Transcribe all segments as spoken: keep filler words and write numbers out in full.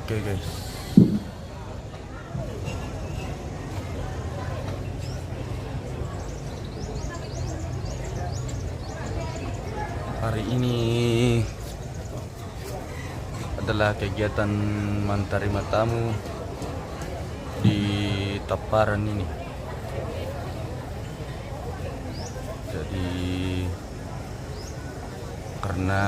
Oke, guys. Hari ini adalah kegiatan menterima tamu di Taparan ini. Jadi, karena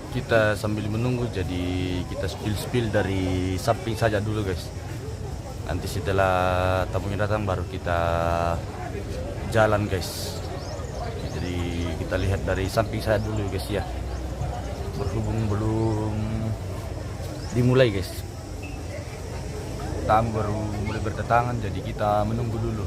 kita sambil menunggu, jadi kita spill-spill dari samping saja dulu, guys. Nanti setelah tamunya datang, baru kita jalan, guys. Jadi kita lihat dari samping saja dulu, guys, ya. Berhubung belum dimulai, guys. Tamu baru mulai berdatangan, jadi kita menunggu dulu.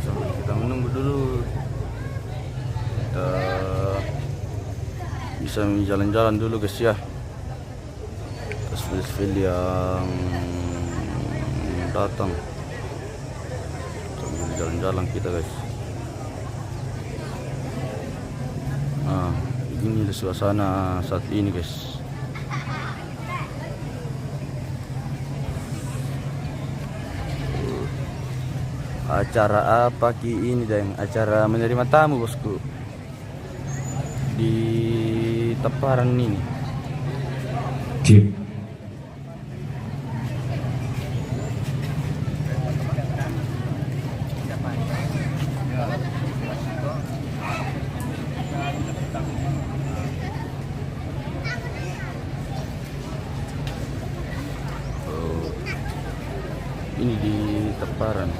Sambil kita menunggu dulu, kita bisa jalan-jalan dulu, guys, ya. Spill-spill yang datang. Sambil jalan-jalan kita, guys. Nah, ini suasana saat ini, guys. Acara apa ki ini, Deng? Acara menerima tamu, bosku. Di Taparan ini. Cip. Oh, ini di Taparan.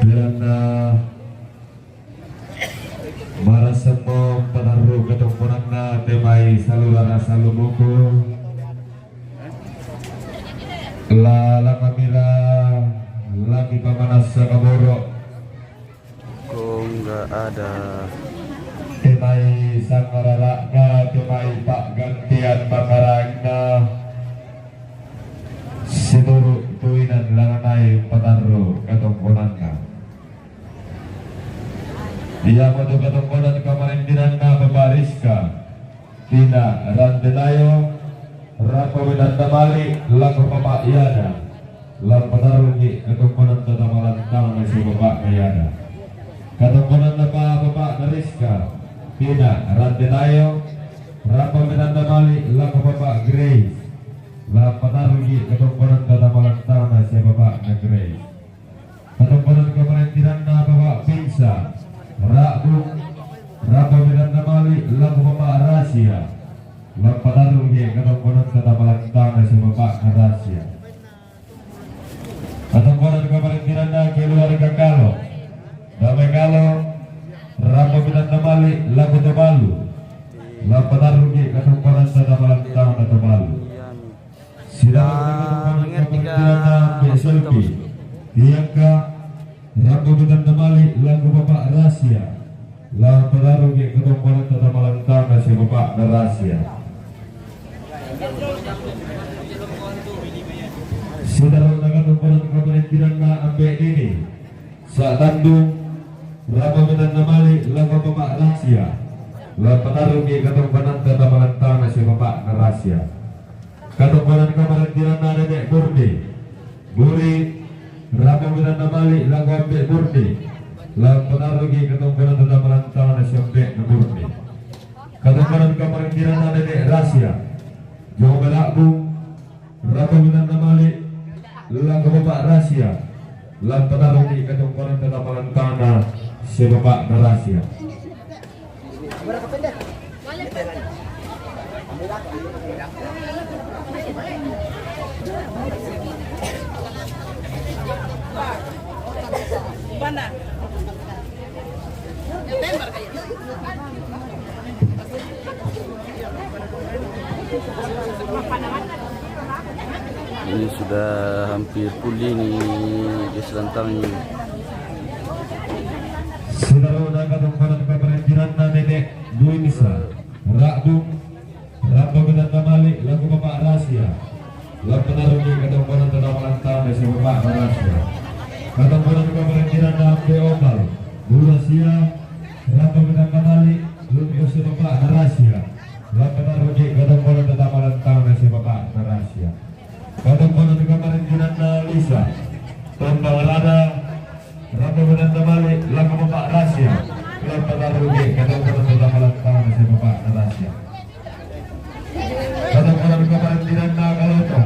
Belanda marasemmo patarru katongkonanna te mai salulara salumuku. La langamira lagi pamanassa kaboro. Kok nggak ada? Te mai sangarara'na, te mai pa'gantian makaraenna, situru' toinan lananai patarru katongkonanna. Iamotu katongkonan kamarentinanna Bapa' Rizka. Tina Rantenayo, rampo metanna mali' lako Bapa' Yana, la patarruki katongkonanta tama lantangna sia Bapa'na Yana. Katongkonanna pa Bapa'na Rizka, Tina Rantenayo, rampo metanna mali' lako Bapa' Grace, la patarruki katongkonanta tama lantangna sia Bapa'na Grace. Katongkonan kamarentinanna Bapa' Pinsa, Ra'bu, rampo metanna mali' lako Bapa' Rasia, la patarruki katongkonanta tama lantangna sia Bapa'na Rasia. Katongkonan kamarentinanna keluarga Kalo, Damai Kalo, rampo metanna mali' lako Tobalu, la patarruki katongkonanta tama lantangna Tobalu. Sidang katongkonan kamarentinanna Ambe' Selbi, Tiangka, rampo metanna mali' lako Bapa' Rasia, la patarruki katongkonanta tama lantangna sia Bapa'na Rasia. Sidang katongkonan kamarentinanna Ambe' Dini, Sa'tandung, rampo metanna mali' lako Bapa' Rasia, la patarruki katongkonanta tama lantangna sia Bapa'na Rasia. Katongkonan kamarentinanna Dede' Murni, Buri, rampo metanna mali' lako Ambe' Murni, la patarruki katongkonanta tama lantangna sia Ambe'na Murni. Katongkonan kamarentinanna Dede' Rasia, Jong Mala'bung, rampo metanna mali' lako Bapa' Rasia, Lan pataruki katongkonanta tama lantangna si Bapak Narasia. Ini sudah hampir pulih ni, guys, lantang ni. Sudah roda katongkonan kaparentinanna Nenek Dwi Nisa. Rakdung Rampa Betanda Malik laku Bapak Rasia. Lan pataruki katongkonanta tama lantangna si Bapak Rasia. Katongkonan kaparentinanna Ampe Ombal. Dwi Rasia. Rampa Betanda Malik laku si Bapak Rasia. Lan pataruki katongkonanta tama lantangna si Bapak Rasia. Katongkonan kaparentinanna Lisa. Tombang Rada. Rampa Betanda Malik laku Bapak Rasia. Lan pataruki katongkonanta tama lantangna si Bapak Rasia. Katongkonan kaparentinanna Kaloto.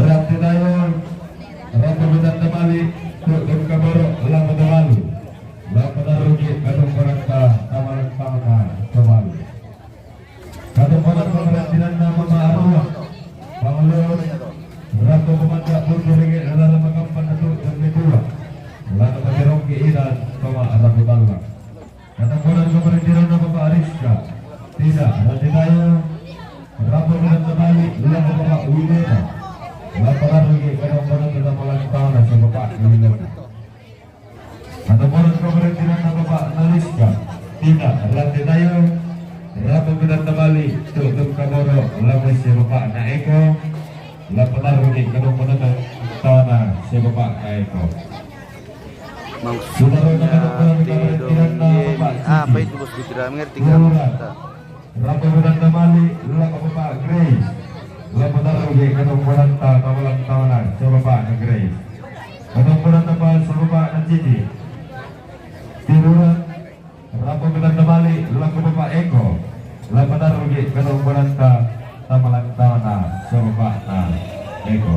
Ratu Dayo. Rampa Betanda Malik, Tuk Dum Kaboro, laku Tabalu. Lan pataruki katongkonanta tama lantangna Tabalu. Katongkonan kaparentinanna Mama Arua. Pangolo. Rampa Komanda Putu Ringi Rara Makampan Datuk dan Metua. Lan patirongki inan Toma Rambu Tallang. Katongkonan kaparentinanna Bapak Rizka. Tidak, Rati Tayo. Rampa Betanda Malik, laku Bapak Wilena. Lan pataruki katongkonanta tama lantangna si Bapak Wilena. Katongkonan kaparentinanna Bapak Naliska. Tidak, Rati Tayo. Rampa Betanda Malik, Tuk Dum Kaboro, laku si Bapak Na Eko. Lan pataruki katongkonanta tama si Bapak Na Eko. Sudah roda Maksudnya katongkonan kaparentinanna didongeni Bapak apa Cici. itu, Bos Gujira? Mengerti nggak? Bururan. Rampa Betanda Malik, laku Bapak Grace. Lan pataruki katongkonanta tama lantangna si Bapak Grace. Katongkonanta tama si Bapak Cici. Tiruran. Rampa Betanda Malik, laku Bapak Eko. Lan pataruki katongkonanta tama lantangna si Bapak Eko.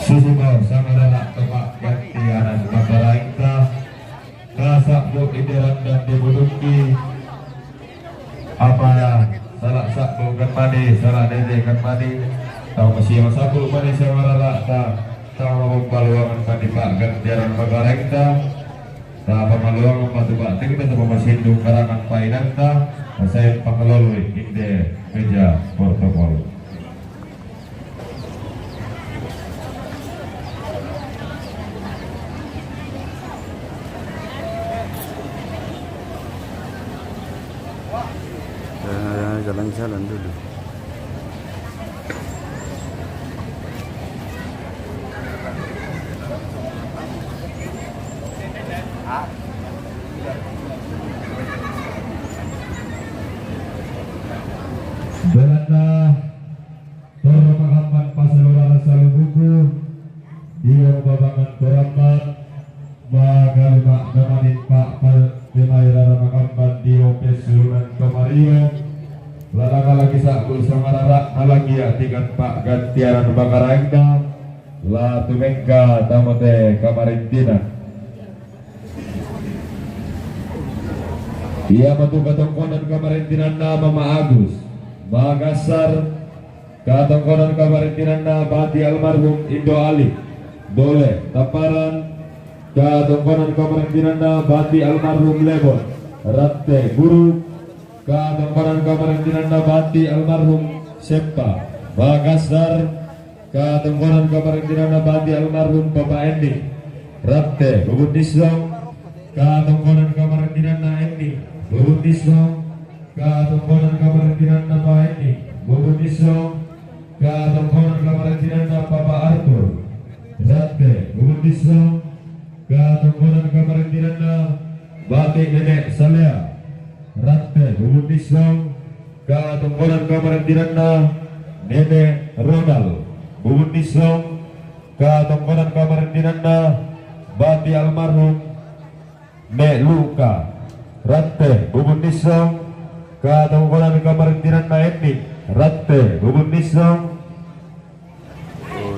Susuko sama dana Bapak ganti anak Bapak Raita. Kasabbu inderan dan dibutuhki. Apa salah sabbu kan mani, salah dede kan mani. Tau masih sabbu mani sama rara ta. Tau mapammaluangan mani Pak ganti anak Bapak Raita. Ta pammaluangan matu Pak tingna ta pamasindung karangan painanta. Pasai pangaloloi inde meja protokol. Eh, jalan-jalan dulu. Belanda Torro Makamban Pasalurara Salubuku, Dio Babangan Korambat, Magalima Damanin Pak Pal Temai Rara Makamban Dio Pesunan Tomario, Lalaka lagi sabbu sama rara nalagi atikan Pak gantianan bakaraengna, la tumengka tamote kamarintinan. Ia matu katongkonan kamarintinanna Mama Agus, Makassar, katongkonan kamarintinanna bati almarhum Indo Ali, Dole, Tamparan, katongkonan kamarintinanna bati almarhum Lebon, Ratte, Guru, katongkonan kamarintinanna bati almarhum Seppa, Makassar, katongkonan kamarintinanna bati almarhum Bapak Endi, Ratte, Bubun Nissong, katongkonan kamarintinanna Endi, Bubun Nissong, katongkonan kamarintinanna Pak Endi, Bubun Nissong, katongkonan kamarintinanna Bapak Arthur, Ratte, Bubun Nissong, katongkonan kamarintinanna bati Nenek Salea, Ratte, Bubun Nissong, katongkonan kamarintinanna Nenek Ronald, Bubun Nissong, katongkonan kamarintinanna bati almarhum Nek Luka, Ratte, Bubun Nissong, katongkonan kamarintinanna Endi, Ratte, Bubun Nissong, Oh,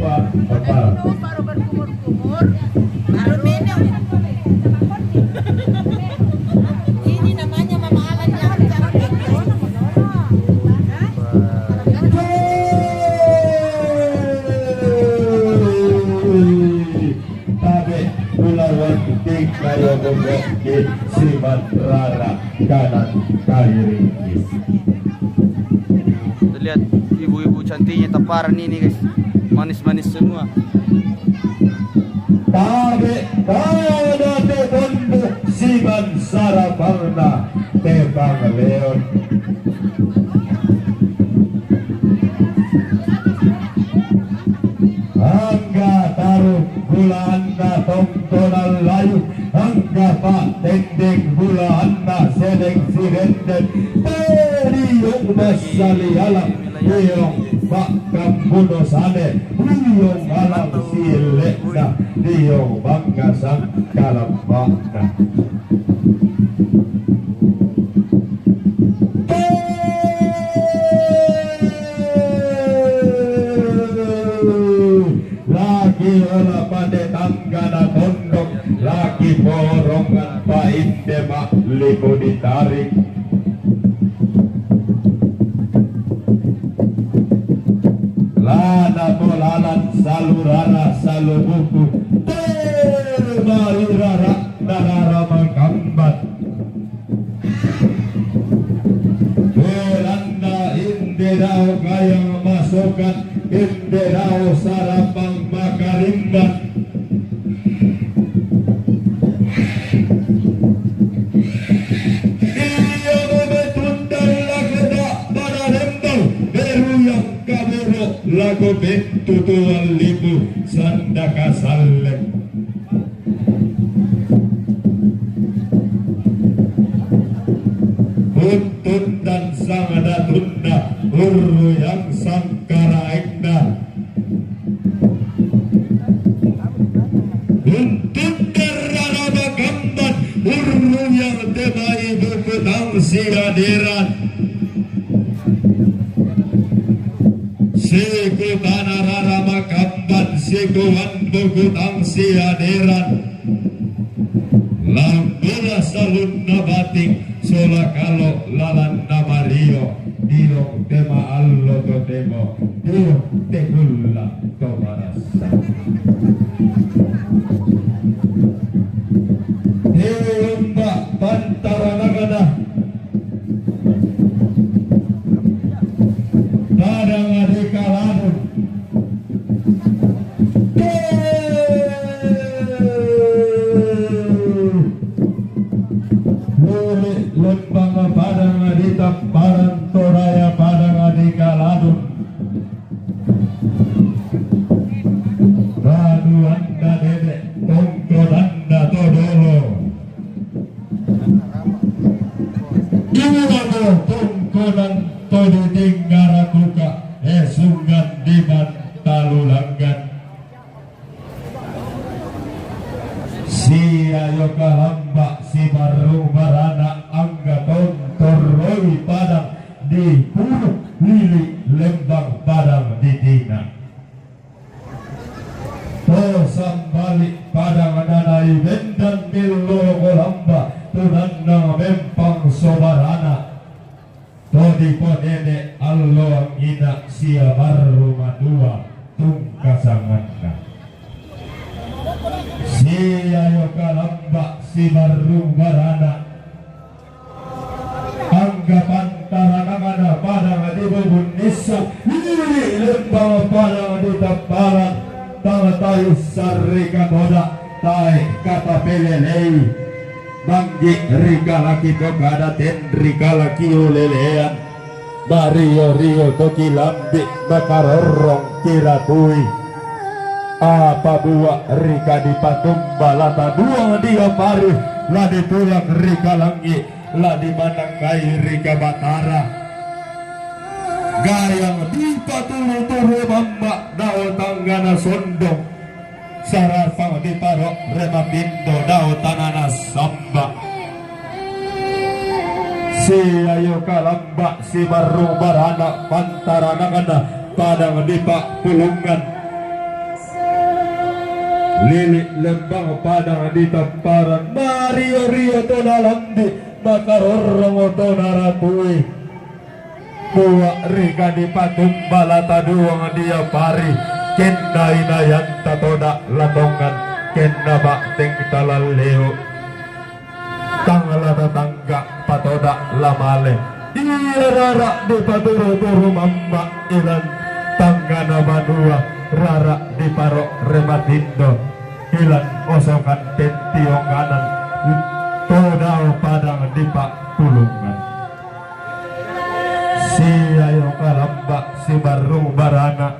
Pak Kepala. Baru minum. Ini namanya mamahalan yang Tabe' bulawan tingkayo bobokki siman rara kanan kairingki. Kita lihat ibu-ibu cantiknya Taparan ini, guys. Manis-manis semua. Tabe' kada te tondu' siman sarapanna te pangaleon. Angga taru' gulaanna tongkonan layu, angga pa'tendeng gulaanna seleng sirenden, tadiung bas Tali alang diong bak kambuno sane, diong alang sile'na, diong bangka sangkalamba'na. Lagi ola pande tanggana tondok, lagi porongan painde ma'lipu ditarik. Lana polalan salu rara salu buku, te mari rara narara makamban. Belanna inde dao gayang masokan, inde dao sarapang makarimban. Ia meme tundang lako da'bana rembang, beru yang kaboro lako pettu tuan lipu sanda kasalle. Untun dan sangana tunna urru yang sangkaraengna. Untun dan rara makamban urru yang temai buku tang siaderan. Siku tana rara makamban, siku wandu kutang siaderan. Lambola salunna bating, sola kalo lalanna mario, diong tema allo to tebo, diong tekulla to marassa. Diomba pantaranakana. Padang ade kaladun. Luli lembang padang ade tapparan toraya padang ade kaladun. Baduanna dede tongkonanna to dolo. Iyato tongkonan to ditingngara kuka esungan diman talulanggan. Siayo kalamba sibarrung barana angga tontorroi padang di puluk lili lembang padang di tina. To sambali padang nanai bendan millo loko lamba tunanna mempang sobarana. To diponene alloang ina sia barru matua tungkasanganna. Siayo kalamba sibarrung barana. Angga pantaranakana padang di bubun nissu, lili lembang padang di tapparan, tang taissan ri katoda, tae katapelelei, manggi ri kalaki to kada ten ri kalaki ulelean, mario-rio to kilambi makarorrong kiratui. Apa bua ri kadipatumba la taduang dia pari, la ditulak ri kalangi, la dimanangngai ri kabatara. Gayang dipaturu-turu mamba dao tanggana sondong, sarapang diparo remapindo dao tanana samba. Siayo kalamba sibarrung barana pantaranakna padang di pappulungan. Lili lembang padang di tapparan, mario-rio to nalambi, makarorrong to naratui. Bua ri kadipatumba la taduang dia pari, kenna inayanta toda la tongan, kenna ba'teng talalleu. Tang la tatangga patoda la male. Ia rara dipaturu-turu mamba ilan tanggana banua, rara diparo rematindo ilan osokan tentionganan to dao padang di pappulungan. Siayo kalamba sibarrung barana.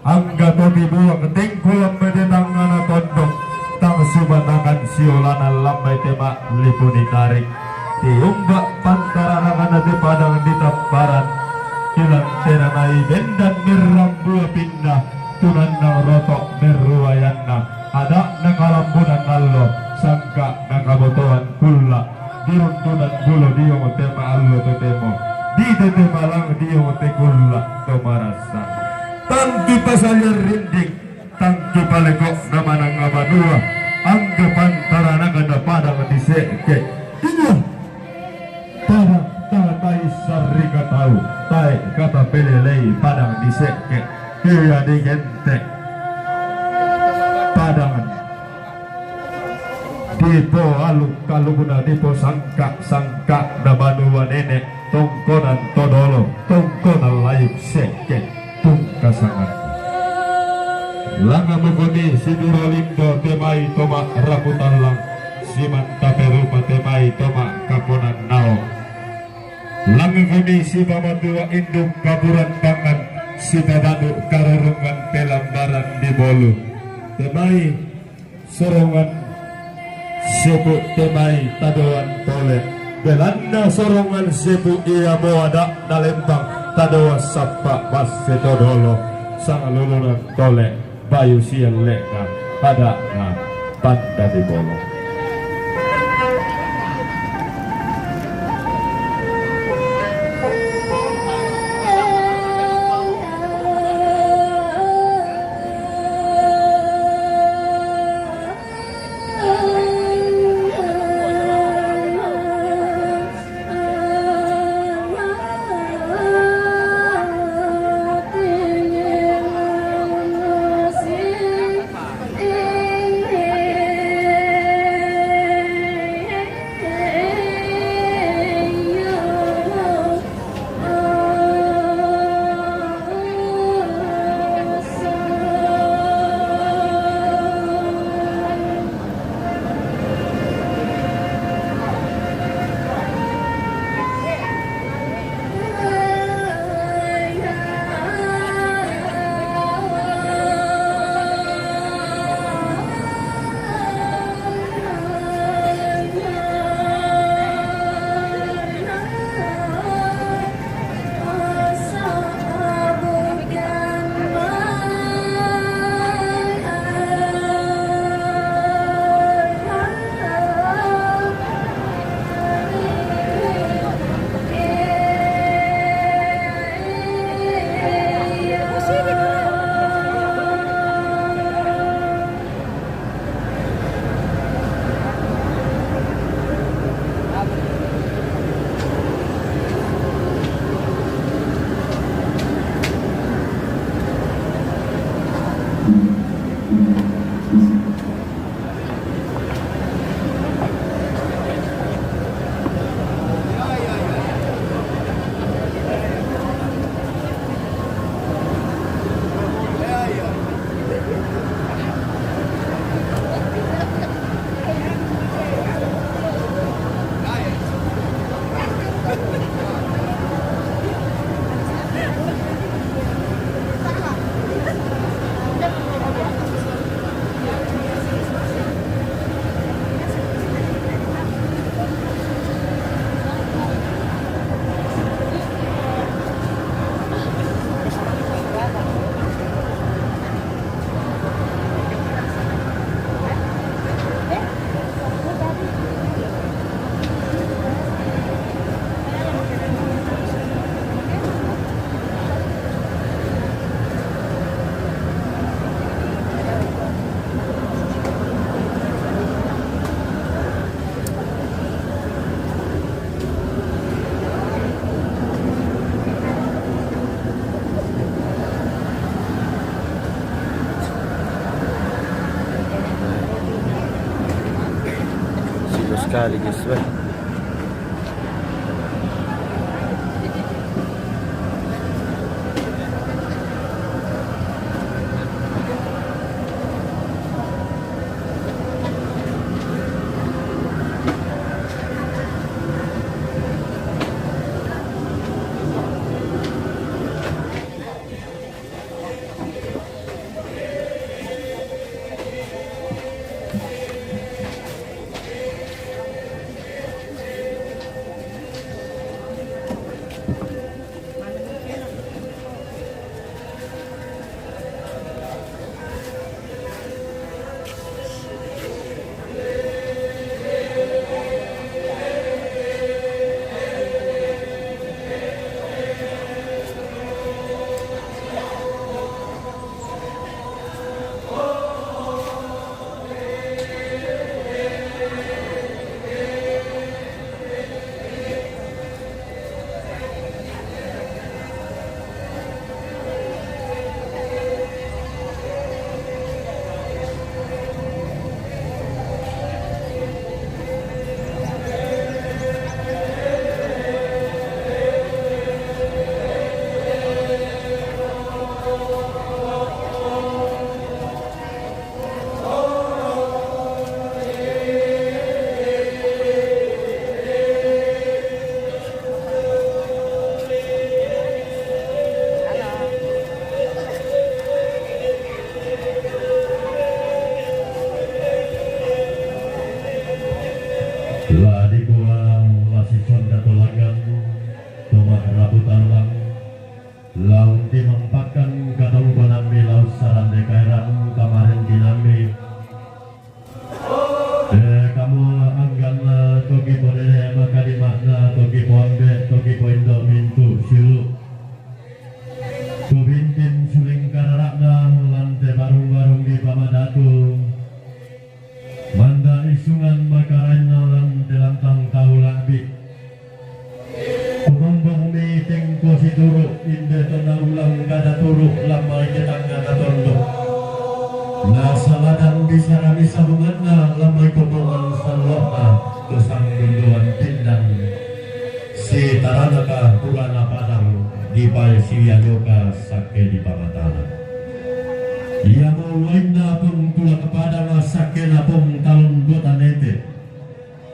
Angga to tibuang tengku lambai te tangngana tondok, tang subanangan siolana lambai te ma'lipu ditarik. Tiumba pantaranakna te padang di tapparan. Bilang tenanai bendan merrambua pinna, tunanna roto merruayanna, ada nakalambunan allo, sangka nakabotoan kulla, dirundunan bulo diong tema allo totemo, di tete malang diong te kulla to marassa. Tantu pasalian rinding, tangtu paleko namanang abanua, angka pantaranakana padang di sekke. Iya, padang tatai sarrika tau, tae kata pelelei padang di sekke. Iya di gente. Padang dipo aluk kalukuna dipo sangka, sangka na banua nenek, tongkonan todolo, tongkonan layuk sekke. Tungkasangan. Langamukuni si Durolindo temai toma raputallang, si Mantaperupa temai toma kaponan nao. Langukuni si pamatua induk kapuran tangan, si pabanu karurungan pelambaran di bolu. Temai sorongan sepu temai tadoan tole. Belanna sorongan sepu ia moada nalembang tadoan sappa masse todolo. Sangalulunan tole bayu sielle'na ada'na panda di bolo. Sepi sekali, guys, weh. La dikua la sisonda to langgang, tomat rabu talang, laung timang pakan katongkonanmi laus sarande kaeran kamarintinanmi. Eh, kamu angganna toki ponene makadima'na toki poambe' toki poindo mintu' siulu'. Tubintin suling karara'na lan te barung-barung dipamadatu. Manda' isungan makaraenna lan te lantang tau la'bi'. Kumombongmi tengko situru' inde to naulang kada turu' lan mai te tangnga tatondo'. Nasaba' dan bisarami sabunganna lan mai kombongan sallo'na to sanggunduan pindan. Sitaranaka purana padang dipaisiwiayoka sakke dipamatana. Iamo uwainna pong tulak padang sakkena pong talombo tanete.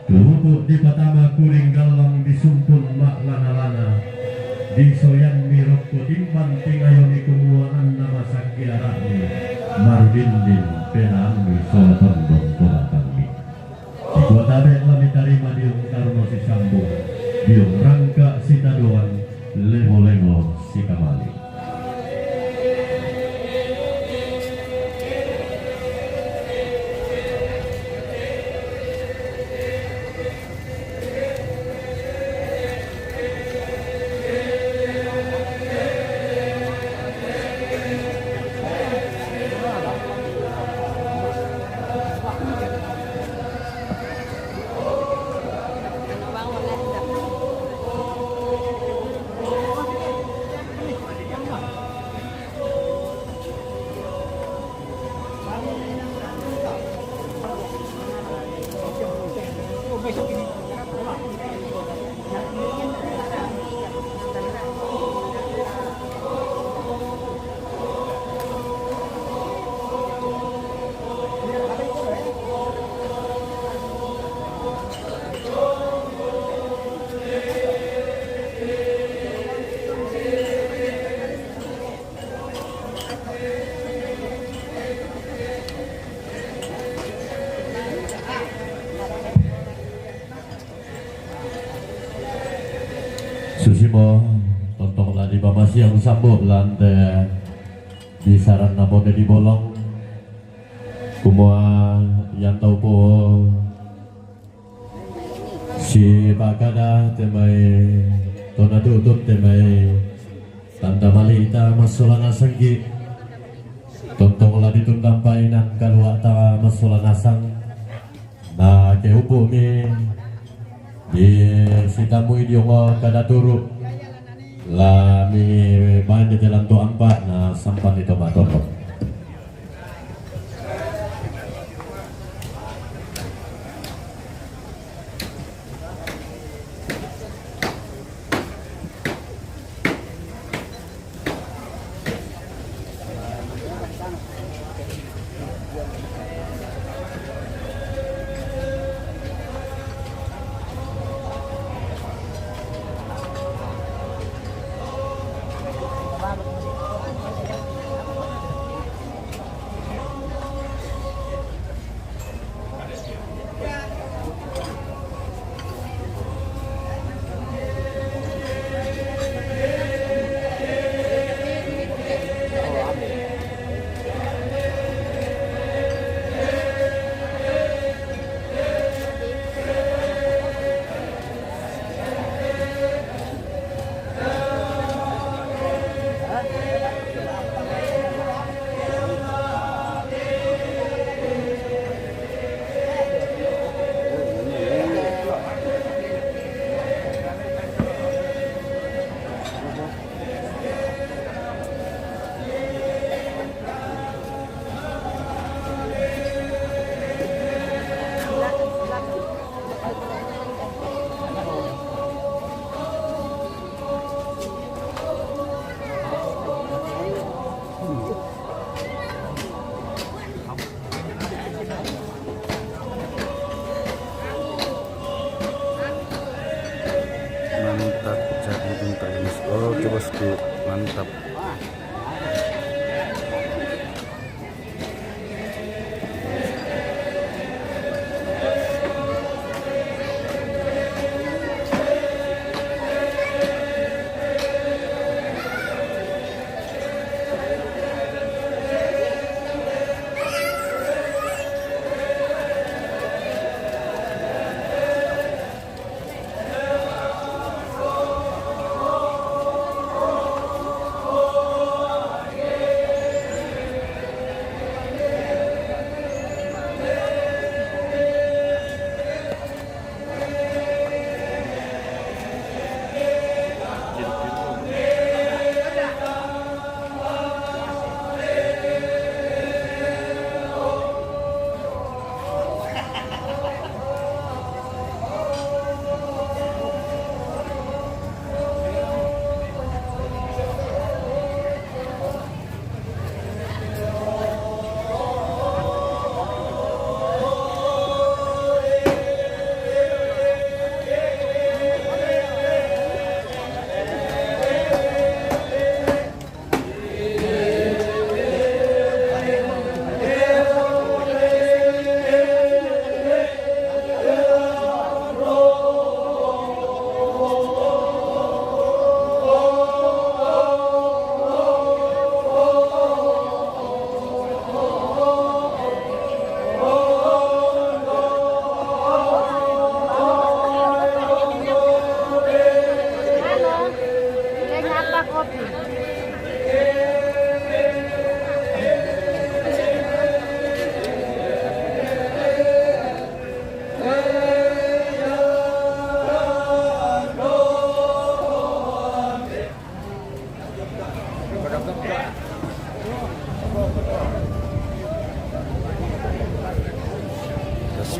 Turuku dipatama kuring gallang disumpun ma'lana-lana. Disoyanni rokko timbang tingayomi kumua anna masakke ara'mi marudindin penaammi sola tondong to batangmi. Dikua tabe' la mitarima diung karuno sisambung, diung rangka sitadoan, lemo-lemo sikamali. Susimo, tontong la dipamasiang sambo' lan te bisaranna pole dibolong. Kumua iantau po sipakada te mai to natu'tun te mai tanda malita massola nasangki'. Tontong la ditundampai nan kalua'ta massola nasang. Na ke upu'mi di sitamui diongo kada turu', la mi baen di te lantu ampa' na sampan di to matondo'. Mantap, jadi internis. Oke, bosku, mantap.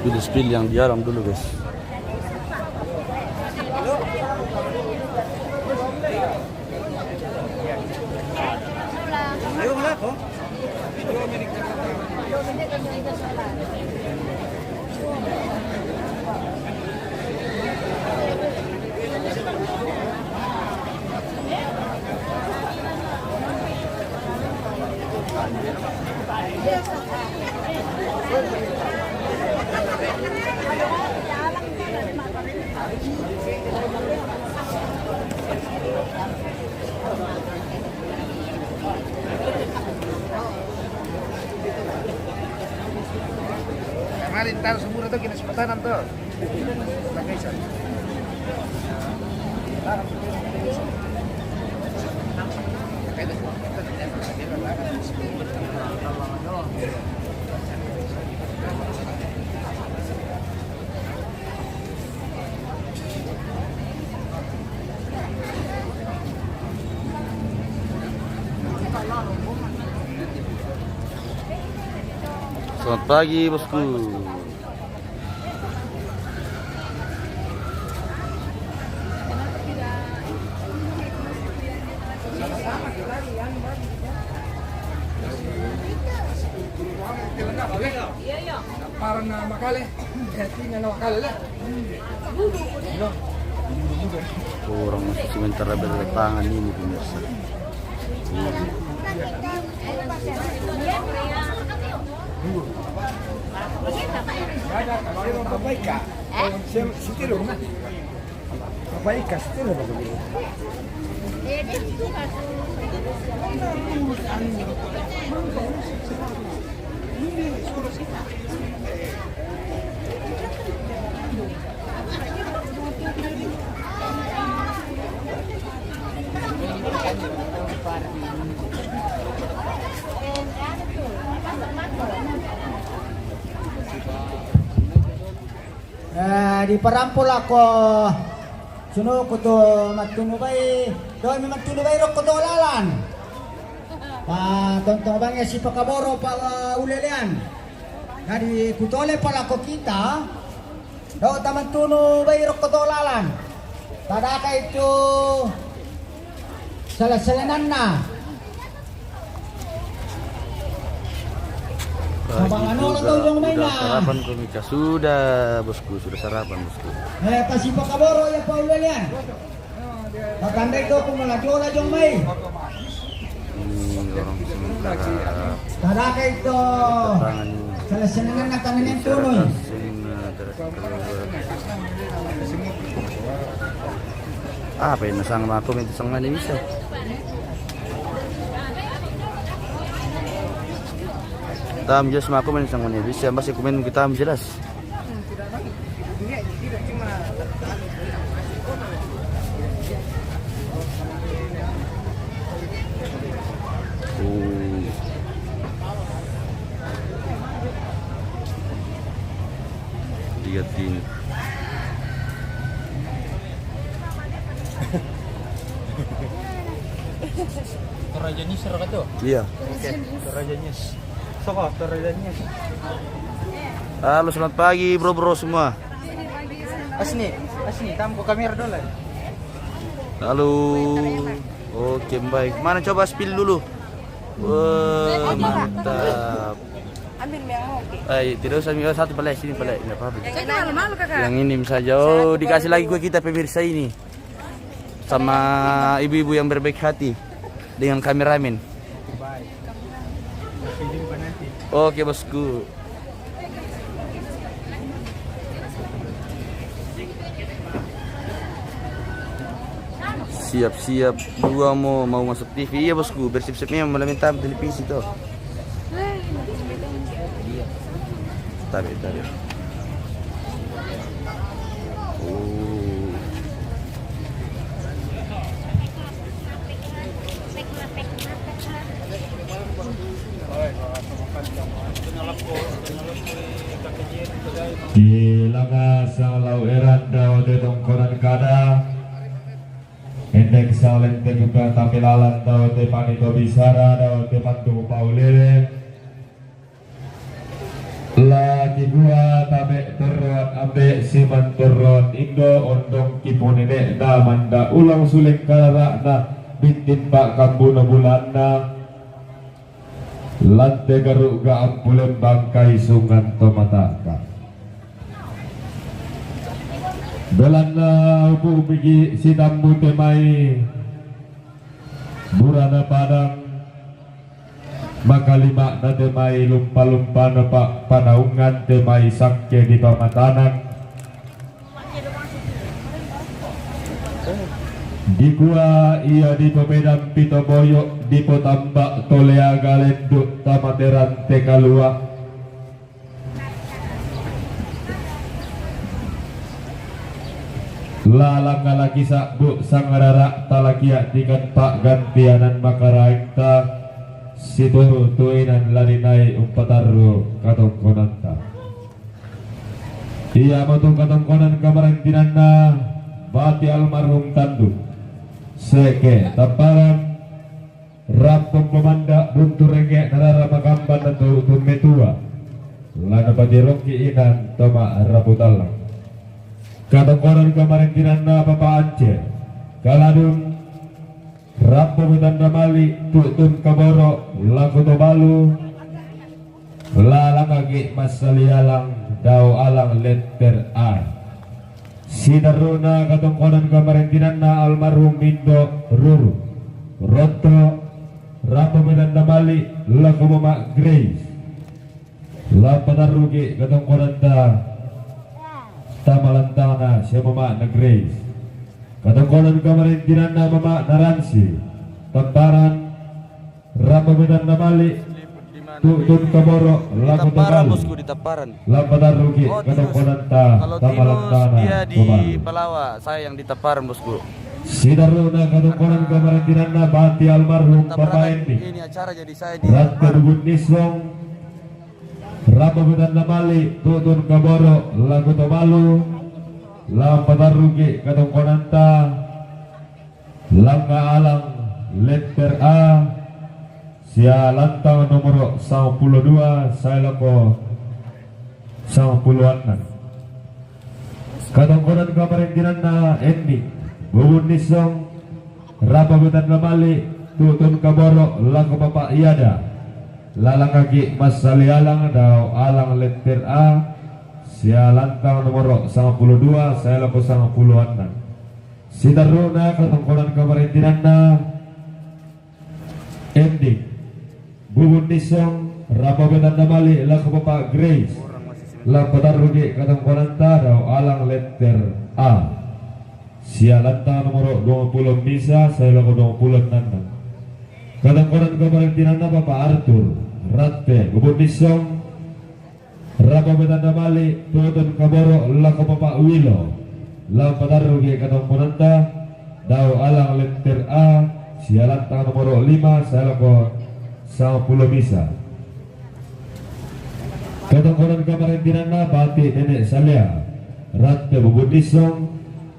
Di-spill yang di dalam dulu, guys. Kemarin taruh semua tuh, kena seputaran tuh. Selamat pagi, bosku. Parang na makale, tinggal na makale lah. Orang masih sementara berdatangan ini, pemirsa. Apa ikan? Apa ikan? Eh, di parampo lako sunuku tu mantunu bai, doi mi mantunu bai rokko to lalan. Pa tontong bang ya sipakaboro pa ulelean. Jadi kutole pa lako kita, do tamantunu bai rokko to lalan. Tadakai tu sala-salananna. Pagi juga. Sudah sarapan ko, Mika? Sudah, bosku, sudah sarapan, bosku. Eh, pasi pakaboro ya, Pak Ulelian. Pakandai ko, kumala jola jong mai. Ini orang sementara. Tadaka itu. Tangan ini. Salah senengan na tangan yang turun. Apa yang nasang mako, minta sang mana bisa. Tam jelas mako, main sang mana bisa, masih komen kita jelas. Oh. Lihat ini. Toraja News ka tu? Iya. Oke, Toraja News. Soko, Toraja News. Halo, selamat pagi, bro-bro semua. Asni, asni, tamu ke kamera dulu. Halo. Oke, baik. Mana coba spill dulu? Wah, mantap. Ambil yang mau, oke. Eh, tidak usah ambil satu, balik sini, balik. Nggak apa-apa. Saya malu-malu, Kakak. Yang ini saja. Oh, dikasih lagi kue kita, pemirsa, ini. Sama ibu-ibu yang berbaik hati dengan kameramen. Oke, bosku. Siap-siap dua mo mau masuk T V. Iya, bosku, bersiap-siap memang malam ini tampil televisi tuh. Tarik, tarik. Oh. Di langa sang lau eran dau te tongkonan kada. Endek sang lente bukan tapi lalan dau te panito bisara dau te pantu paulele. Laki gua tabe Torroan ambe' siman torroan indo, ondong kiponene' na manda ulang suleng karara'na, bittin pa'kambuno bulanna, lante garu'ga ampulen bangkai sungan to mata'ka. Belanna upu'miki sitammu te mai burana padang, makalima'na te mai lumpa-lumpana pa-, panaungan te mai sakke dipamatanan. Dikua ia dipopedampi to boyo, dipotamba to leaga lendu' tama te rante kalua'. Lalanga laki sa'bu sangarara talakia tikan pa'gantianan makaraengta, situru' tu inan la dinai umpatarru' katongkonanta. Iamotu katongkonan kamarentinanna bati almarhum Tandu, Seke Tapparan, Rampo mamanda' buntu renge' narara makamban na tu'tun metua, la napatirongki inan toma rapu tallang. Katongkonan kamarentinanna Papa Ance, Kaladun, Rampo matanna mali' tu'tun kaboro' lako to balu, lalangaki' massali alang dao alang letter A. Sitarru'na katongkonan kamarentinanna almarhum Indo Ruru, Rotto, Rampo matanna mali' lako Mama Grace, la patarruki' katongkonanta tama lantangna sia Mama'na Grace. Katongkonan kamarentinanna Mama'na Ransi, Tapparan, Rampo matanna mali' tu'tun kaboro' lako to balu, la patarruki' katongkonanta tama lantangna to balu. Sitarru'na katongkonan kamarentinanna bati almarhum Papa Endi, Ratte Bubun Nissong, Rampo matanna mali' tu'tun kaboro' lako to balu, la patarruki' katongkonanta langa alang letter A, sia lantang nomoro' sampulo dua sae lako sampulo annang. Katongkonan kamarentinanna Endi, Bubun Nissong, Rampo matanna mali' tu'tun kaboro' lako Papa Iada, lalangaki' massali alang dao alang letter A, sia lantang nomoro' sampulo dua sae lako sampulo annang. Sitarru'na katongkonan kamarentinanna Endi, Bubun Nissong, Rampo matanna mali' lako Papa Grace, la patarruki' katongkonanta dao alang letter A, sia lantang nomoro' duangpulo misa sae lako duangpulo annang. Katongkonan kamarentinanna Papa Arthur, Ratte Bubun Nissong, Rampo matanna mali' tu'tun kaboro' lako Papa Wilo, la patarruki' katongkonanta dao alang letter A, sia lantang nomoro' lima sae lako sampulo misa. Katongkonan kamarentinanna bati Nene' Salea, Ratte Bubun Nissong,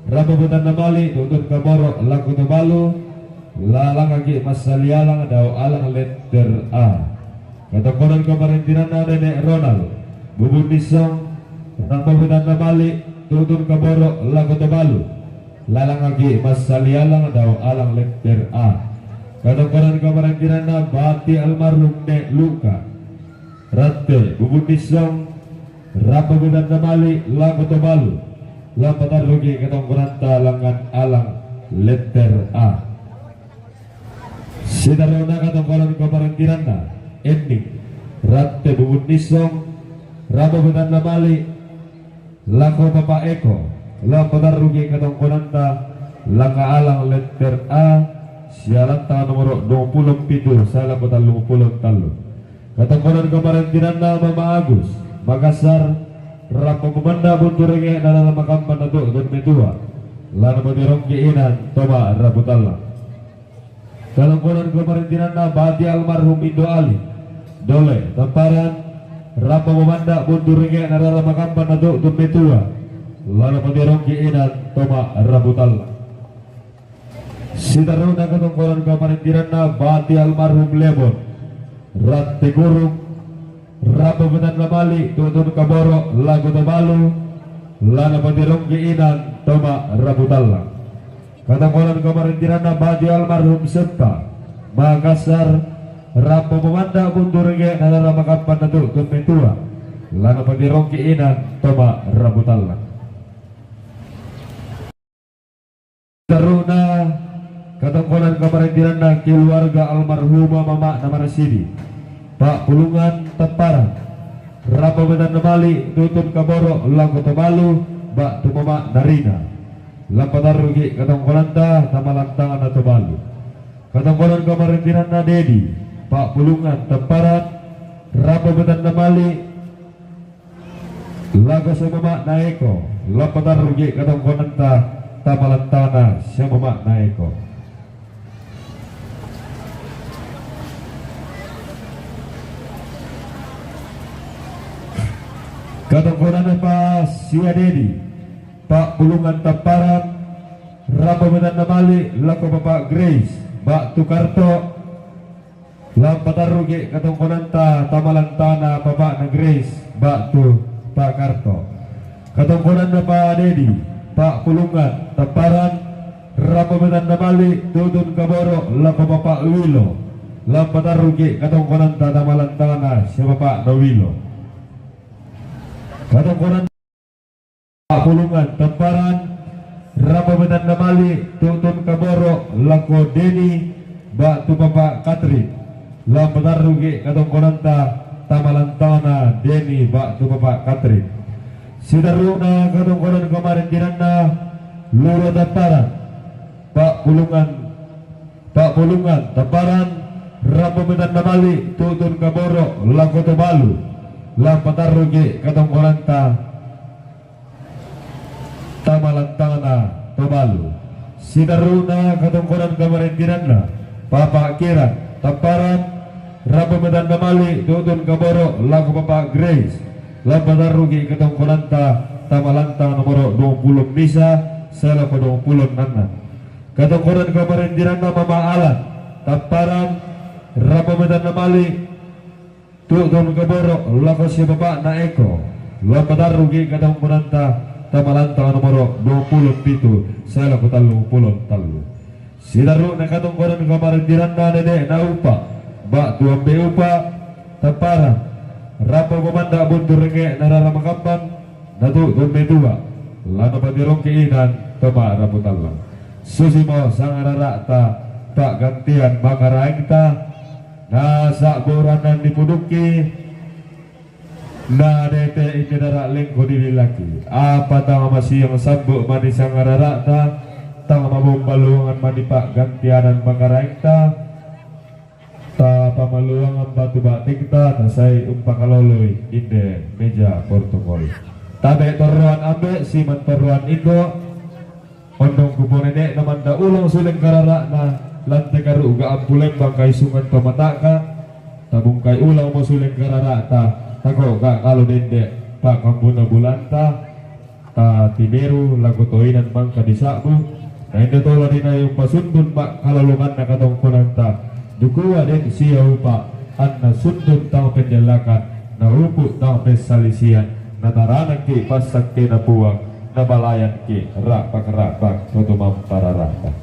Rampo matanna mali' tu'tun kaboro' lako to balu, lalangaki' massali alang dao alang letter A. Katongkonan kamarentinanna Nene' Ronald, Bubun Nissong, Rampo matanna mali' tu'tun kaboro' lako to balu, lalangaki' massali alang dao alang letter A. Katongkonan kamarentinanna bati almarhum Ne' Luka, Ratte Bubun Nissong, Rampo matanna mali' lako to balu, la patarruki' katongkonanta langngan alang letter A. Sitarru'na katongkonan kamarentinanna Endi, Ratte Bubun Nissong, Rampo matanna mali' lako Papa Eko, la patarruki' katongkonanta langa alang letter A, sia lantang nomoro' duangpulo pitu sae lako tallungpulo tallu. Katongkonan kamarentinanna Mama Agus, Makassar, Rampo mamanda' buntu renge' narara makamban na tu'tun metua, la napatirongki' inan toma rapu tallang. Katongkonan kamarentinanna bati almarhum Indo Ali, Dole, Tapparan, Rampo mamanda' buntu renge' narara makamban na tu'tun metua, la napatirongki' inan toma rapu tallang. Sitarru'na katongkonan kamarentinanna bati almarhum Lebon, Ratte Kurung, Rambu medan namali, tutun kaboro, lagu Tobalu, lana patirongki inan, toma rabu tallang. Katongkonan kamarintiranna bati almarhum Seppa, Makassar, rambu mamanda buntu rege na rara makampan natu tummetua, lana patirongki inan, toma rabu tallang. Teruna, katongkonan kamarintiranna keluarga almarhumah Mama Namarasidi, Pak Pulungan Tamparan, rambu medan namali, tutun kaboro, lagu Tobalu, bak tu Mama Narina. Lampatarruki katongkonanta, tamalantangana Tobalu. Katongkonan kamarintiranna Dedi, Pak Pulungan Tamparan, rambu medan namali, lagu si Mama Naeko, lampatarruki katongkonanta, tamalantangana si Mama Naeko. Katongkonanna pa sia Dedi, Pak Pulungan Tamparan, rambu medan namali, lako Bapak Grace, bak tu Karto, lampatarruki katongkonanta, tamalantangana Bapak na Grace, bak tu Pak Karto. Katongkonanna pa Dedi, Pak Pulungan Tamparan, rambu medan namali, tutun kaboro, lako Bapak Wilo, lampatarruki katongkonanta, tamalantangana si Bapak na Wilo. Katongkonan Pak Pulungan Tamparan, rambu medan namali, tutun kaboro, lako Deni, bak tu Bapak Katrin, lampatarruki katongkonanta, tamalantangana Deni, bak tu Bapak Katrin. Sidaruna katongkonan kamarintiranna Lura Tamparan, Pak Pulungan, Pak Pulungan Tamparan, rambu medan namali, tutun kaboro, lako Tobalu, lampatarruki katongkonanta, tamalantangana Tobalu. Sidaruna katongkonan kamarintiranna Bapak Kiran Tamparan, rambu medan namali, tutun kaboro, lako Bapak Grace, lampatarruki katongkonanta, tamalantang nomoro duapulomisa, sae lako duapulonanna. Katongkonan kamarintiranna Mama Alan Tamparan, rambu medan namali, tutun kaboro, lako si Bapak Naeko, lampatarruki katongkonanta, tamalantang nomoro duapulompitu, sae lako tallupulontallu. Sidaruna katongkonan kamarintiranna Dede na Upa, bak tu Ambe Upa Tamparan, rambu mamanda buntu rege na rara makampan natu tummetua, lana patirongki inan, toma rabu tallang. Susimo sangararata, paggantian makaraengta, nasaba buranna dipudukki, na dete inde dara lengko dililaki. Apa tama masiang sambu mani sangararata, tama mabomba luangan mani paggantianan makaraengta, tapamaluangan batu batikta, nasai umpakaloloi inde meja protokol. Tabe torroan Ambe, siman torroan Indo, ondong kuponene namanda ulang suleng kararana, lante karuga ampuleng bangkai sungan tomataka, tabungkai ulang mo suleng kararata, takoga kalo dende, pakambuna bulanta, ta tiberu lako toinan mangka disabbu, na inde tolo dinai umpasundun ma kalolonganna katongkonanta, dukua den sia upa, anna sundun tang pendellakan, na upu tang pessalisian, na taranakki passakkena Puang, na balayanki rapak-rapak to tumampararata.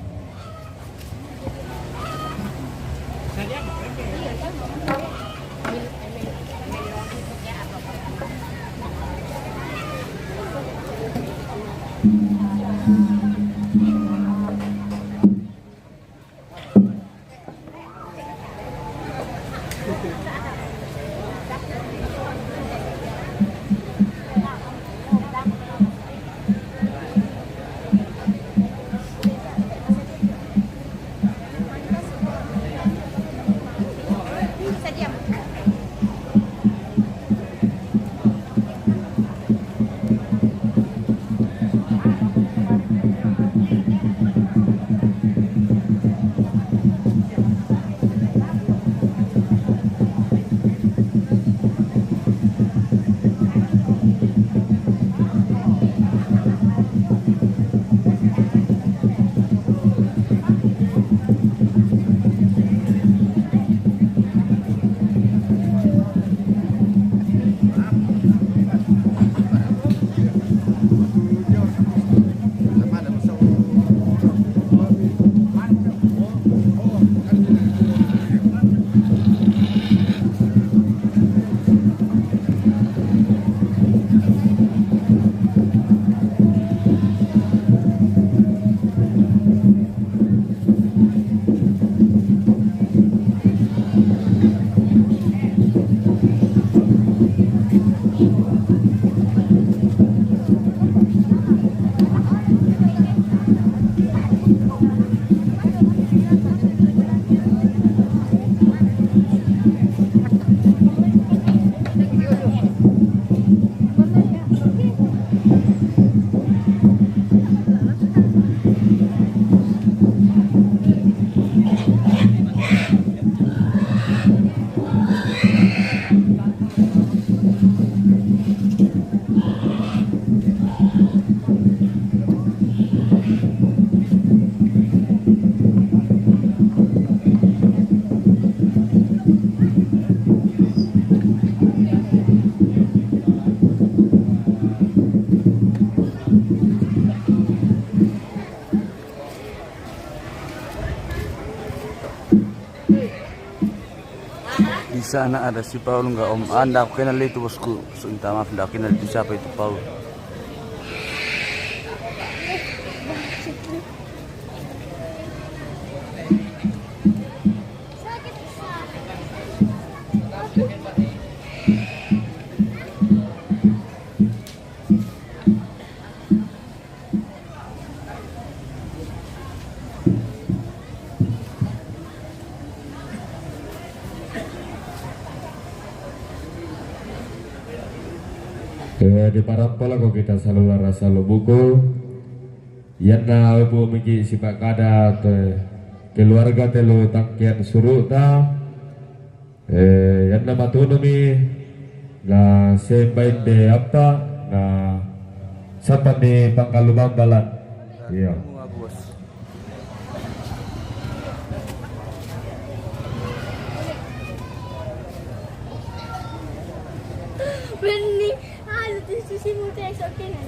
Sana ada si Paul nggak, Om? Ah, nggak aku kenal itu, bosku. So, minta maaf, nggak kenal itu siapa itu Paul. Eh, di parappa lako kita salora salo buku. Yanna upu miki sipa kada te keluarga telu tangkian suruta. Eh, yanna matunumi na sembain de apa na sapani pangkalu bambalan. Iya. Benni, anu, tu susi muda esok kena.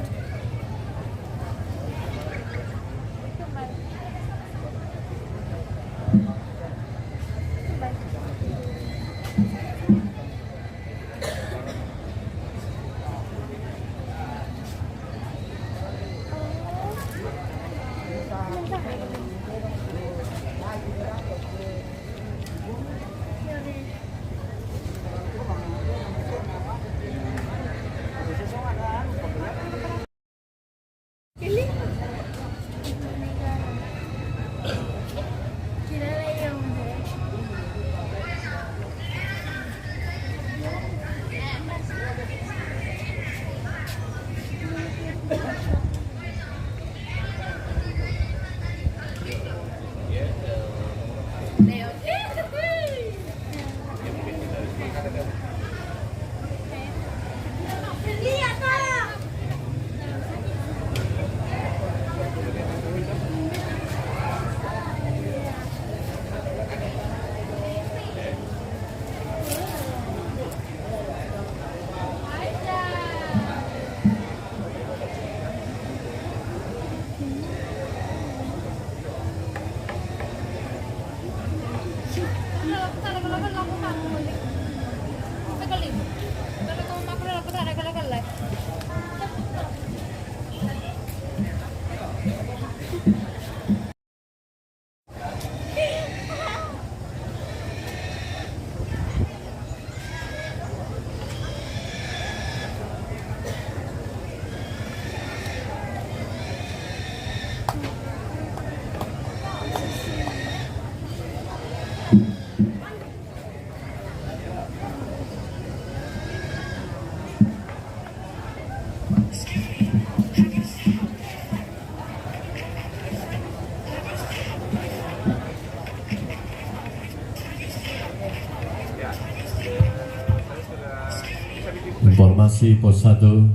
Informasi pos satu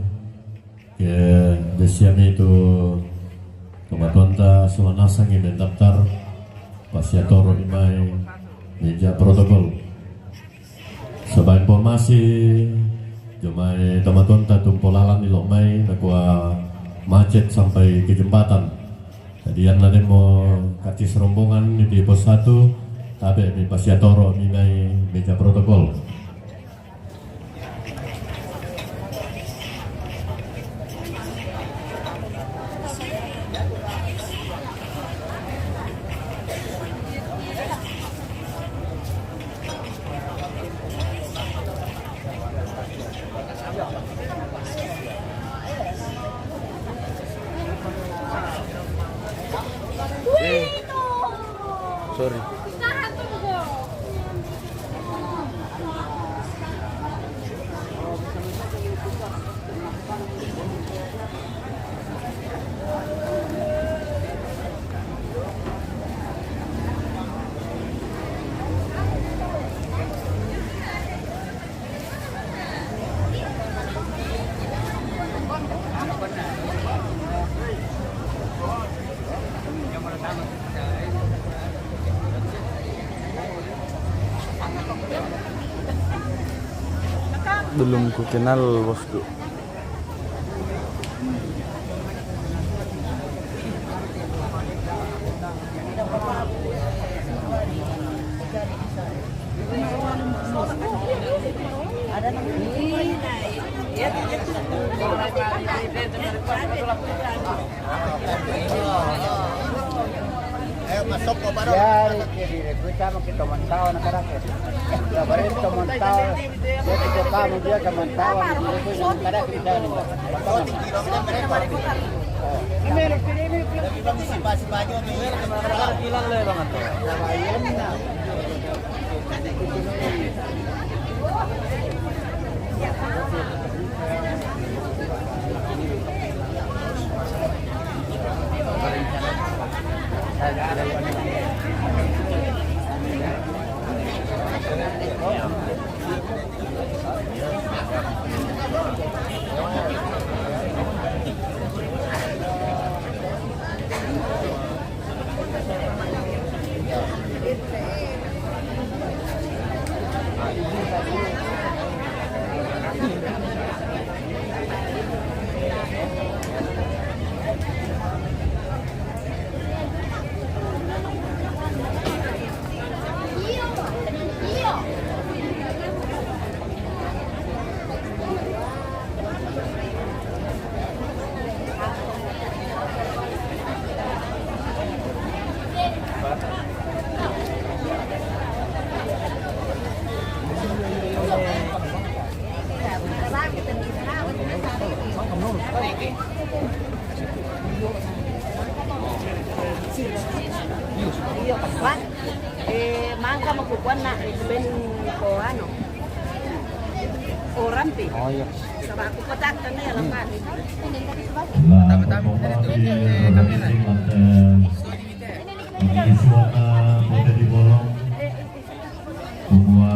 ke desiami tu tomatuanta suanasang i mendaftar, pasiatoro i mai meja protokol. Saba informasi, jomai tomatuanta tumpolalan ilo mai, nakua macet sampai ke jembatan. Jadi, yanna demo karcis rombongan ni di pos satu, tabe mi pasiatoro mi mai meja protokol. Eh, sorry. Belum ku kenal, bosku. Yari, que dire, escuchamos que toman tao na caraca. Ya, por eso toman tao, ya que tocamos, ya toman tao, y después no caraca, ya no. Eh, manca mo kukuan na, eh, ben ko ano. O rampi. Oh, iya. Sa ba ko patak kami alam ba? Pertama-tama, eh, kamera. Ini suara Kota di Bolong. Kumua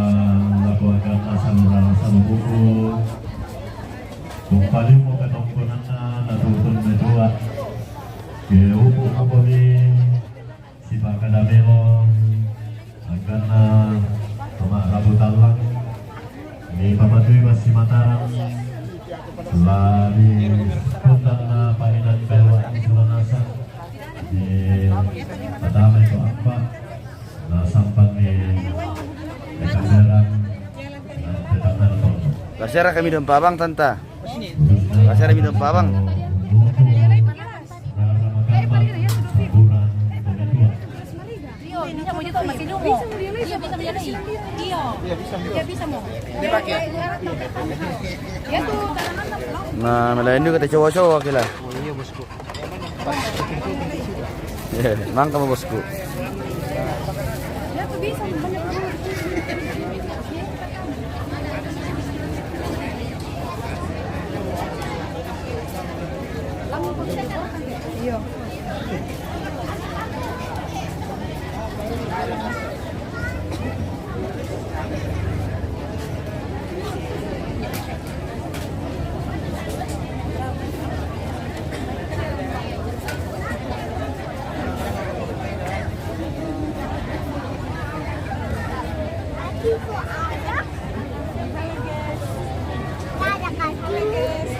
lakuakan asal rasa buku. Kumpaliu mo katongkonanna na tutun metua. Ke upu mo kami. Sipakadamero angkanna toma'rabu tallang, mipamatui massimataran, lari pundanna pahinan pewa sulanasa, di patamai to appa, nasampanni kasamberan, petanna tongko. Lasera kami dompa bang tanta. Lasera mi dompa bang. Nah, melaindu kata cowok-cowok kila. Mang kamu bosku.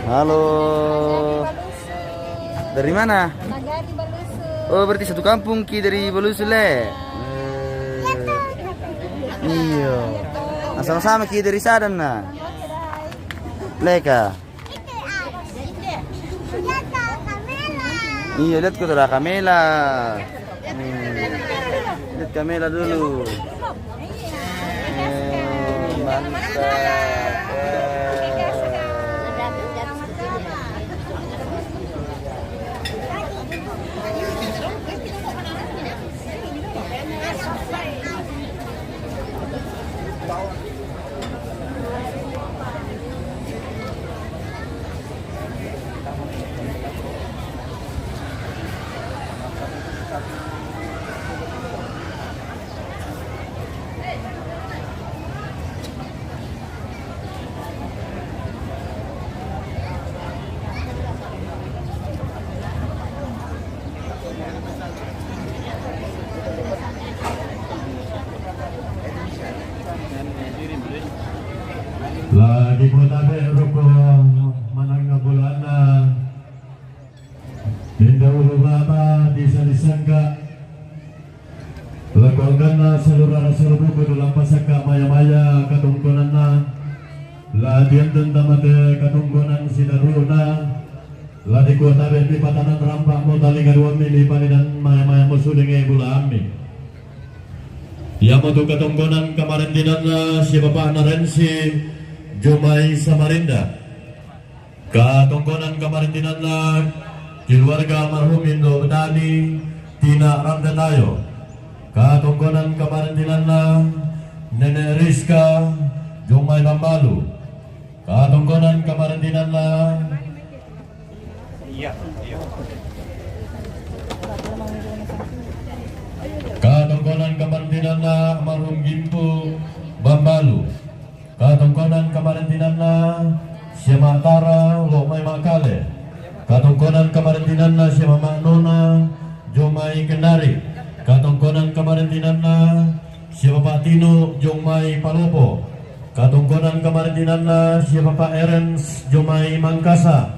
Halo. Dari mana? Nagari Balusu. Oh, berarti satu kampung ki dari Balusu, le? Eh, iya. Nah, sama-sama ki dari Sadan, nah. Leka. Iya, lihat ko, ada kamela. Hmm. Lihat kamela dulu. Eh, mantap. Eh. Lagi kota be roko manang bolana. Inda ulu baba bisa disangka. Lakuangkanna salurara salubuku dalam pasaka maya-maya katongkonanna. La Tiantun tamate katongkonan sidaruna, la dikua tabe' mi patanan rampa' mo tali kaduammi mi panidan maya-maya mo sulingi bulaammi. Iamotu katongkonan kamarintinanna sia bapa'na Rensi jomai Samarinda. Katongkonan kamarintinanna keluarga almarhum Indo' Betani, Tina Randetayo. Katongkonan kamarintinanna Nene' Rizka jomai Bambalu. Katongkonan kamarintinanna Iya. Katongkonan kamarintinanna almarhum Gimpu Bambalu. Katongkonan kamarintinanna sia ma'tara lo' mai ma'kale. Katongkonan kamarintinanna sia mama' Nona jomai Kendari. Katongkonan kamarintinanna sia bapa' Tino jomai Palopo. Katongkonan kamarintinanna sia bapa' Erens jomai Mangkasa.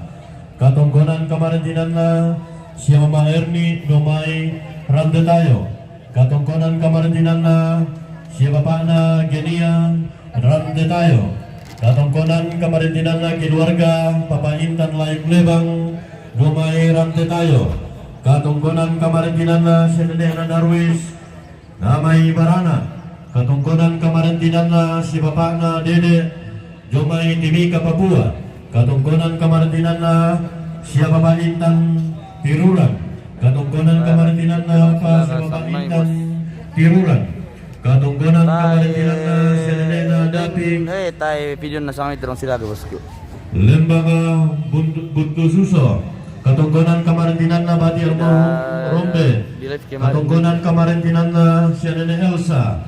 Katongkonan kamarintinanna sia mama' Erni jomai Randetayo. Katongkonan kamarintinanna sia bapa'na Genia Randetayo. Katongkonan kamarintinanna keluarga Papa Intan Layuk Lebang jomai Randetayo. Katongkonan kamarintinanna sia nene'na Darwis jomai barana. Katongkonan kamarintinanna sia bapa'na Dede jomai Timika Papua. Katongkonan kamarintinanna sia bapa' Intan Tiruran. Katongkonan kamarintinanna pa sia bapa' Intan Tiruran. Katongkonan kamarintinanna sia nene'na Dapi. Hei, tai video na sangai terong silaga, bosku. Lembaga Buntu, Buntu Suso. Katongkonan kamarintinanna bati almarhum Rombe. Katongkonan kamarintinanna sia nene' Elsa.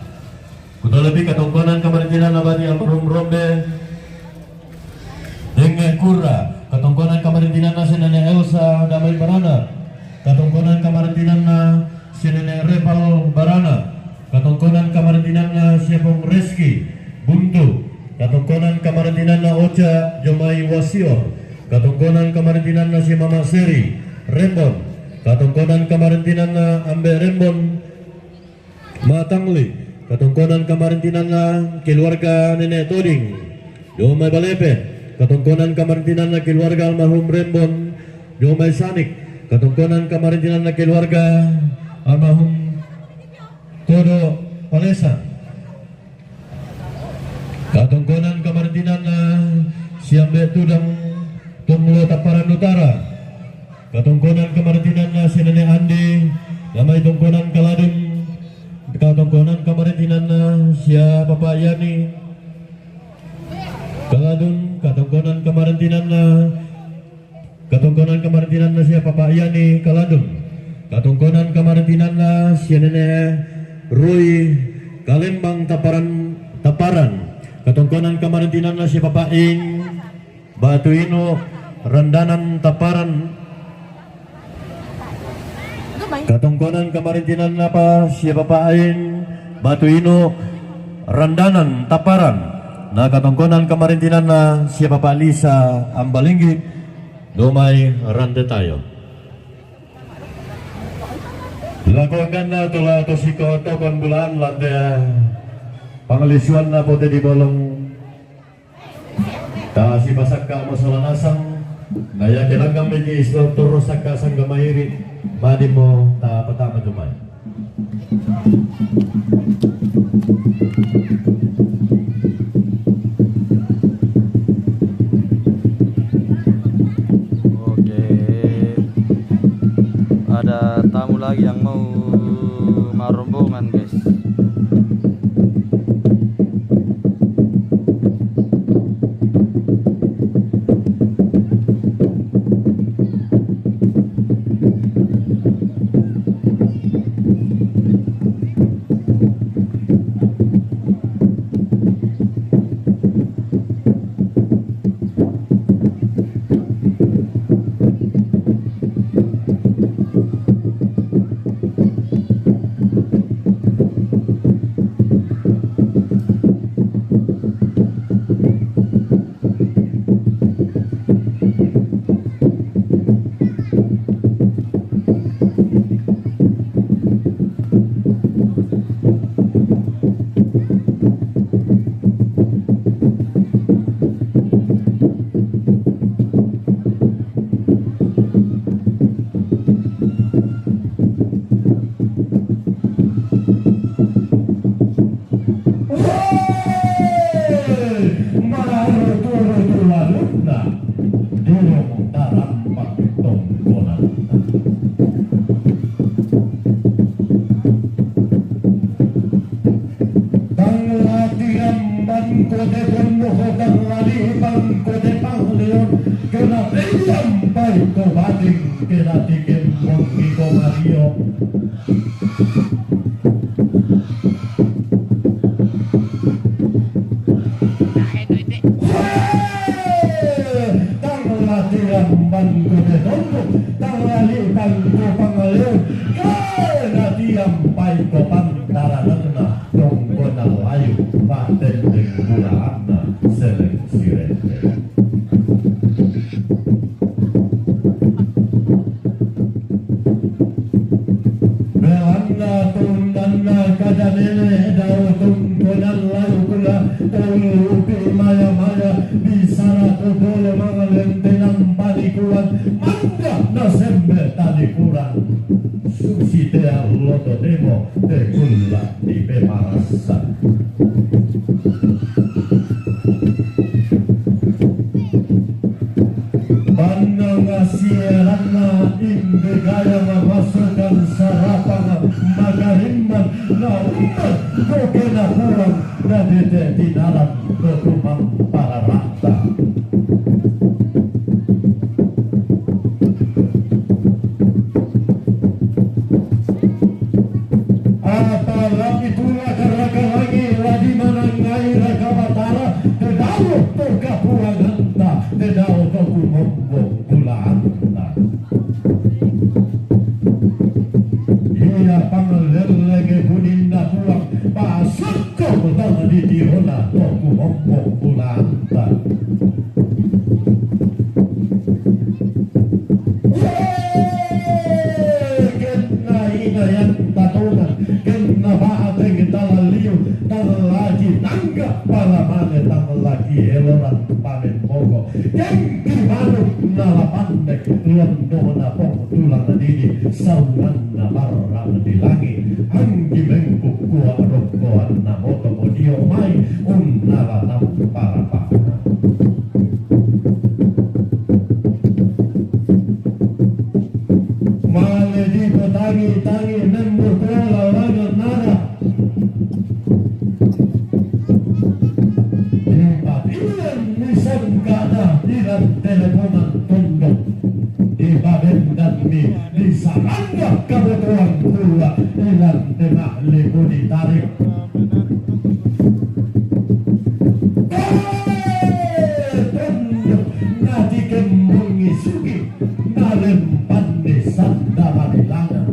Kutalepi katongkonan kamarintinanna bati almarhum Rombe. Denge Kurra. Katongkonan kamarintinanna sia nene' Elsa jomai barana. Katongkonan kamarintinanna sia nene' Repal barana. Katongkonan kamarintinanna sia Pong Reski Buntu. Katongkonan kamarintinanna Oca jomai Wasior. Katongkonan kamarintinanna sia mama' Seri Rembon. Katongkonan kamarintinanna Ambe' Rembon Matangli. Katongkonan kamarintinanna keluarga nene' Toding jomai Balepe. Katongkonan kamarintinanna keluarga almarhum Rembon jomai Sanik. Katongkonan kamarintinanna keluarga almarhum Todo Palesa. Katongkonan kamarintinanna sia Ambe' Tudang Tonglo Taparan Utara. Katongkonan kamarintinanna sia nene' Andi jomai tongkonan Kaladun. Katongkonan kamarintinanna sia papa' Yani Kaladun. Katongkonan kamarintinanna Katongkonan kamarintinanna sia papa' Yani Kaladun. Katongkonan kamarintinanna sia nene' Rui Kalembang Taparan, Taparan. Katongkonan kamarintinanna sia papa' Ing Batu Inu Randanan Taparan. Katongkonan kamarintinanna pa sia papa' Ing Batu Inu Randanan Taparan. Na katongkonan kamarintinanna sia papa' Lisa Ambalinggi jomai Randetayo. Lako angganna tu la tosiko tokon bulaan lan te panglisuanna Pote di Bolong. Tasipasakka' mo sola nasang, na iake langgang meki' sitorro sakka' sangga mairi', ma'din mo tapatama jomai. Oke. Ada tamu lagi yang mau marombongan, guys. Bating kena tikim mengiko Mario. Tang latihan bangku tetumpuk, tang lali bangku pangaliu. Kena tiang pai ko pantara nengna tongkona layu, paten deng bulaanna seleng sirete. Belanna tundanna kadanene dau tungkunan layu kula tolu upi maya-maya bisara totole mangalentenan panikuan manda nasembe tanikurang. Susi tea loto temo te kulla di pemarasa. Banna ngasieranna inde gaya mamasukan sarapang makarimman naumman dokena kurang dadete tinaran dotumang pararata. Apalagi pula karaka langi ladi manangai raka Batara, tedau to kapuanganta, tedau to kumombong bulaanta. Ia panglelenge buninna puang, pasukko tong di tiona to kumombong bulaanta. Kenna inayang tatongan, kenna bateng talaliu, tallaki tangga palamane, tallaki eloran panen boko. Kengki manuk nalapandek, londona pong tulang didi, saunganna barrang di langi, anggi mengkukua rokkoanna moto modio mai, unnala namparapana. Mane dipotangi-tangi membuka lawangan nara. Dipatillen misengkana dilan teleponan tondok. Dipabendan mi disarangga kabutuhan kula ilan tema liku ditarik. Tondok nati kembungi sugi. Nalempanni sanda mamilangan.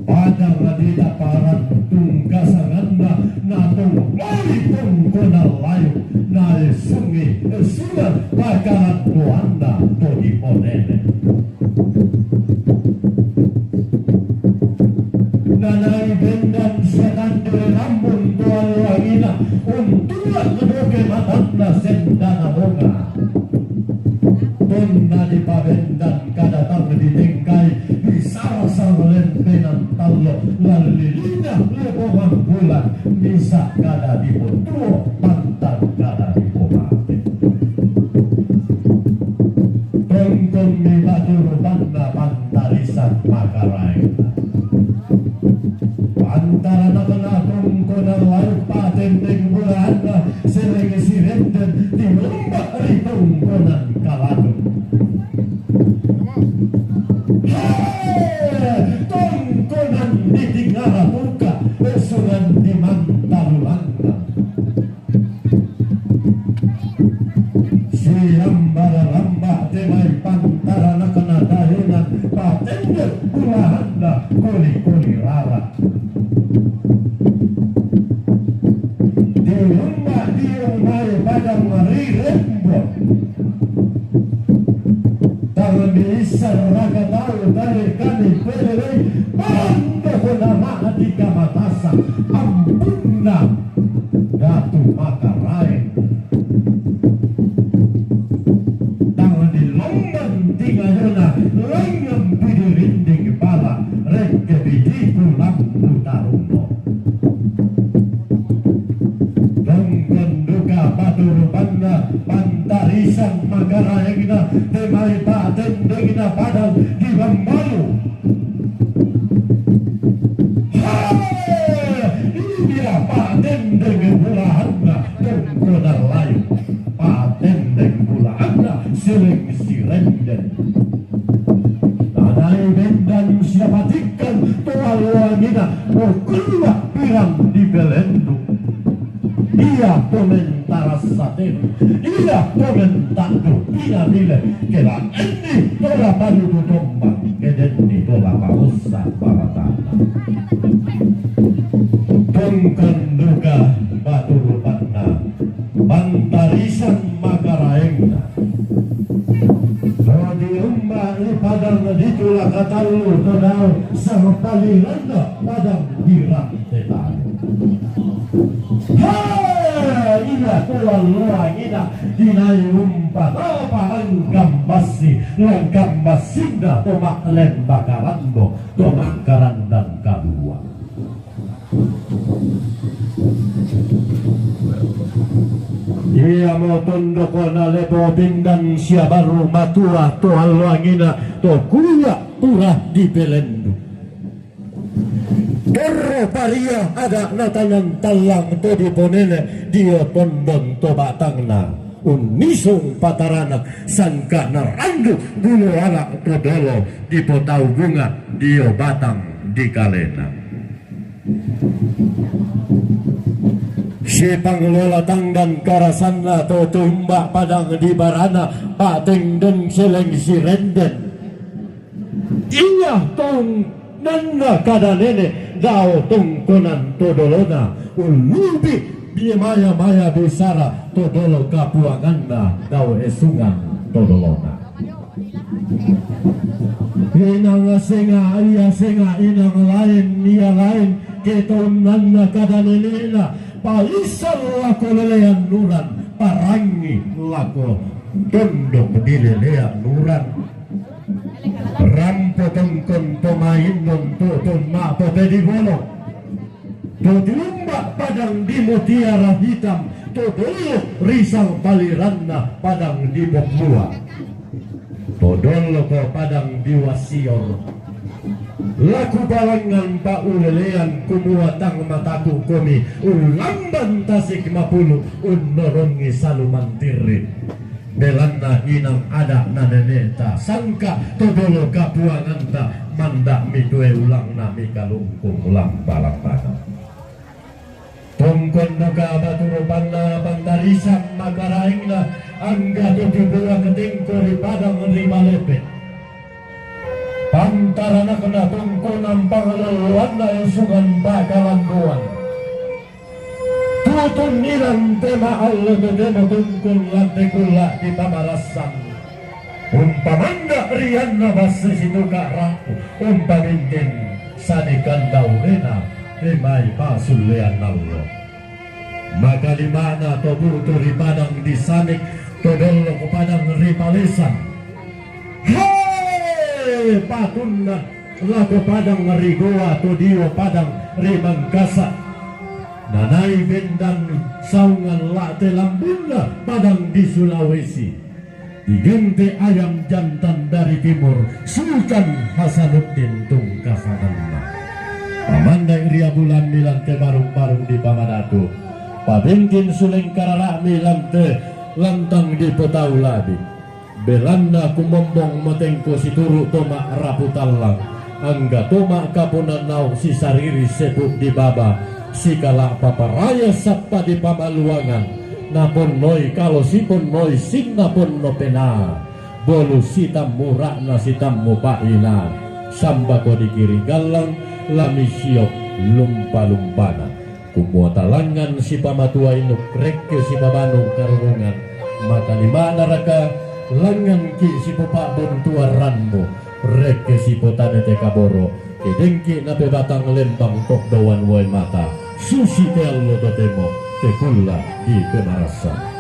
Padang dida paran tungkasanganna, natung mali tungkuna layu, naisungi sunan pakaran buanna to diponene. Nanai bendan setan due rambun tuan wangina, untulan doke matanna sendana bonga. Tonna dipabendan kadatang ditengkai, disarasang lentenan tallo, lallilina lepongan bulan, misa kada dipotuo, pantang kada dipomate. Tongkon mi batu rupanna pantarisan makaraeng. Pantaranakna tongkona laut patenteng bulaanna seleng sirenden tinumbak ri tongkonan kaladung. He! Tongkonan ditingara buka, usungan di mantalulanna. Silambaralamba te mai pantaranakna daenan patendek bulaanna koli-koli rara. Dilumba diung mai padang ri Rembon. Tang miissan raka tau tare kani pelelei pando nama di kamatasa ampunna Datu Makaraeng. Tang dilomban tingayona, laingem pidirinding pala, rekke bidiku lampu tarungo. Tongkon duka paturupanna, pantarisan makaraengna, temai patendengna padang di Bambalu. Hai! Ia patendeng bulaanna tongkonan layu. Patendeng bulaanna Seleng si Renden. Nanai bendan sia patikkan to alloangina, o keluak pirang di Belendu. Ia to mentaras saten, ia to mentakdu pinamile, kela enni to la padudu tombang, kedenni to la paossa baratana. Tongkan duka batu rupanna, pantarisan makaraengna. Todi umba i padang di Tulak Katallu to dao sahpaliranna padang di Rante Tanu. Ha, ina to alloangina, dinai umpatapa langkam bassi, langkam bassinna to ma'lembakaranno, to ma'karandang kalua. Iamo tondok na lepo pindan sia baru matua to alloangina to kuliak pura di Belendu. Torro paria ada natanan tallang to diponene dio tondon to batangna. Unnisung patarana sangka narandu bulu anak to dolo dipotau bunga dio batang di kalena. Sipanglola tangdan karasanna to tumba padang di barana, patengden seleng si Renden. Ia tong nanna kada nene dao tongkonan to dolona, ulubi bimaya-maya bisara to dolo kapuanganna dao esungan to dolona. Inang senga ia senga inang laen ia laen, ketounanna kada nenena, palisar lako lelean nuran, parangi lako tondok di lelean nuran. Rampo tongkon pemain non to tonna pote di bolo. To tumba padang di Mutiara Hitam, to dolo risang paliranna padang di Pokbua. To dolo ko padang di Wasior. Laku palangan pa ulelean kumua tang mataku komi, ulamban tasik mapulu, unnorongi saluman tirri. Belanna inang ada na neneta sangka to dolo kapuanganta, manda mitue ulangna mikalungkung lamba-lambana. Tongkon duka batu rupanna, pantarisan makaraengna, angga to tibua ketengko ri padang ri malepe. Pantaranakna tongkonan pangalaloanna esungan pakalanduan. Tutun ilan tema allo totemo tungkul lante kulla di pamarassan. Umpamanda rianna basse situka rapu, umpabintin sanikan daurena, emai pasullean allo. Makalimana to butu ri padang di Sanik, to dollo ko padang ri Palesan. He, patunna lako padang ri Goa to dio padang ri Mangkasa. Nanai bendan saungan late lambunna padang di Sulawesi. Digente ayam jantan dari timur, Sultan Hasanuddin tungkasananna. Pamandai ria bulan milante barung-barung di pamadatu. Pabingkin suleng karara milante lantang di potau labi. Belanna kumombong matengko situru toma rapu tallang, angga toma kapunan naung sisariri sepu di baba, sikala paparaya sappa di pamaluangan, naponnoi kalo siponnoi sinna ponno penaa, bolu sitammu ra'na sitammu pa'ina, sambako di kiri gallang, lami siok lumpa-lumpana. Kumua talangan sipamatua inuk, rekke sipabanu karurungan, makalimana raka, langanki sipopa'buntuaranmu, rekke sipotane te kaboro, kedengki napebatang lembang tokdoan wae mata, susi te allo totemo, te kulla di pemarassan.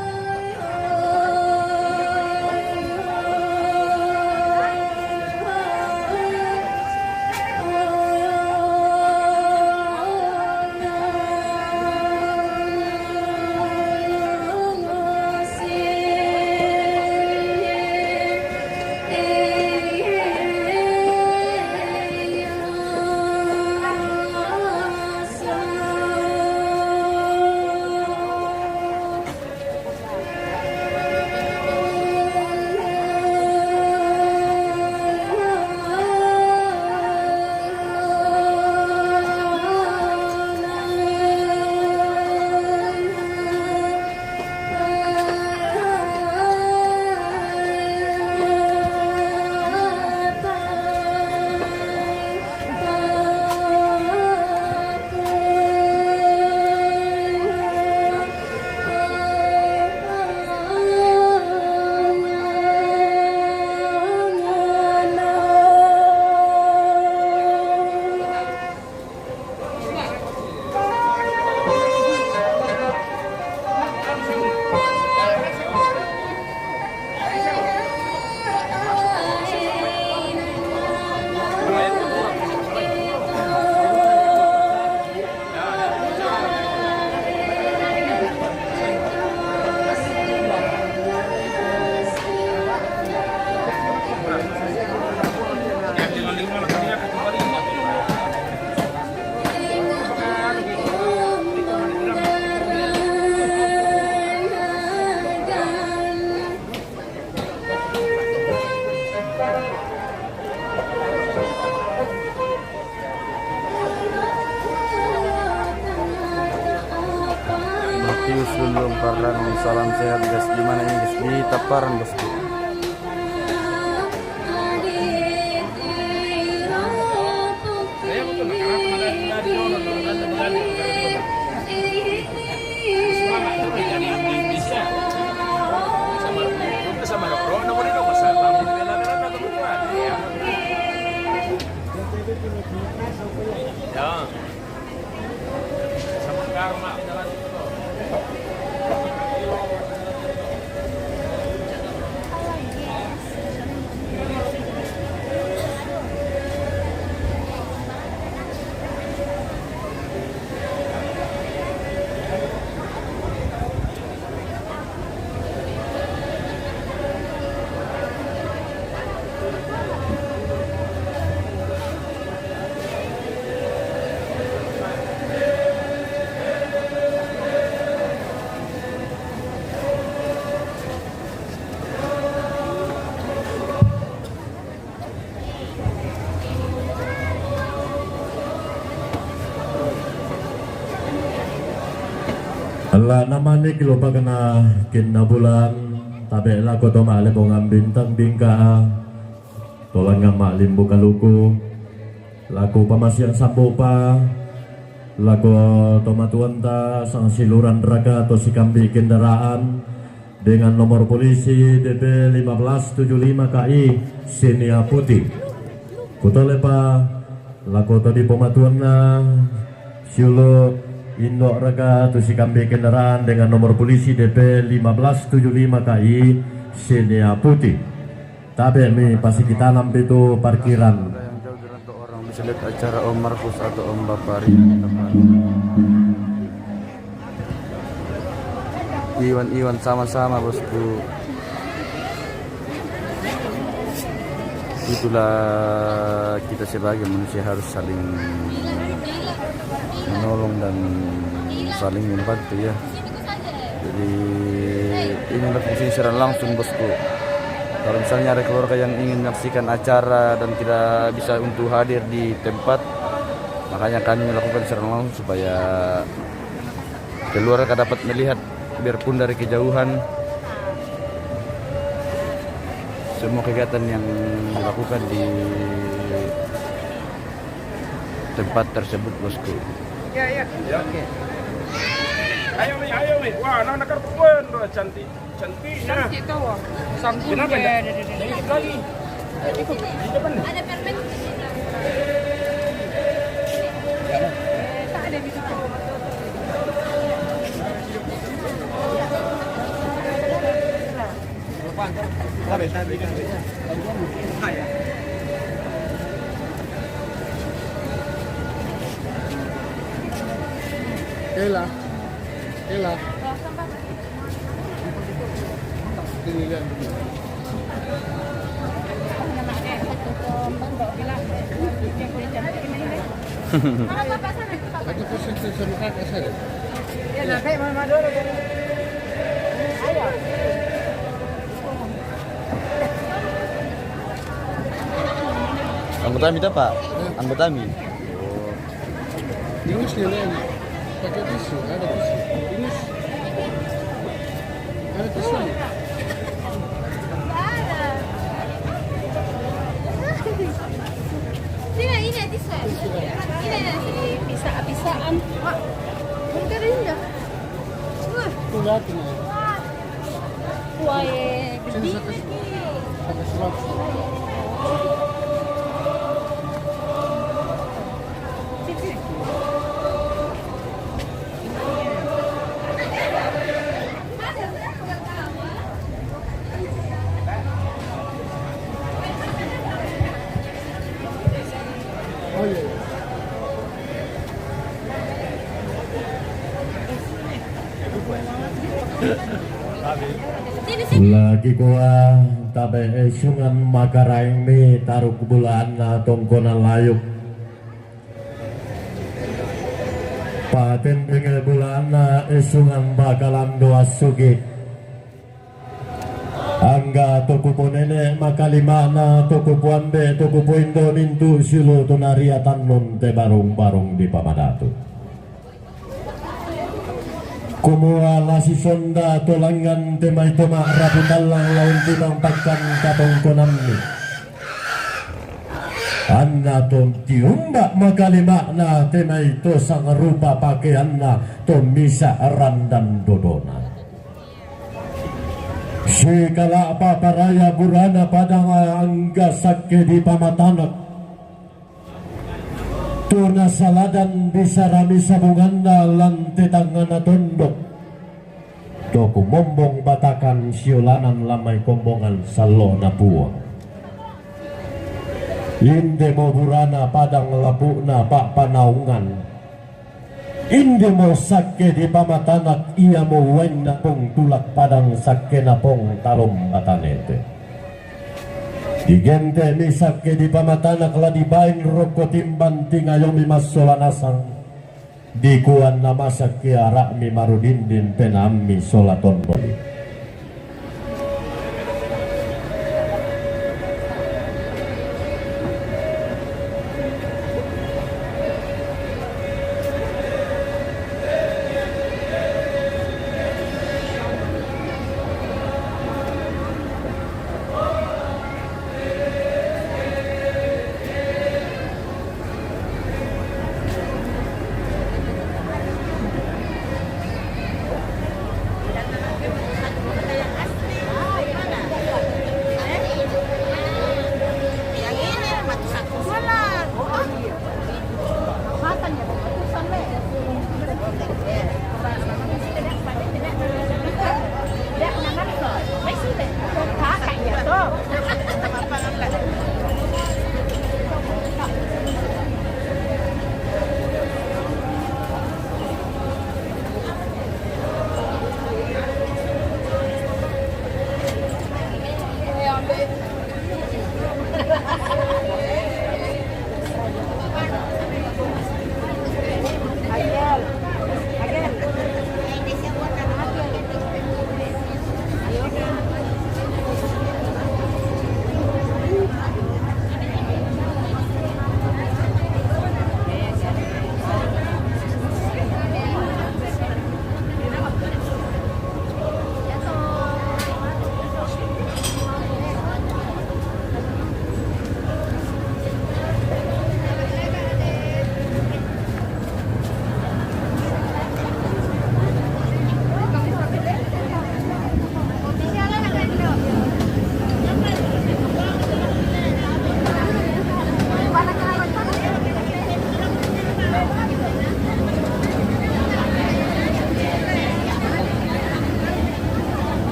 Salam sehat, guys. Gimana ini, guys? Di Taparan, bosku. Ala namani kilupa kena kinna bulan, tabe lako to male bongan bintang bingka, tolangan malimbu kaluku, lako pamasian sambupa, lako to matuanta sang siluran raka to sikambi kendaraan, dengan nomor polisi D P lima belas tujuh lima K I Sinia Putih. Kutolepa lako to di pematuanna siulo indo raka tu sikambi kendaraan dengan nomor polisi D P lima belas tujuh lima K I Sinia Putih. Tabe mi pasikitanam pitu parkiran. Yang jauh orang bisa lihat acara Om Markus atau Om Bapak Rini. Iwan, Iwan, sama-sama, bosku. Itulah kita sebagai manusia harus saling menolong dan saling membantu, ya. Jadi, inilah fungsi siaran langsung, bosku. Kalau misalnya ada keluarga yang ingin menyaksikan acara dan tidak bisa untuk hadir di tempat, makanya kami melakukan siaran langsung supaya keluarga dapat melihat biarpun dari kejauhan semua kegiatan yang dilakukan di tempat tersebut, bosku. Ya, ya. Ya. Oke. Ayo, Mi, ayo, Mi. Wah, anak-anak perempuan tuh cantik. Cantiknya. Cantik tuh, wah. Sangkut. Kenapa dia, enggak? Dia, dia, dia, dia. Sedikit lagi. Ayo, ikut. Di depan nih. Ada permen. Eh, tak ada di situ. Ela. Ela. Sini lihat. Satu persen sama kakak saya. Anggota mi, Pak? Anggota mi. Ingus dia lain. Pakai tisu, ada tisu. Ingus. Ada tisu. Sini, ini tisu. Ini, ini. Bisa-bisaan. Wah. Bukan ini dah. Wah. Tuh, lihat ini. Wah. Wah, eh, gede lagi. Lagi kua tabe esungan makaraeng mi taruk bulanna tongkona layuk. Patendenge bulanna esungan bakalan doa sugi. Angga to kuponene makalimana to kupoambe to kupoindo mintu siulu to nariatannun te barung-barung di pamadatu. Kumua la sisonda to langngan te mai to ma'rapu tallang lao untimang pakkan katongkonammi. Anna to tiumba makalima'na te mai to sangrupa pakeanna to misa' randan dodona. Sikala'pa paraya burana padang angga sakke dipamatanak. Tu nasaladan bisarami sabunganna lan te tangngana tondok. To kumombong batakan siolanan lan mai kombongan sallo'na Puang. Indemo burana padang lapu'na pa'panaungan. Indemo sakke dipamatanak iamo uainna Pong tulak padang sakkena Pong talomba tanete. Digente'mi sakke dipamatanak la dibain rokko timbang tingayomi massola nasang. Dikuanna masakke ara'mi marudindin penaammi sola tondoi.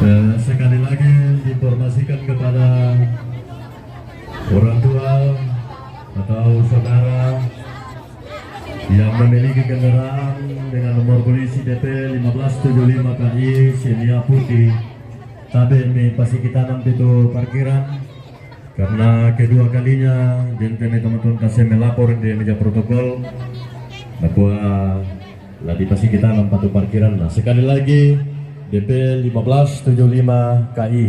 Eh, sekali lagi diinformasikan kepada orang tua atau saudara yang memiliki kendaraan dengan nomor polisi D P lima belas tujuh lima K I Xenia Putih, tabe' mi pasikitanampi tu parkiran. Karena kedua kalinya, gentemi tomatuanta melapor di meja protokol, nakua la dipasikitanampa tu parkiranna. Sekali lagi, D P lima belas tujuh lima K I.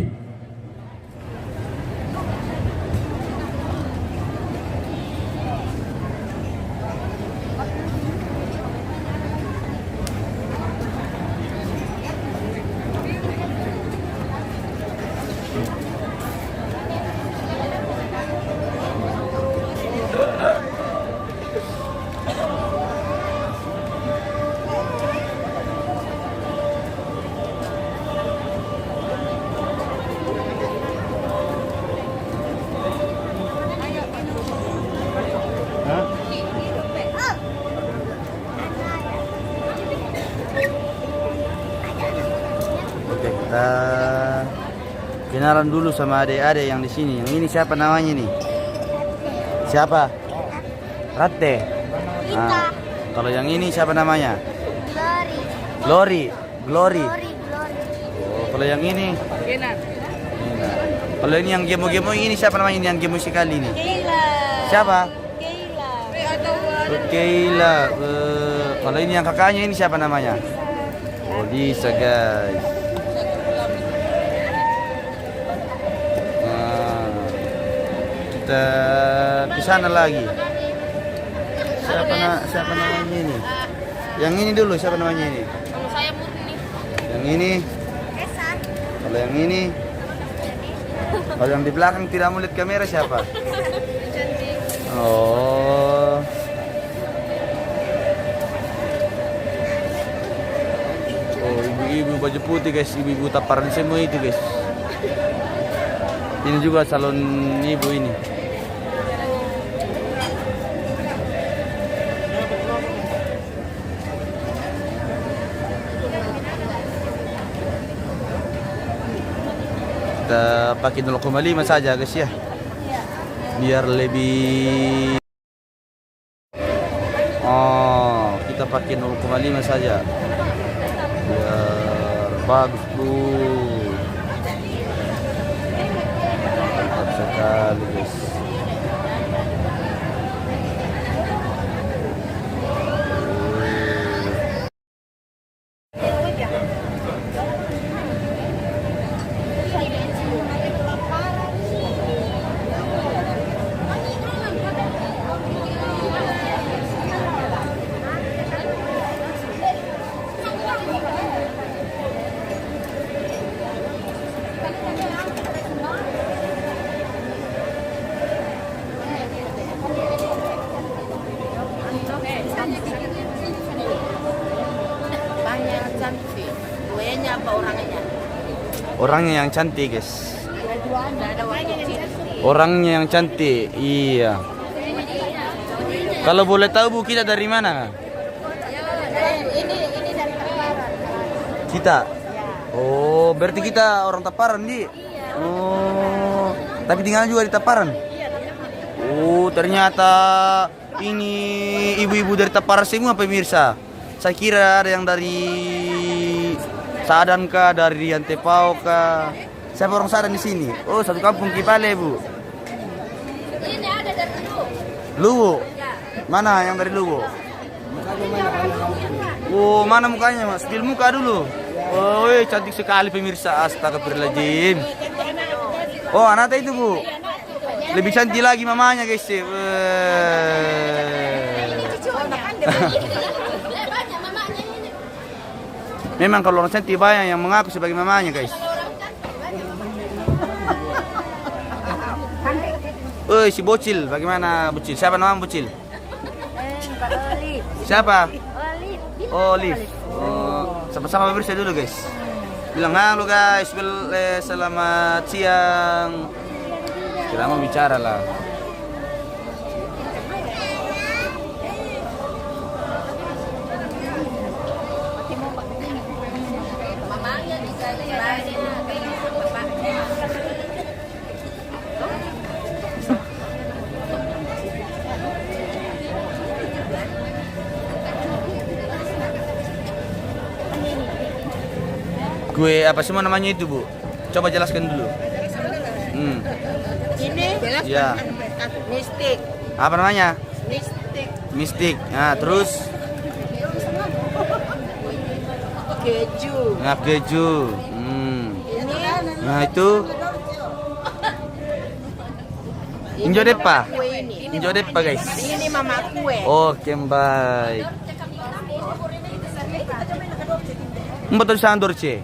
Oke, kita kenalan dulu sama adik-adik yang di sini. Yang ini siapa namanya ini? Siapa? Ratte. Nah, kalau yang ini siapa namanya? Lori. Lori. Glory. Glory, Glory. Oh, kalau yang ini? Gena. Gena. Kalau ini yang gemo-gemo ini siapa namanya ini yang gemo sekali ini? Keila. Siapa? Keila. Keila. Eh, kalau ini yang kakaknya ini siapa namanya? Oh, Lisa, guys. Nah, kita ke sana lagi. Siapa na-, siapa namanya ini? Yang ini dulu, siapa namanya ini? Kalau saya Murni. Yang ini? Esa. Kalau yang ini? Kalau yang di belakang tidak mau lihat kamera, siapa? Cantik. Oh. Oh, ibu-ibu baju putih, guys, ibu-ibu Taparan semua itu, guys. Ini juga calon ibu ini. Kita pakai nol koma lima saja, guys, ya. Biar lebih, oh, kita pakai nol koma lima saja. Biar bagus, Bu. Mantap sekali, guys. Banyak cantik. Kuenya apa orangnya? Orangnya yang cantik, guys. Nggak ada waktu cerita. Orangnya yang cantik, iya. Kalau boleh tahu, Bu, kita dari mana? Ini, ini dari Taparan. Kita? Ya. Oh, berarti kita orang Taparan, di? Iya. Oh, tapi tinggal juga di Taparan? Iya, tapi Oh, ternyata ini ibu-ibu dari Taparan semua, pemirsa. Saya kira ada yang dari Sadan kah, dari Antepao kah? Siapa orang Sadan di sini? Oh, satu kampung kipale, Bu. Ini ada dari Luwu. Luwu? Ya. Mana yang dari Luwu? Oh, mana mukanya, Mas? Spill muka dulu. Oh, eh, cantik sekali, pemirsa. Astagfirullahaladzim. Oh, anak itu, Bu. Lebih cantik lagi mamanya, guys. Weh. Memang kalau orang cantik banyak yang mengaku sebagai mamanya, guys. Woi, si Bocil, bagaimana, Bocil? Siapa nama Bocil? Eh, Kak Olive. Siapa? Olive. Olive. Oh, sama-sama pemirsa dulu, guys. Bilang halo, guys. Bel-, eh, selamat siang. Kita mau bicara lah. Kue apa semua namanya itu, Bu? Coba jelaskan dulu. Hmm. Ini Ya. Mistik. Apa namanya? Mistik. Mistik. Nah, terus? Keju. Nah, keju. Hmm. Ini Nah, itu. Ini Injo deppa. Mama kue ini. Injo deppa, guys. Ini mama kue. Oke, baik. Mboto sandor, Ce.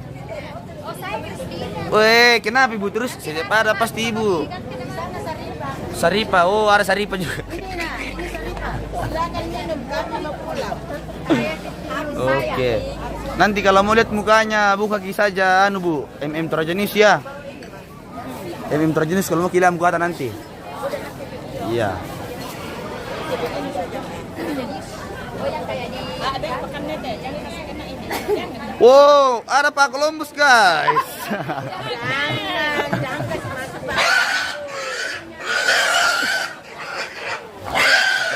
Weh, kenapa, Ibu? Terus saya pada pasti, Ibu. Saripa. Oh, ada Saripa juga. Ini, nah, ini Saripa. Silakan minum, kami mau pulang. Oke. Nanti kalau mau lihat mukanya, buka ki saja, anu, Bu, M M Trajenis ya. M M Trajenis kalau mau kilam ku ada nanti. Iya. Wow, ada Pak Columbus, guys.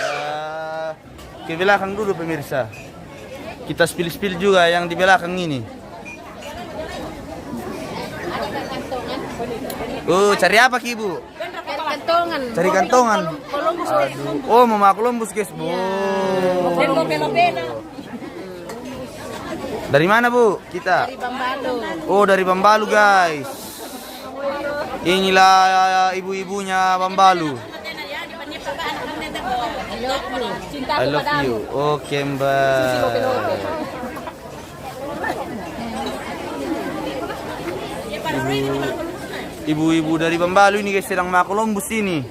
Eh, ke belakang dulu, pemirsa. Kita spill-spill juga yang di belakang ini. Oh, cari apa ki, Bu? Kantongan. Cari kantongan. Aduh. Oh, mau makan lombus, guys, Bu. Dari mana, Bu? Kita. Dari Bambalu. Oh, dari Bambalu, guys. Inilah ibu-ibunya Bambalu. I love you. Oke, Mbak. Ibu-ibu dari Bambalu ini, guys, sedang makan lombus ini.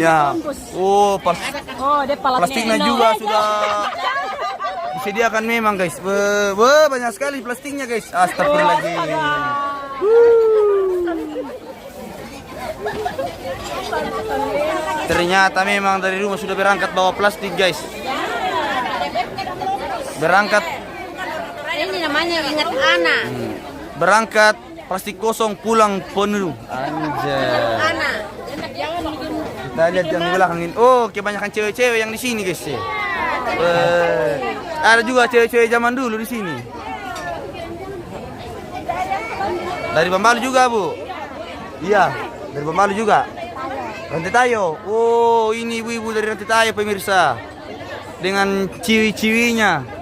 Ya. Oh, pas. Plastiknya juga sudah disediakan memang, guys. Wah, banyak sekali plastiknya, guys. Astagfirullahaladzim. Ternyata memang dari rumah sudah berangkat bawa plastik, guys. Berangkat. Ini namanya ingat anak. Hmm. Berangkat plastik kosong, pulang penuh. Anjay. Anak. Kita lihat yang di belakang ini. Oh, kebanyakan cewek-cewek yang di sini, guys, ya. Eh, ada juga cewek-cewek zaman dulu di sini. Dari Bambalu juga, Bu? Iya, dari Bambalu juga. Rantetayo. Oh, ini ibu-ibu dari Rantetayo, pemirsa. Dengan ciwi-ciwinya.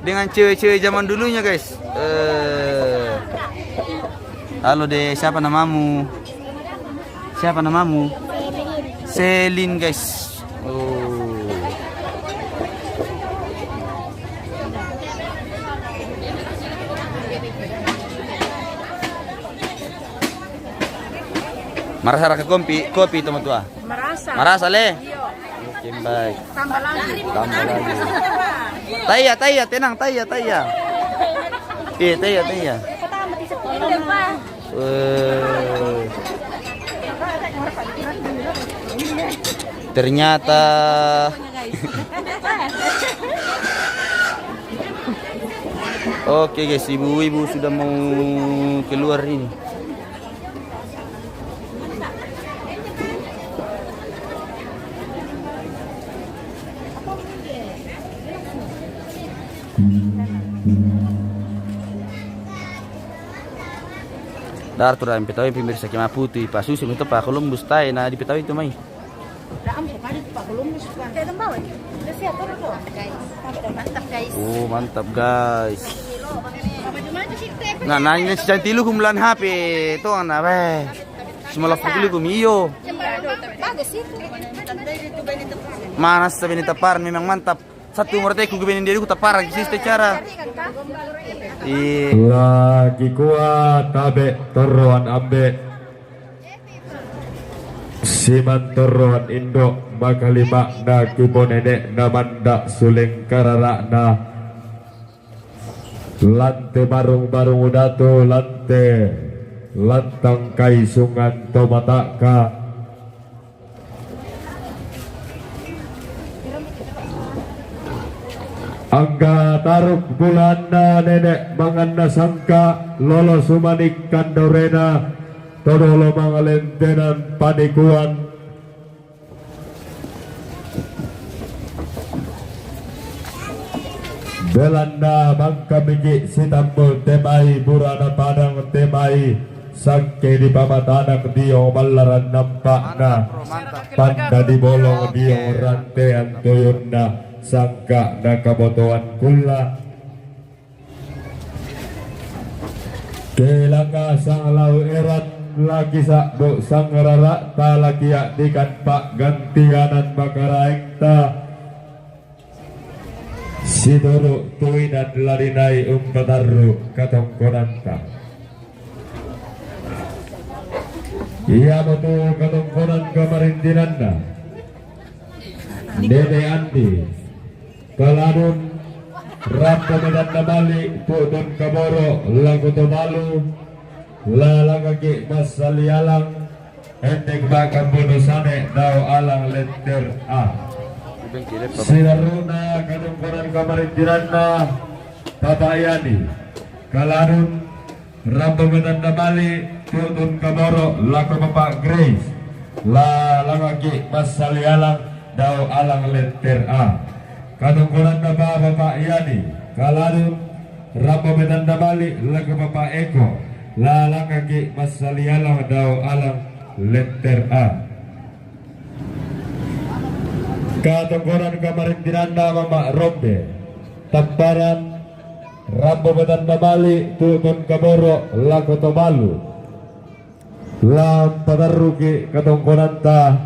Dengan cewek-cewek zaman dulunya, guys. Eh. Halo, Dek, siapa namamu? Siapa namamu? Selin, guys. Oh. Marasa raka kopi, kopi, toma tua? Marasa. Marasa, le? Iyo. Oke, baik. Tambah lagi. Tambah lagi. Taya, taya, tenang, taya, taya. Iya, taya, taya. Eh, ternyata. Oke, guys, ibu-ibu sudah mau keluar ini. Dar tu dah, pemirsa, kema putu, pasusu mi tu pa Columbus tai na di petau itu mai. Mantap, guys. Oh, mantap, guys. Nah, nanya si cantik lu kumlan H P tuh, anak, weh. Semua lapuk lu kumi, iyo. Mana sa bini tapar memang mantap. Satu umur teku bini dia ku tapar, siste cara. Iya. Lagi kuat, tabe, toroan ambe. Siman toroan indo, makalima na kipo nene na manda suleng karara na. Lante barung-barung udatu, lante lantang kaisungan tomataka. Angga taruk bulanna nene manganna sangka, lolo sumanik kandaurena, todolo mangalentenan panikuan. Belanna bangka miki sitambul temai, burana padang temai, sangke dipamatanak dio mallaran nampakna, panda dibolong dio rantean tuyunna, sangka nakabotoan kulla. Kelaka sanglau eran laki sabbu sangrara ta lakiak dikan paggantianan makaraengta. Situru tuinan larinai umpatarru katongkonanta. Iamotu katongkonan kamarintinanna. Dede Andi. Kaladun, rampo medanna mali, tu'tun kaboro, lako to balu, lalangaki massalialang, endek baka bono sane dao alang letter A. Sidaruna katongkonan kamarintinanna, Papa Yani, Kaladun, Rampo medanna mali, tu'tun kaboro, lako Bapak Grace. Lalangaki massalialang dao alang letter A. Katongkonanna Bapak Yani, Kaladun, rampo medanna mali, lako Bapak Eko. Lalangaki massalialang dao alang letter A. Katongkonan kamarintinanna Mama Rombe. Tamparan, rampo medanna mali, tu'tun kaboro, lako to balu. Lam patarruki katongkonanta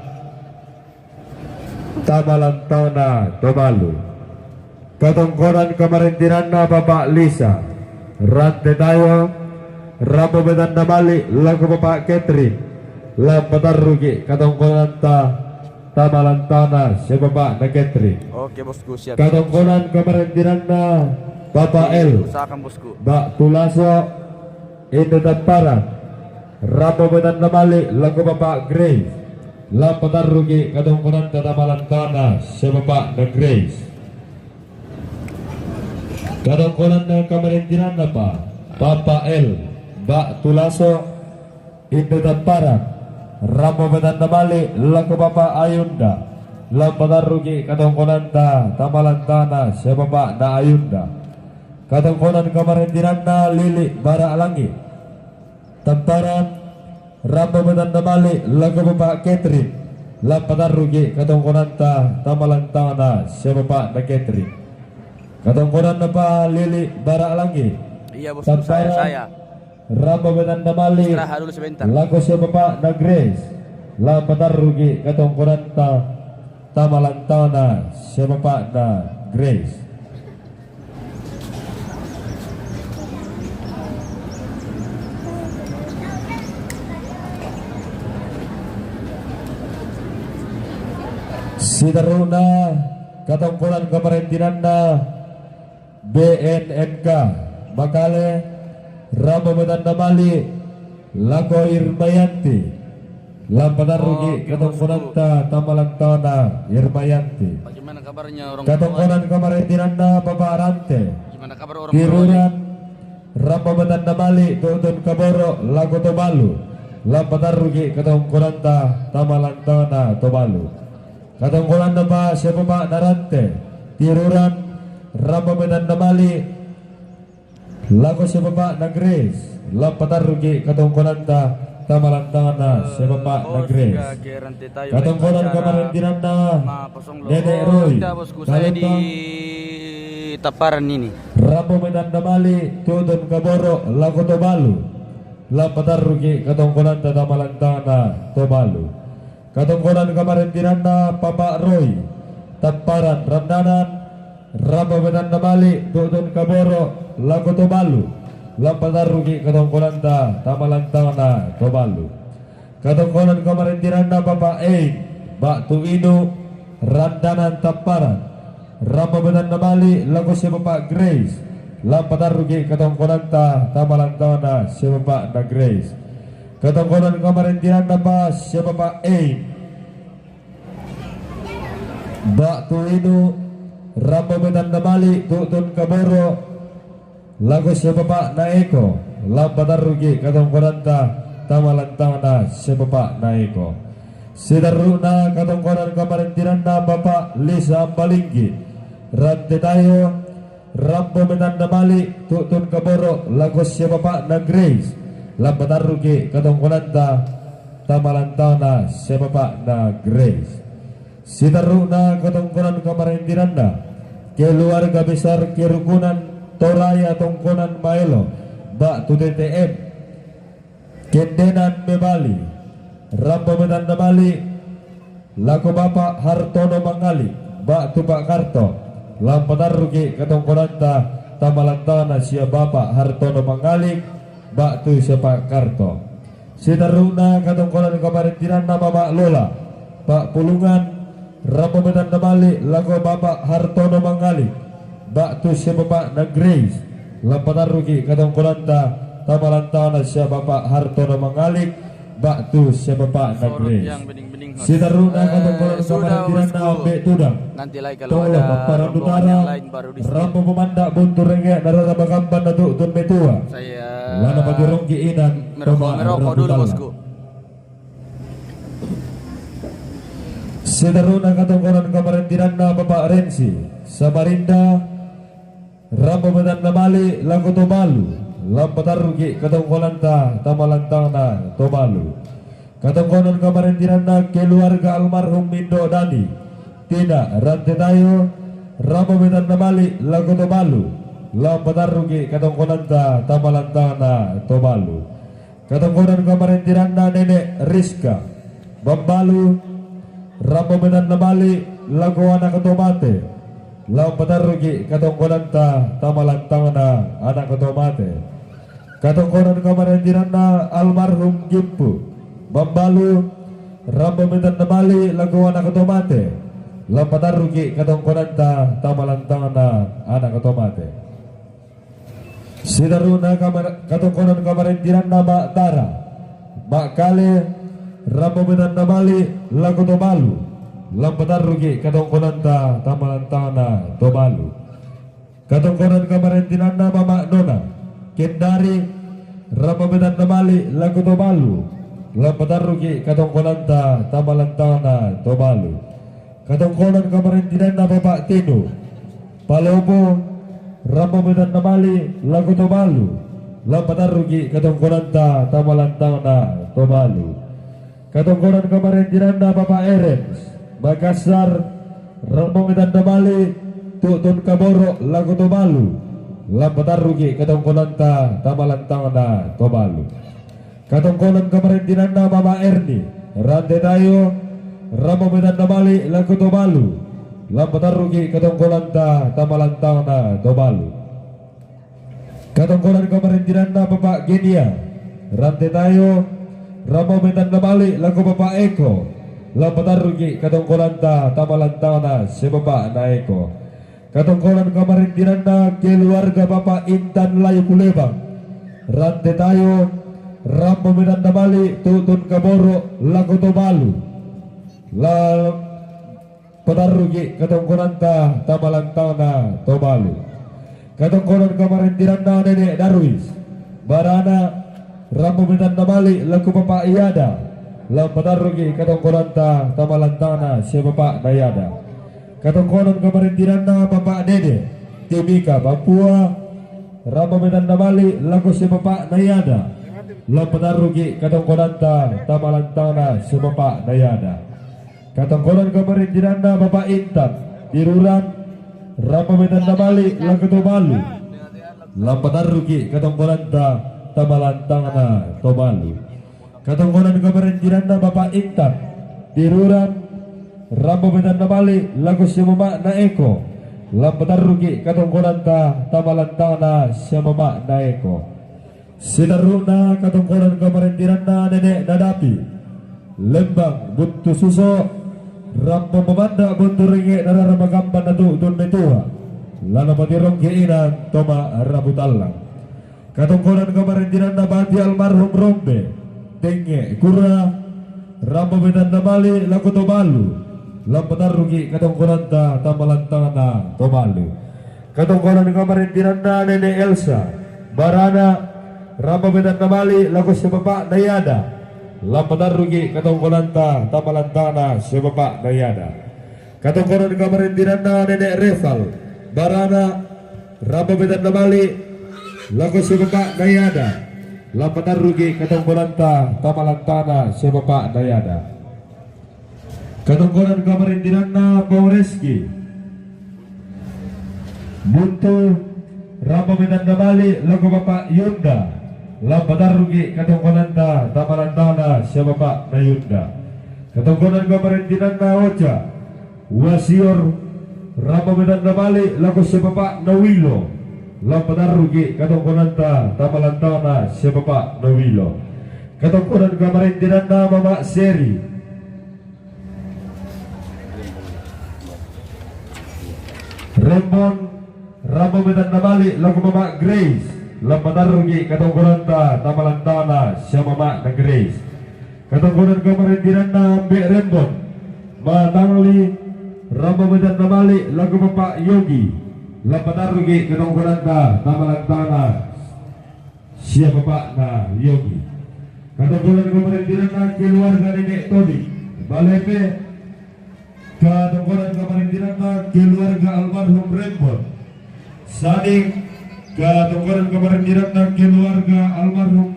tama lantana Tobalu. Katongkonan kamarintinanna Bapak Lisa, Rante Tayo, rampo metanna mali lako Bapak Catherine, lam patarruki katongkonanta tama lantana sia Bapak na Catherine. Oke, Bosku, siap. Katongkonan kamarintinanna Bapak L, usahakan, Bosku. Mbak Tulaso, Inde Tamparan, rampo metanna mali lako Bapak Grace, lam patarruki katongkonanta tama lantana sia Bapak na Grace. Katongkonanna kamarintinanna pa, Bapak L, Mbak Tulaso, Inde Tamparan, rampo metanna mali lako Bapak Ayunda, lam patarruki katongkonanta tama lantana sia Bapak na Ayunda. Katongkonan kamarintinanna Lili Bara Langi, Tamparan, rampo metanna mali lako Bapak Catherine, lam patarruki katongkonanta tama lantana sia Bapak na Catherine. Katongkonanna pa Lili Bara Langi, iya, Bosku, Tamparan, saya, saya. Rampo metanna mali lako sia Bapak na Grace, lam patarruki katongkonanta tama lantana sia Bapak na Grace. Siteruna katongkonan kamarintinanna B N N K Makale, rampo metanna mali lako Irmayanti, lam patarruki katongkonanta tama lantana Irmayanti. Katongkonan kamarintinanna Bapak Rante, Tiruran, rampo metanna mali tu'tun kaboro lako Tobalu, lam patarruki katongkonanta tama lantana Tobalu. Katongkonanna pa sia Bapak na Rante, Tiruran, rampo metanna mali lako sia Bapak na Grace, lam patarruki katongkonanta tama lantana sia Bapak na Grace. Katongkonan kamarintinanna Nenek Roy, Taluntang, Tamparan ini, rampo metanna mali tu'tun kaboro lako Tobalu, lam patarruki katongkonanta tama lantana Tobalu. Katongkonan kamarintinanna Bapak Roy, Tamparan Randanan, rampo metanna mali tu'tun kaboro lako Tobalu, lam patarruki katongkonanta tama lantana Tobalu. Katongkonan kamarintinanna Bapak Ein, Mbak Tuinu, Randanan Tamparan, rampo metanna mali lako sia Bapak Grace, lam patarruki katongkonanta tama lantana sia Bapak na Grace. Katongkonan kamarintinanna pa sia Bapak Ein, Mbak Tuinu, rampo metanna mali tu'tun kaboro lako sia Bapak na Eko, lam patarruki katongkonanta tama lantana sia Bapak na Eko. Siteruna katongkonan kamarintinanna Bapak Lisa Ambalinggi, Rante Tayo, rampo metanna mali tu'tun kaboro lako sia Bapak na Grace, lam patarruki katongkonanta tama lantana sia Bapak na Grace. Siteruna katongkonan kamarintinanna keluarga besar kerukunan Toraya Tongkonan Maelo, Mbak Tutete M, Kendenan Mebali, rampo metanna mali lako Bapak Hartono Mangalik, Mbak Tu Pak Karto, lam patarruki katongkonanta tama lantana sia Bapak Hartono Mangalik, Mbak Tu sia Pak Karto. Siteruna katongkonan kamarintinanna Bapak Lola, Pak Pulungan, rampo metanna mali lako Bapak Hartono Mangalik, Mbak Tu sia Bapak na Grace, lam patarruki katongkonanta tama lantana sia Bapak Hartono Mangalik, Mbak Tu sia Bapak na Grace. Siteruna katongkonan kamarintinanna Ambe Tudang, Tolo Paparan Utara, rampo pamanda' Buntu Rengge' na rara magamban na tu'tun metua, la napatirongki' inan to ma'rabu talang. Siteruna katongkonan kamarintinanna Bapak Rensi Samarinda, rampo metanna mali lako Tobalu, lam patarruki' katongkonanta tama lantana Tobalu. Katongkonan kamarintinanna keluarga almarhum Indo Dani, Tina Rante Tayo, rampo metanna mali lako Tobalu, lam patarruki' katongkonanta tama lantana Tobalu. Katongkonan kamarintiranna Nenek Rizka, mambalu, rampo metan nabali lako anak to mate, lao patarruki katongkonanta tama lantangna anak to mate. Katongkonan kamarintiranna almarhum Gimpu, mambalu, rampo metan nabali lako anak to mate, lao patarruki katongkonanta tama lantangna anak to mate. Sitarru'na kamar-, katongkonan kamarintiranna Mak Tara, Mak Kale, rampo metan nabali lako to balu, lao patarruki katongkonanta tama lantangna to balu. Katongkonan kamarintiranna Mamak Nona, Kendari, rampo metan nabali lako to balu, lao patarruki katongkonanta tama lantangna to balu. Katongkonan kamarintiranna Bapak Tino, Palopo, rampo metan nabali lako to balu, lao patarruki katongkonanta tama lantangna to balu. Katongkonan kamarintiranna Bapak Erens, Makassar, rampo metan nabali tu'tun kaboro lako to balu, lao patarruki katongkonanta tama lantangna to balu. Katongkonan kamarintiranna Mama Erni, Rante Tayo, rampo metan nabali lako to balu, lao patarruki katongkonanta tama lantangna to balu. Katongkonan kamarintiranna Bapak Genia, Rante Tayo, rampo metan nabali lako Bapak Eko, lao patarruki katongkonanta tama lantangna sibapak na Eko. Katongkonan kamarintiranna keluarga Bapak Intan Layu Kulebang, Rante Tayo, rampo metan nabali tu'tun kaboro lako to balu, lao patarruki katongkonanta tama lantangna to balu. Katongkonan kamarintiranna Nenek Darwis, Barana, rampo metan nabali lako Bapak Iada, lao patarruki katongkonanta tama lantangna sibapak na Iada. Katongkonan kamarintiranna Bapak Dede, Timika, Papua, rampo metan nabali lako sibapak na Iada, lao patarruki katongkonanta tama lantangna sibapak na Iada. Katongkonan kamarintiranna Bapak Intan, Tiruran, rampo metan nabali lako to balu, lao patarruki katongkonanta tama lantangna to balu. Katongkonan kamarintiranna Bapak Intan, Tiruran, rampo metan nabali lako sibapak na Eko, lao patarruki katongkonanta tama lantangna sibapak na Eko. Sitarru'na katongkonan kamarintiranna Nenek Nadapi, Lembang, Buntu Suso, rampo mamanda bontu ringnge na rara magamban na tu'tun metua, lao napatirongki inang toma rabu tallang. Katongkonan kamarintiranna bati almarhum Rombe, Tengnge, Kura, rampo metan nabali lako to balu, lao patarruki katongkonanta tama lantangna to balu. Katongkonan kamarintiranna Nenek Elsa, Barana, rampo metan nabali lako sibapak na Iada, lao patarruki katongkonanta tama lantangna sibapak na Iada. Katongkonan kamarintiranna Nenek Resal, Barana, rampo metan nabali lako sibapak na Iada, lao patarruki katongkonanta tama lantangna sibapak na Iada. Katongkonan kamarintiranna Bang Reski, Buntu, rampo metan nabali lako Bapak Yunda, lao patarruki katongkonanta tama lantangna sibapak na Yunda. Katongkonan kamarintiranna Oca, Wasior, rampo metan nabali lako sibapak na Wilo, lao patarruki katongkonanta tama lantangna sibapak na Wilo. Katongkonan kamarintiranna Mamak Seri, Rembon, rampo metan nabali lako Mamak Grace, lao patarruki katongkonanta tama lantangna sibapak na Grace. Katongkonan kamarintiranna Ambe Rembon, Matangli, rampo metan nabali lako Bapak Yogi, lao patarruki katongkonanta tama lantangna sibapak na Yogi. Katongkonan kamarintiranna keluarga Nenek Toni, Balepe, katongkonan kamarintiranna keluarga almarhum Rembon, Saning, katongkonan kamarintiranna keluarga almarhum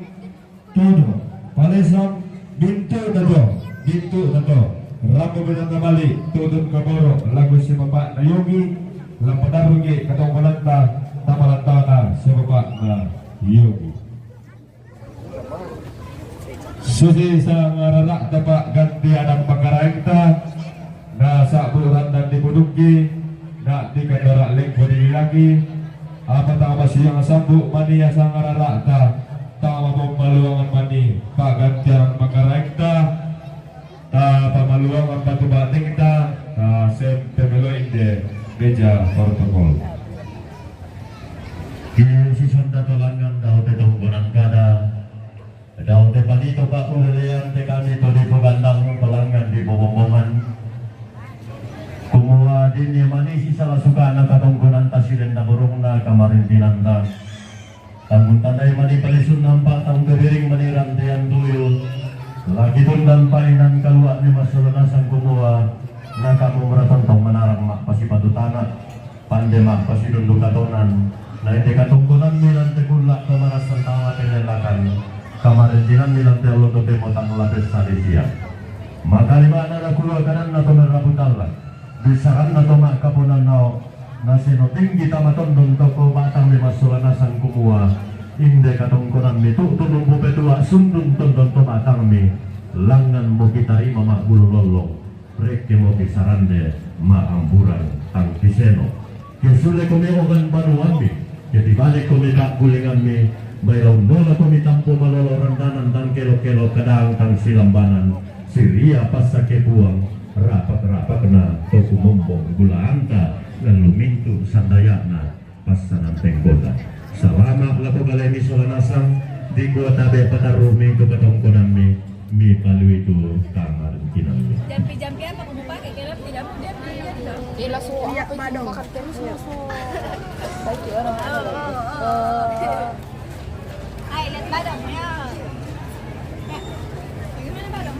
Todo, Palesang, Bintu Tato, Bintu Tato, rampo metan nabali tu'tun kaboro lako sibapak na Yogi, lao patarruki katongkonanta tama lantangna sibapak na Yogi. Susi sangarara'ta pa'gantianan makaraengta, na sa'bu randan di budukki, na di kandara' lengko di lilaki, apa tama siang sambu mania sangarara'ta, tama pamaluangan mani pa'gantianan makaraengta, ta pamaluangan batu batengta, ta sempe melo inde meja protokol. Ki susunda tolangan dao te tongkonan kada, dao te panito pa'ulelean te kami to di pogandang tolangan di bobombongan. Kumua dinni manisi sala sukana katongkonan tasilenda burungna kamarintinanta. Tanggung tandai mani palisun nampa tanggung kebiring mani rantean tuyul. Lagi tundan painan kalua ni masulana sangkumua. Na kamu meratontong manarang mak pasipatu tanah. Pande ma' pasidundu katonan, na inde katongkonammi lan te kulla' to marasan tama pennelakan, kamarintinammi lan te allo totemo tang la pessali sia. Makalima'na nakua kadanna to merrapu talla, bissaranna to ma'kaponan nao', naseno tinggi tama tondon to ko batangmi massola nasang kumua, inde katongkonammi tu'tu mumpupetua sundun tondon to batangmi, langnganmo kitarima ma'bulu lollong. Rekke moki sarande ma'amburang tang kiseno. Ke sule komi ogan banuammi, ke tibale komi ka'bulingammi, mai laundona komi tampo malolo randanan tang kelo-kelo kadang tang silambanan, siria passake puang, rapak-rapakna to kumombong gulaanta, lalu mintu sandaya'na. Passanan pengkota. Salama' lako kalemi sola nasang, dikua tabe' patarru'mi tu katongkonammi, mipalui tu kamarintinammi. Jampi-jampi apa kamu pakai? Kalau tidak mau dia beli aja. Iya, langsung apa itu? Makan terus langsung. Baik ya, orang. Oh, oh, oh. Hai, lihat badangnya. Bagaimana badang?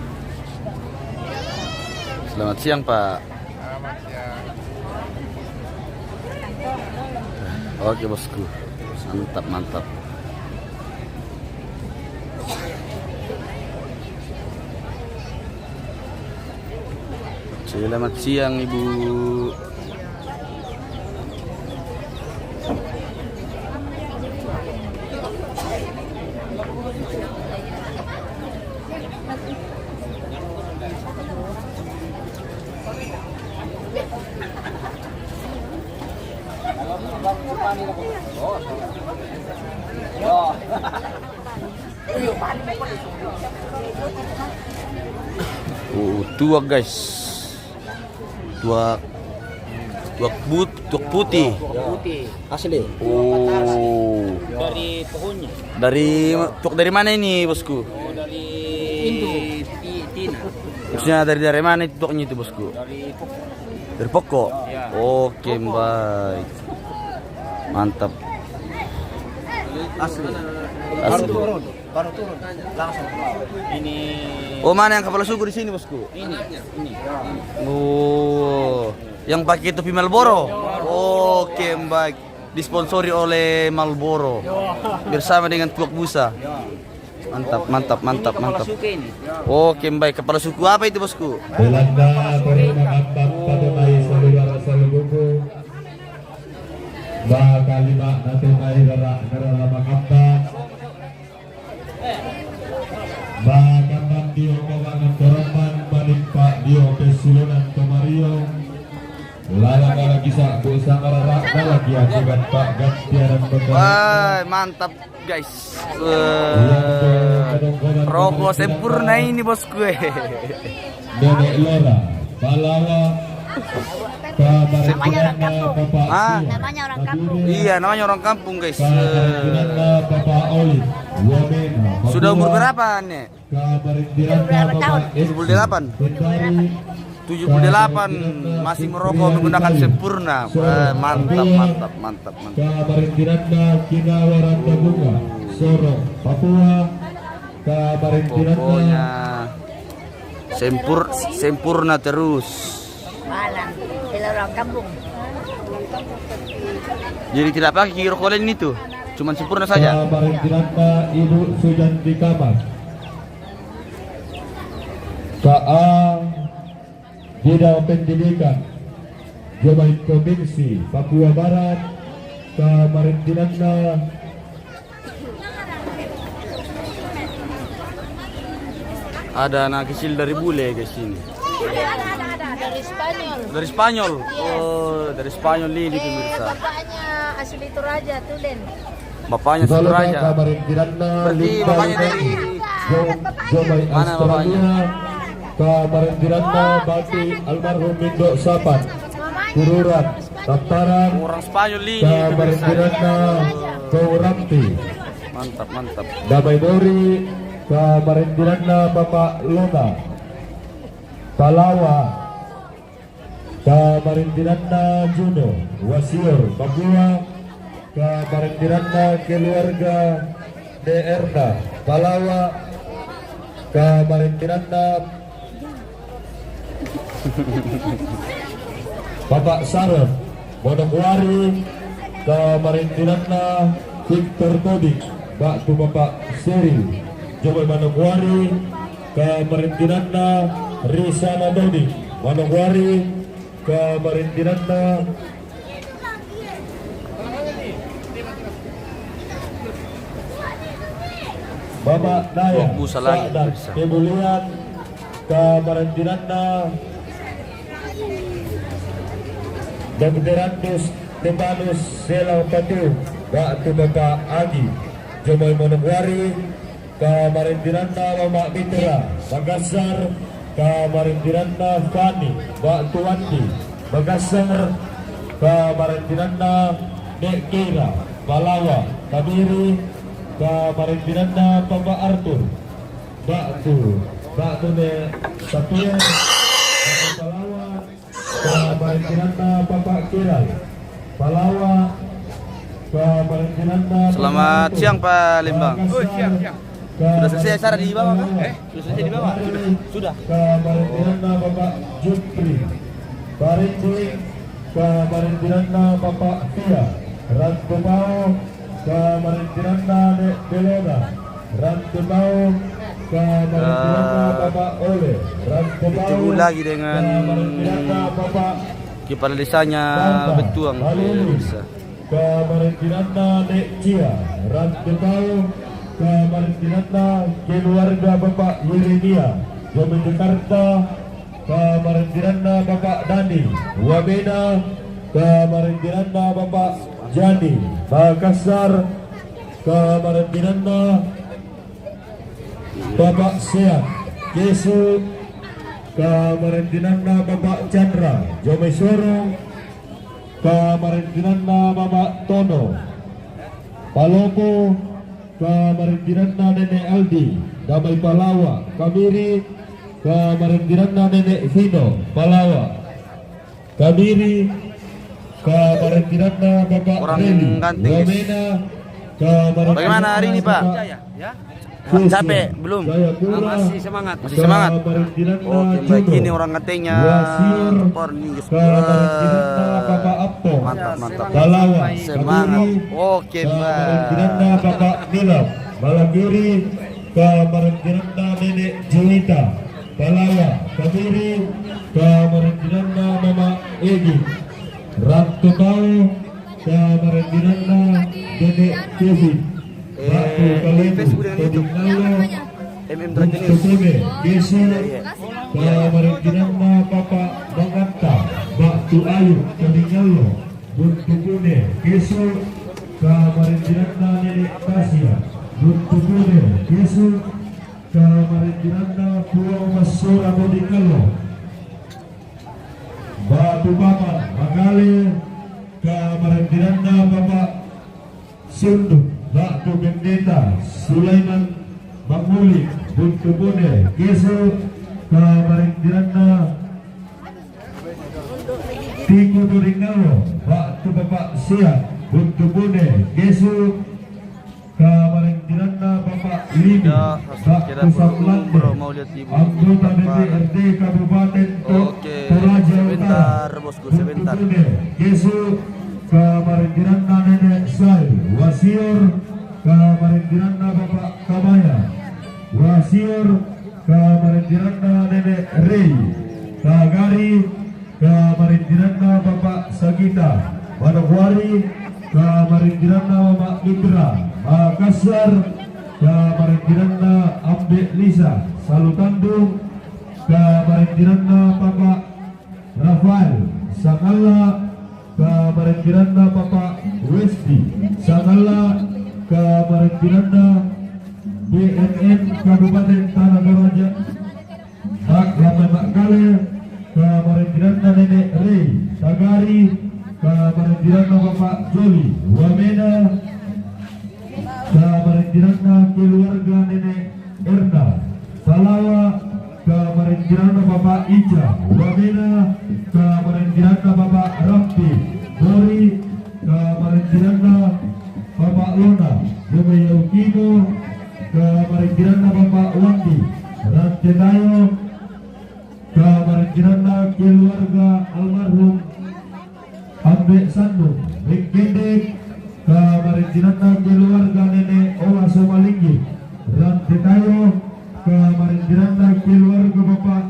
Selamat siang, Pak. Oke, bosku. Mantap, mantap. Selamat siang, Ibu. Oh, tuak, guys. Tuak, tuak but-, tuak putih. Putih. Asli. Oh. Dari pohonnya. Dari, tuak dari mana ini, bosku? Oh, dari Indo. Ti-, Tina. Maksudnya dari daerah mana itu tuaknya itu, bosku? Dari pokok. Dari pokok? Ya. Oke, pokok. Baik. Mantap. Asli. Asli. Baru turun, baru turun. Langsung ke bawah. Ini. Oh, mana yang kepala suku di sini, bosku? Ini, ini. Oh, yang pakai topi Marlboro. Oke, baik. Disponsori oleh Marlboro bersama dengan Tuak Busa. Mantap, mantap, mantap, mantap. Oke, baik. Kepala suku apa itu, bosku? Belanda, terima kasih pada mai saudara saluguku. Ba kalima nate mai rara, rara lama kata. Ba kapan dio komangan koramban, paling pak dio pesilonan to Mario. Lala lagi saku sangarara, lagi akibat pak gantiaran bekal. Wah, mantap, guys. Iya, betul. Wah. Kadang-kadang rokok sempurna ini, bosku, eh. Nenek Lora, Palawa, Kabarintinanna Bapak. Hah? Namanya orang kampung. Iya, namanya orang kampung, guys. Kabarintinanna Bapak Oli, Wamena, Papua. Sudah umur berapa, Nek? Kabarintinanna Bapak X, tujuh puluh delapan. Kendari. Tujuh puluh delapan, masih merokok menggunakan Sempurna. Eh, mantap, mantap, mantap, mantap. Kabarintinanna Kinawarata Bunga, Sorong, Papua. Kabarintinanna. Pokoknya Sempur-, sempurna terus. Malam, kita orang kampung. Jadi tidak pakai rokok lain itu, cuman Sempurna saja. Kabarintinanna Ibu Sujanti Kamas. K A Bidang Pendidikan, Jobain Provinsi Papua Barat, kabarintinanna. Ada anak kecil dari bule ke sini. Ada, ada, ada, ada. Dari Spanyol. Dari Spanyol. Yes. Oh, dari Spanyol ini Eh, pemirsa. Bapaknya asli Toraja, Tulen. Bapaknya Kita Toraja. Toraja. Kamarin Tiranna Berarti Lintang bapaknya dari Jo- Jomai Mana Australia. Kamarin Tiranna Bati almarhum Indo Sapan. Tururan Tamparan. Orang Spanyol ini Kamarin pemirsa. Tiranna Kauramti. Mantap, mantap. Damai Bori. Kamarin Tiranna Bapak Lona. Palawa. Kamarin Tiranna Juno Wasior Papua. Kamarin Tiranna keluarga D R na Palawa. Kamarin Tiranna Bapak Sarot Manokwari. Kamarin Tiranna Victor Toding. Batu Bapak Seri Jomai Manokwari. Kamarin Tiranna Risana Toding Manokwari. Kamarin Tiranna Bapak Naya Busa lagi, Sa'dan pemirsa. Kemulian. Kamarin Tiranna Dokter Andus Stefanus Selang Patu. Batu Bapak Agi Jomai Manokwari. Kamarin Tiranna Bapak Mitra Makassar. Kamarin Tiranna Fani Batu Wandi Makassar. Kamarin Tiranna Nek Kira Palawa. Kabiri. Kamarin Tiranna Bapak Arthur. Batu Batu Nek Sapien Palawa. Kamarin Tiranna Bapak Kirai Palawa. Kamarin Tiranna Selamat siang, Pak Lembang. Oh, siang, siang. Sudah selesai acara di bawah kah? Eh, sudah selesai di bawah? Sudah. Sudah. Kamarin Tiranna Bapak Jupri Parinding. Kamarin Tiranna Bapak Tia Rantepao. Kamarin Tiranna Nek Belona Rantepao. Kamarin Tiranna Bapak Ole Rantepao. Ditunggu lagi dengan Kamarin Tiranna Bapak Kepala desanya Betuang, pemirsa. Kamarin Tiranna Nek Cia Rantepao. Kamarin Tiranna keluarga Bapak Yeremia Jomai Jakarta. Kamarin Tiranna Bapak Dani Wamena. Kamarin Tiranna Bapak Jani Makassar. Kamarin Tiranna Bapak Sean Kesu. Kamarin Tiranna Bapak Chandra Jomai Sorong. Kamarin Tiranna Bapak Tono Palopo. Kamarin Tiranna Nenek Aldi Damai Palawa. Kabiri. Kamarin Tiranna Nenek Vino Palawa. Kabiri. Kamarin Tiranna Bapak Orang Reli ganteng, guys. Wamena. Kamarin Bagaimana hari ini, Pak? Bapak Capek belum? Jayapura. Masih semangat. Masih semangat. Oke, baik, ini orang katanya Pornis. Mantap, mantap. Semangat. Oke, Pak. Bapak Nila Malagiri. Kamarin Tiranna Nenek Juwita Palawa. Kabiri. Kamarin Tiranna Mama Egi Rantepao. Kamarin Tiranna Nenek Kevin Batu Kalebu Todingnalo. Buntu Pune Kesu. Kamarin Tiranna Bapak Manganta Batu Ayu Todingnalo. Buntu Pune Kesu. Kamarin Tiranna Nenek Tasya Buntu Pune Kesu. Kamarin Tiranna Puang Masora Todingnalo. Batu Paman Magale. Kamarin Tiranna Bapak Sunduk Batu Pendeta Sulaiman Manguli Buntu Pune Kesu. Kamarin Tiranna Tiku Todingnalo Batu Bapak Sean Buntu Pune Kesu. Kamarin Tiranna Bapak Lili Batu Samlande anggota D P R D Kabupaten Toraja Utara. Buntu Pune Kesu. Kamarin Tiranna Nenek Sai Wasior. Kamarin Tiranna Bapak Kamaya Wasior. Kamarin Tiranna Nenek Rei Kagari. Kamarin Tiranna Bapak Sagita Manokwari. Kamarin Tiranna Bapak Mitra Makassar. Kamarentinanna Ambe' Lisa, salu tandung. Kamarentinanna Papa Rafael, sangalla. Kamarentinanna Papa Westi, sangalla. Kamarentinanna B N N Kabupaten Tanah Toraja, Pak Lame Makkale. Kamarentinanna Nenek Rei, Tagari. Kamarentinanna Bapak Joli, Wamena. Kamarentinanna keluarga Nenek Erna, Talawa. Kamarentinanna Bapak Ica, Wamena. Kamarentinanna Bapak Rampi, Bori. Kamarentinanna Bapak Lona, Jomai Yaukimo. Kamarentinanna Bapak Wandi, Rantetayo. Kamarentinanna keluarga almarhum Ambe' Sannu, Mengkendek. Kamarentinanna keluarga Nenek Ola Somalinggi, Rantetayo. Kamarentinanna keluarga Bapak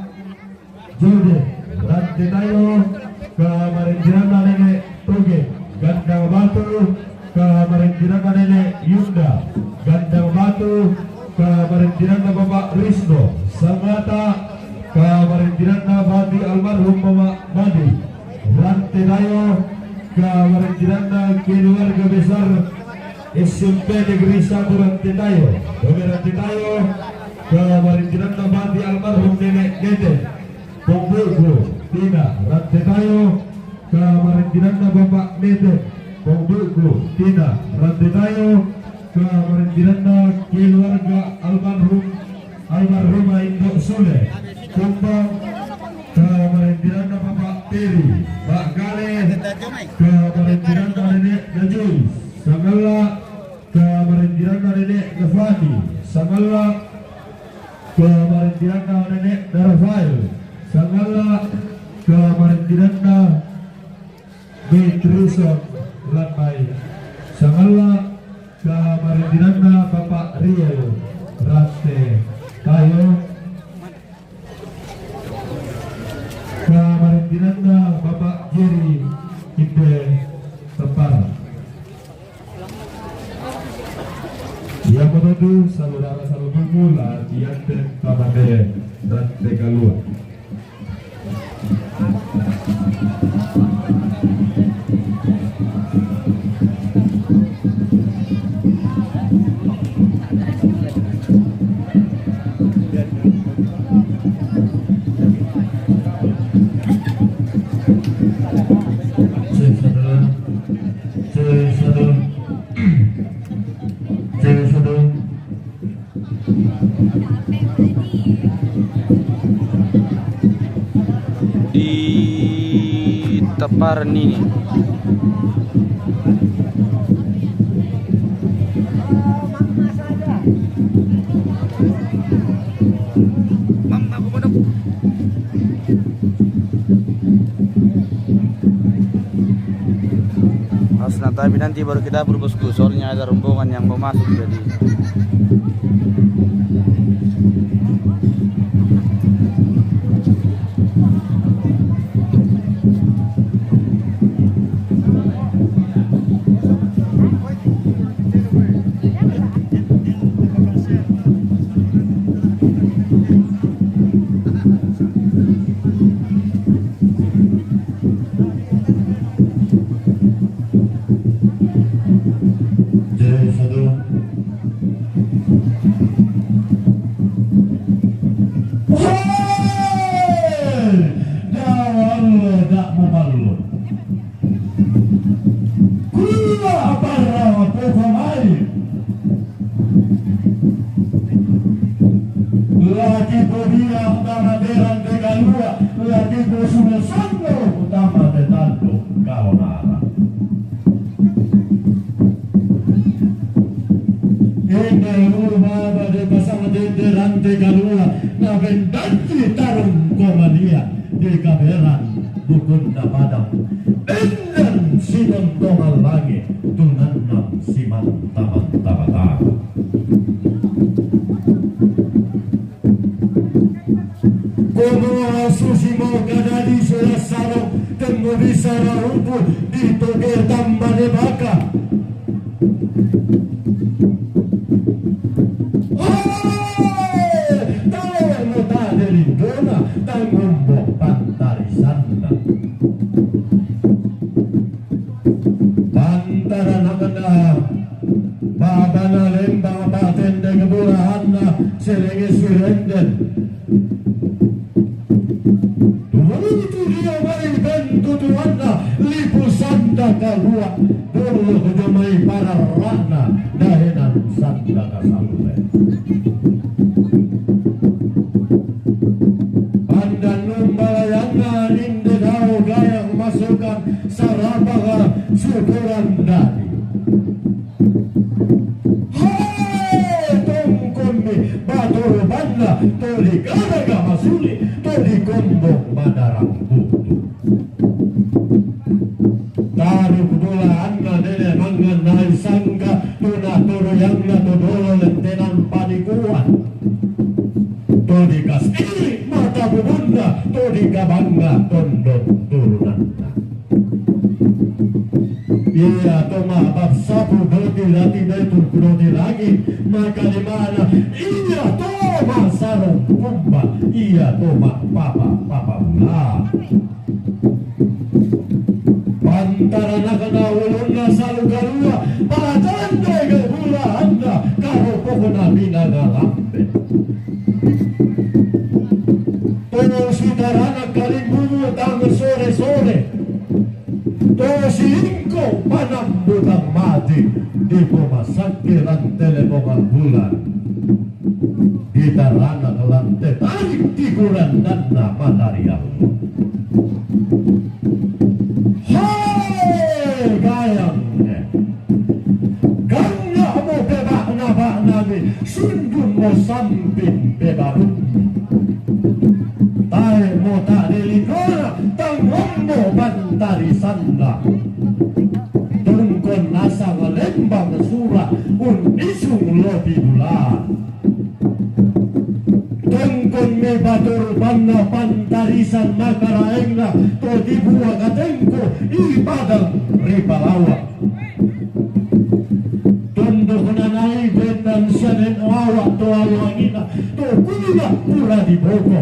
Jode, Rantetayo. Kamarentinanna Nenek Toge, Gandang Batu. Kamarentinanna Nenek Yunda, Gandang Batu. Kamarentinanna Bapak Risno, Samata. Kamarentinanna Bati almarhum Mama Bati, Rantetayo. Kamarentinanna keluarga besar S M P Negeri Satu Rantetayo, Bumi Rantetayo. Kamarentinanna Bati almarhum Nenek Nete, Pembuku Tina, Rantetayo. Kamarentinanna Bapak Mete, Pembuku Tina, Rantetayo. Kamarentinanna keluarga almarhum, almarhumah Indo Sule, Kumbang. Kamarentinanna Bapak Peri, Pak Kale. Kamarentinanna Nenek Najui, sangalla. Kamarentinanna Nenek Nafani, sangalla. Kamarentinanna Nenek Rafael, sangalla. Kamarentinanna Betrison Lantai, sangalla. Kamarentinanna Bapak Riel, Rantetayo. Kamarentinanna Bapak Jeri, Inde Tepar. Iamoto tu saudara saudaraku la dianten tamate dan tegalua. Cek satu, cek satu, cek satu. Di Tepar nini. Harus nanti, nanti baru kita berbosku, soalnya ada rombongan yang mau masuk, jadi. Jadi satu. Hei! Dawa Allah dak mau malu. Kula barra popa mai. Laki pobila tama derang tegalua, laki posuno sondo utama tetando kaonara. Ende ulu baba de pasang dende rante galua, na bendanti tarung komania de kaberan dukun na padang. Enden sinon tongal langi, tunannam siman taman tabata. Komo susi mo kadadi sulasaro, temmo bisa raupu di toge tambane baka. Abana lembang patendeng bulahanna selenge sirenden. Tuwutu dio mai bentutuanna lipu sanda kalua, dolo jomai pararra'na daenan sanda kasalle. Pandannu balayanna inde dao gayang masukan sarapaka sukuran dadi. Hai, tongkonni batu rupanna to digaraga masuli, to dikombong madarang butu. Taruk bulaanna nene mangnganai sangga tuna turuyangna to dolo lentenan panikuan. To dikasiri mata bubunna, to dikabanga tondon turunanna. Iya to ma'bab sapu doti lati daitu doti langit, makalimana iya to masarung kumba, iya to ma'papa papa bula. Pantaranakna ulunna salu kalua, patandai bulaanna karopokna minanga lambe. To sitaranak kalimbubu tang sore-sore. To silingko panambu tang mati, dipomasakke lan telepongan bulan. Ditaranak lan tetarik tikurandanna matariang. Hai, gayang. Gangnga'mo peba'na-ba'nami, sundunmo samping pebarummi. Tae'mo ta'de likona, tangngommo pantarisanna. Tungkon nasang lembang sura' unnisung lopi bula. Tongkonni batu rupanna pantarisan makaraengna to dibua katengku i padang ri Palawa. Tondokna nai bendan sianen awa to alwangina to kuda pura diboko.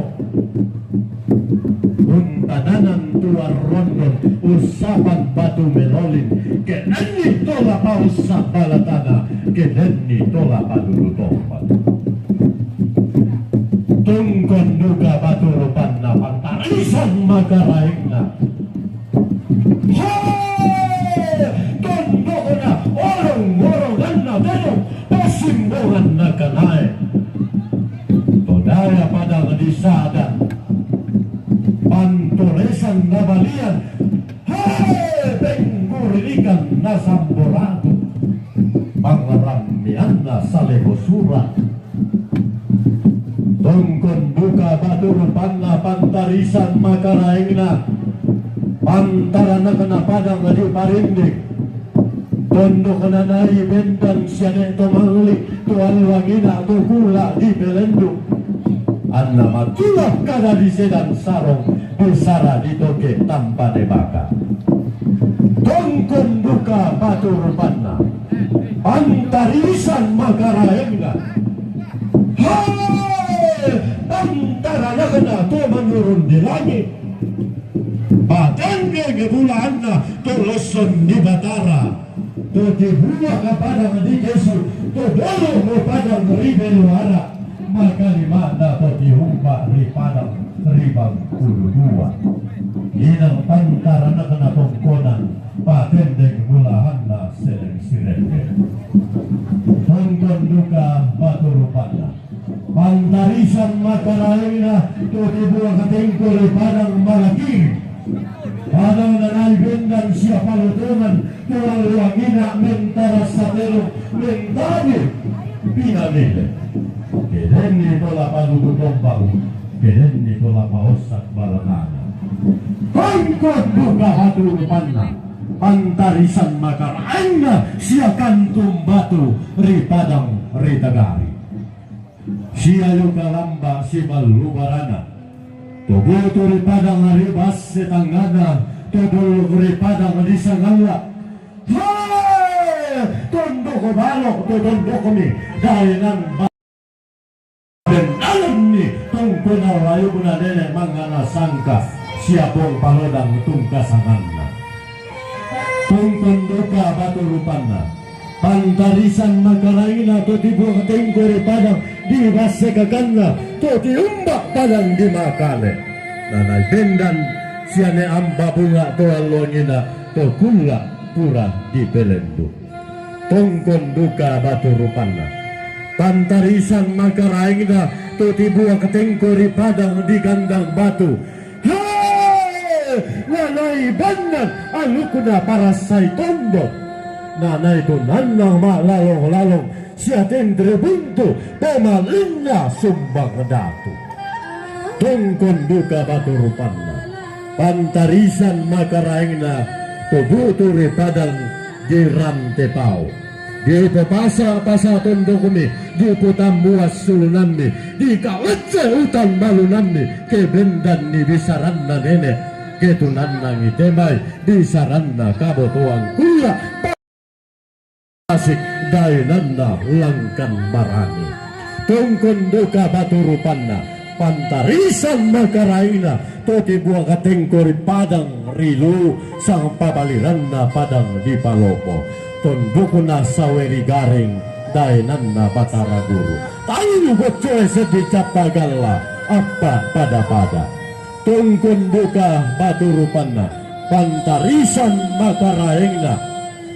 Untananan tuan rondon, ussapan batu melolin, ke denni to la paussa balatana, ke denni to la padudu tombak. Tungkon duka batu rupanna pantarisan makaraengna. He! Tondokna orong-oronganna tedong, pasimbonganna kanae. To daya padang disadan, pantoresan nabalian, he! Penggurilikan nasamboratu, pangrammianna salebo sura. Tongkon duka batu rupanna pantarisan makaraengna, pantaranakna padang diparinding. Tondokna nai bendan siane to mangli, to alwangina to kula dipelendung. Anna matulak kada disedan sarong, bisara ditoke tampane baka. Tongkon duka batu rupanna, pantarisan makaraengna. Hai! Pantaranakna to manurun di langit. Patandai bulaanna to losson di Batara. To dibua ka padang di Kesu, to dolo mo padang ri Beluara. Makalimana to diumba ri padang ri Bangkulu Dua. Inang pantaranakna tongkonan, patandai bulaanna seleng sirende. Tongkon duka batu rupanna, pantarisan makaraengna to dibua katengku ri padang malakiri. Padang nanai bendan sia palotongan, to alwangina mentara satelung, mentadi pinamile. Ke denni to la padudu tombak, ke denni to la paossak balatana. Tongkon duka batu rupanna, pantarisan makaraengna sia kantung batu ri padang ri Tagari. Sia luka lamba siballu barana. To butu ri padang ri basse tangngana, to dolok ri padang ri Sangalla. He! Tondoko balok to tondokmi, daenan ba-, bendalenni tongkona layukna nene mangngana sangka, sia pong palodang tungkasanganna. Tongkon duka batu rupanna. Pantarisan makaraingna to tibuak tengko ri padang di basse kakanna, to tiumbak padang di makale. Nanai bendan siane amba bunga to alluangina, to kulla pura di pelendu. Tongkon duka batu rupanna. Pantarisan makaraingna to tibuak tengko ri padang di gandang batu. He! Nanai bendan alukna parassai tondok. Nanai tunannang ma'lalong-lalong sia tentre buntu pemalinna sumbang datu. Tongkon duka batu rupanna. Pantarisan makaraingna to bu'tu ri padang di rante pao. Dipopasa-pasa tondokmi, dipotambua sulunammi, dikalesse utan malunammi, ke bendanni bisaranna nene', ke tunannangi temai bisaranna kabotoang kulla asik daenanna langkan marani. Tongkon duka batu rupanna, pantarisan makaraingna to tibuak tengko ri padang ri lu sang papaliranna padang di palomo. Tondokna sawe ri gareng daenanna Batara Guru. Tayu boccoe seddi cappa galla appa pada-pada. Tongkon duka batu rupanna, pantarisan makaraingna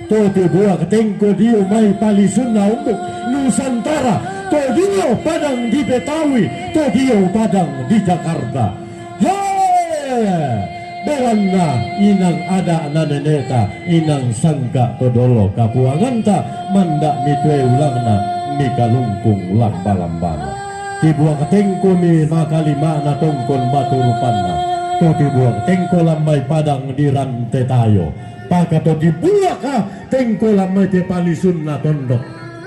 to tibuak tengko dio mai palisunna ummuk Nusantara, to dio padang di Betawi, to dio padang di Jakarta. He! Belanna inang ada'na neneta, inang sangka to dolo kapuanganta, manda' mitue ulangna, mikalungkung lamba-lambana. Tibuak tengkomi makalimana tongkon batu rupanna, to tibuak tengko lan mai padang di rante tayo. Paka to tibuaka tengko lan mai te palisunna tondok.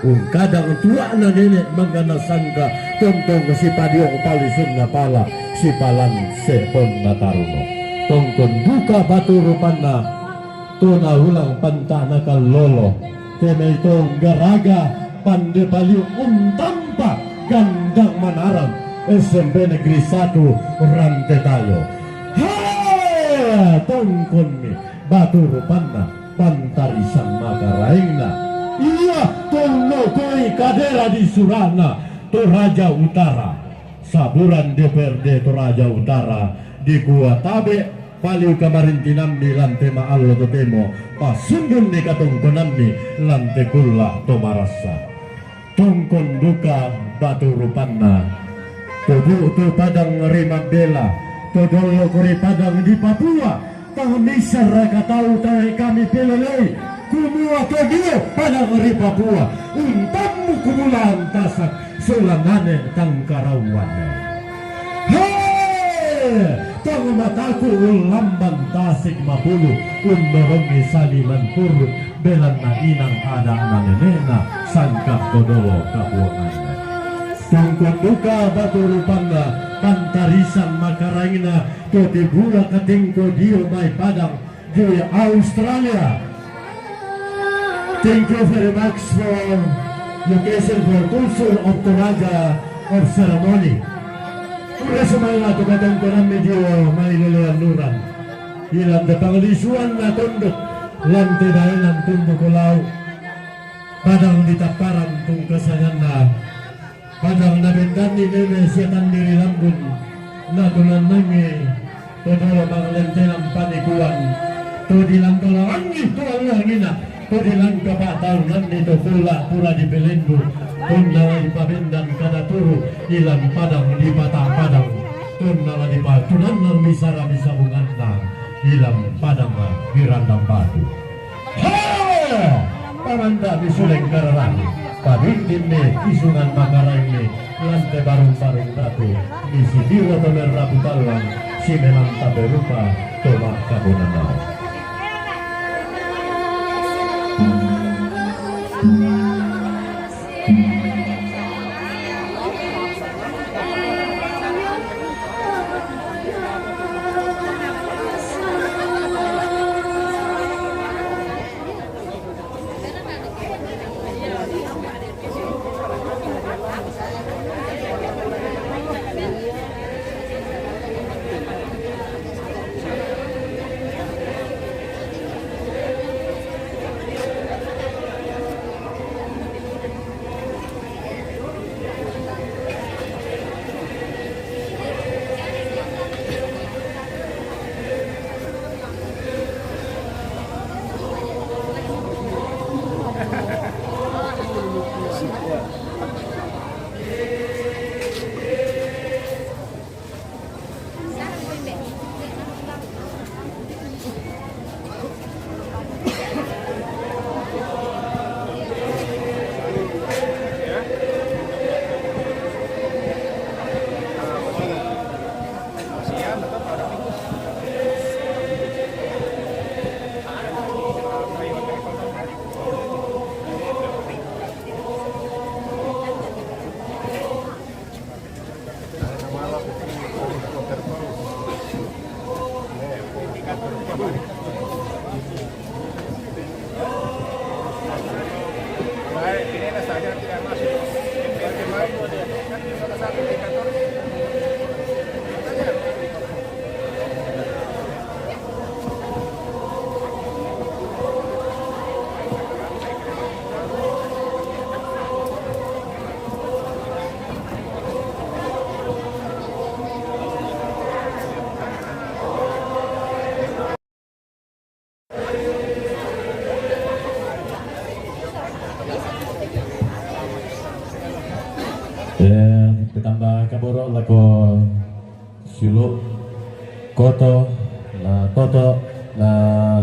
Ungkadang tua'na nene' manggana sangka, tontong sipadiong palisunna pala, sipalan se'ponna taruno. Tongkon duka batu rupanna, to naulang panta'na kallolo, te mai to garaga pande paliu untampa gandang manarang S M P Negeri Satu Rante Tayo. He! Tongkonmi batu rupanna, pantarisan makaraingna. Ia tollo koi kadera di sura'na Toraja Utara. Saburan D P R D Toraja Utara dikua tabe' paliu kamarintinammi lan te ma'allo totemo, pasundunni katongkonammi lan te kulla to marassa. Tongkon duka batu rupanna, to bu'tu padang ri Mambela, to dolloko ri padang di Papua, tang misara katau tae kami pelelei, kumua to dio padang ri Papua, untammu kumulaan tasak, sola nane tangkarauan. He! Tang mataku ullamban tasik mapulu, unnorongi saliman puru, belanna inang ada'na nene'na sangka to dolo kapuanganna. Tongkon duka batu rupanna, pantarisan makaraingna, to tibuak tengko dio mai padang di Australia. Thank you very much for your occasion for culture of Toraja of ceremony. Pura sumai la to katongkonammi dio mai lelean uran. Ilan te panglisuanna tondok, lan te daenan tunduk lau. Padang di Tapparang tungkasanganna. Padang nabendanni nene' sia tandiri lambun, natunannangi to dolo manglentenan panikuan, to dilantolarangi to alluangina, to dilangka pa'taunanni to kulla pura dipelendu, tonna la dipabendan kada turu ilan padang di pata padang, tonna la dipatunannang bisara bisabunganna ilan padang di randang batu. He! Pamanda'mi suleng kararahi, pabintinni isungan makaraimmi, lan te barung-barung batu, misitiro to merrapu tallang, simelang tape rupa to makkabonanao. Eh, pitamba kaboro' lako Sulu, Koto, na Toto, na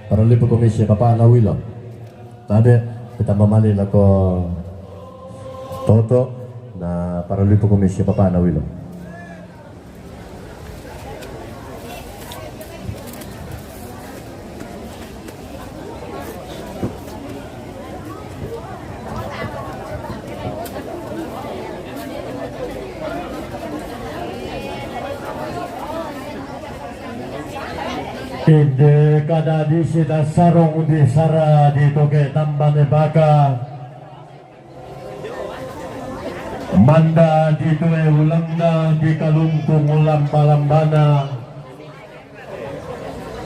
paralipu komisi papa'na Wilo. Tabe', pitamba mali lako Toto, na paralipu komisi papa'na Wilo. Inde kada' disi tasarong disara ditoke tambane baka. Manda' ditoe ulangna dikalungkung lamba-lambana.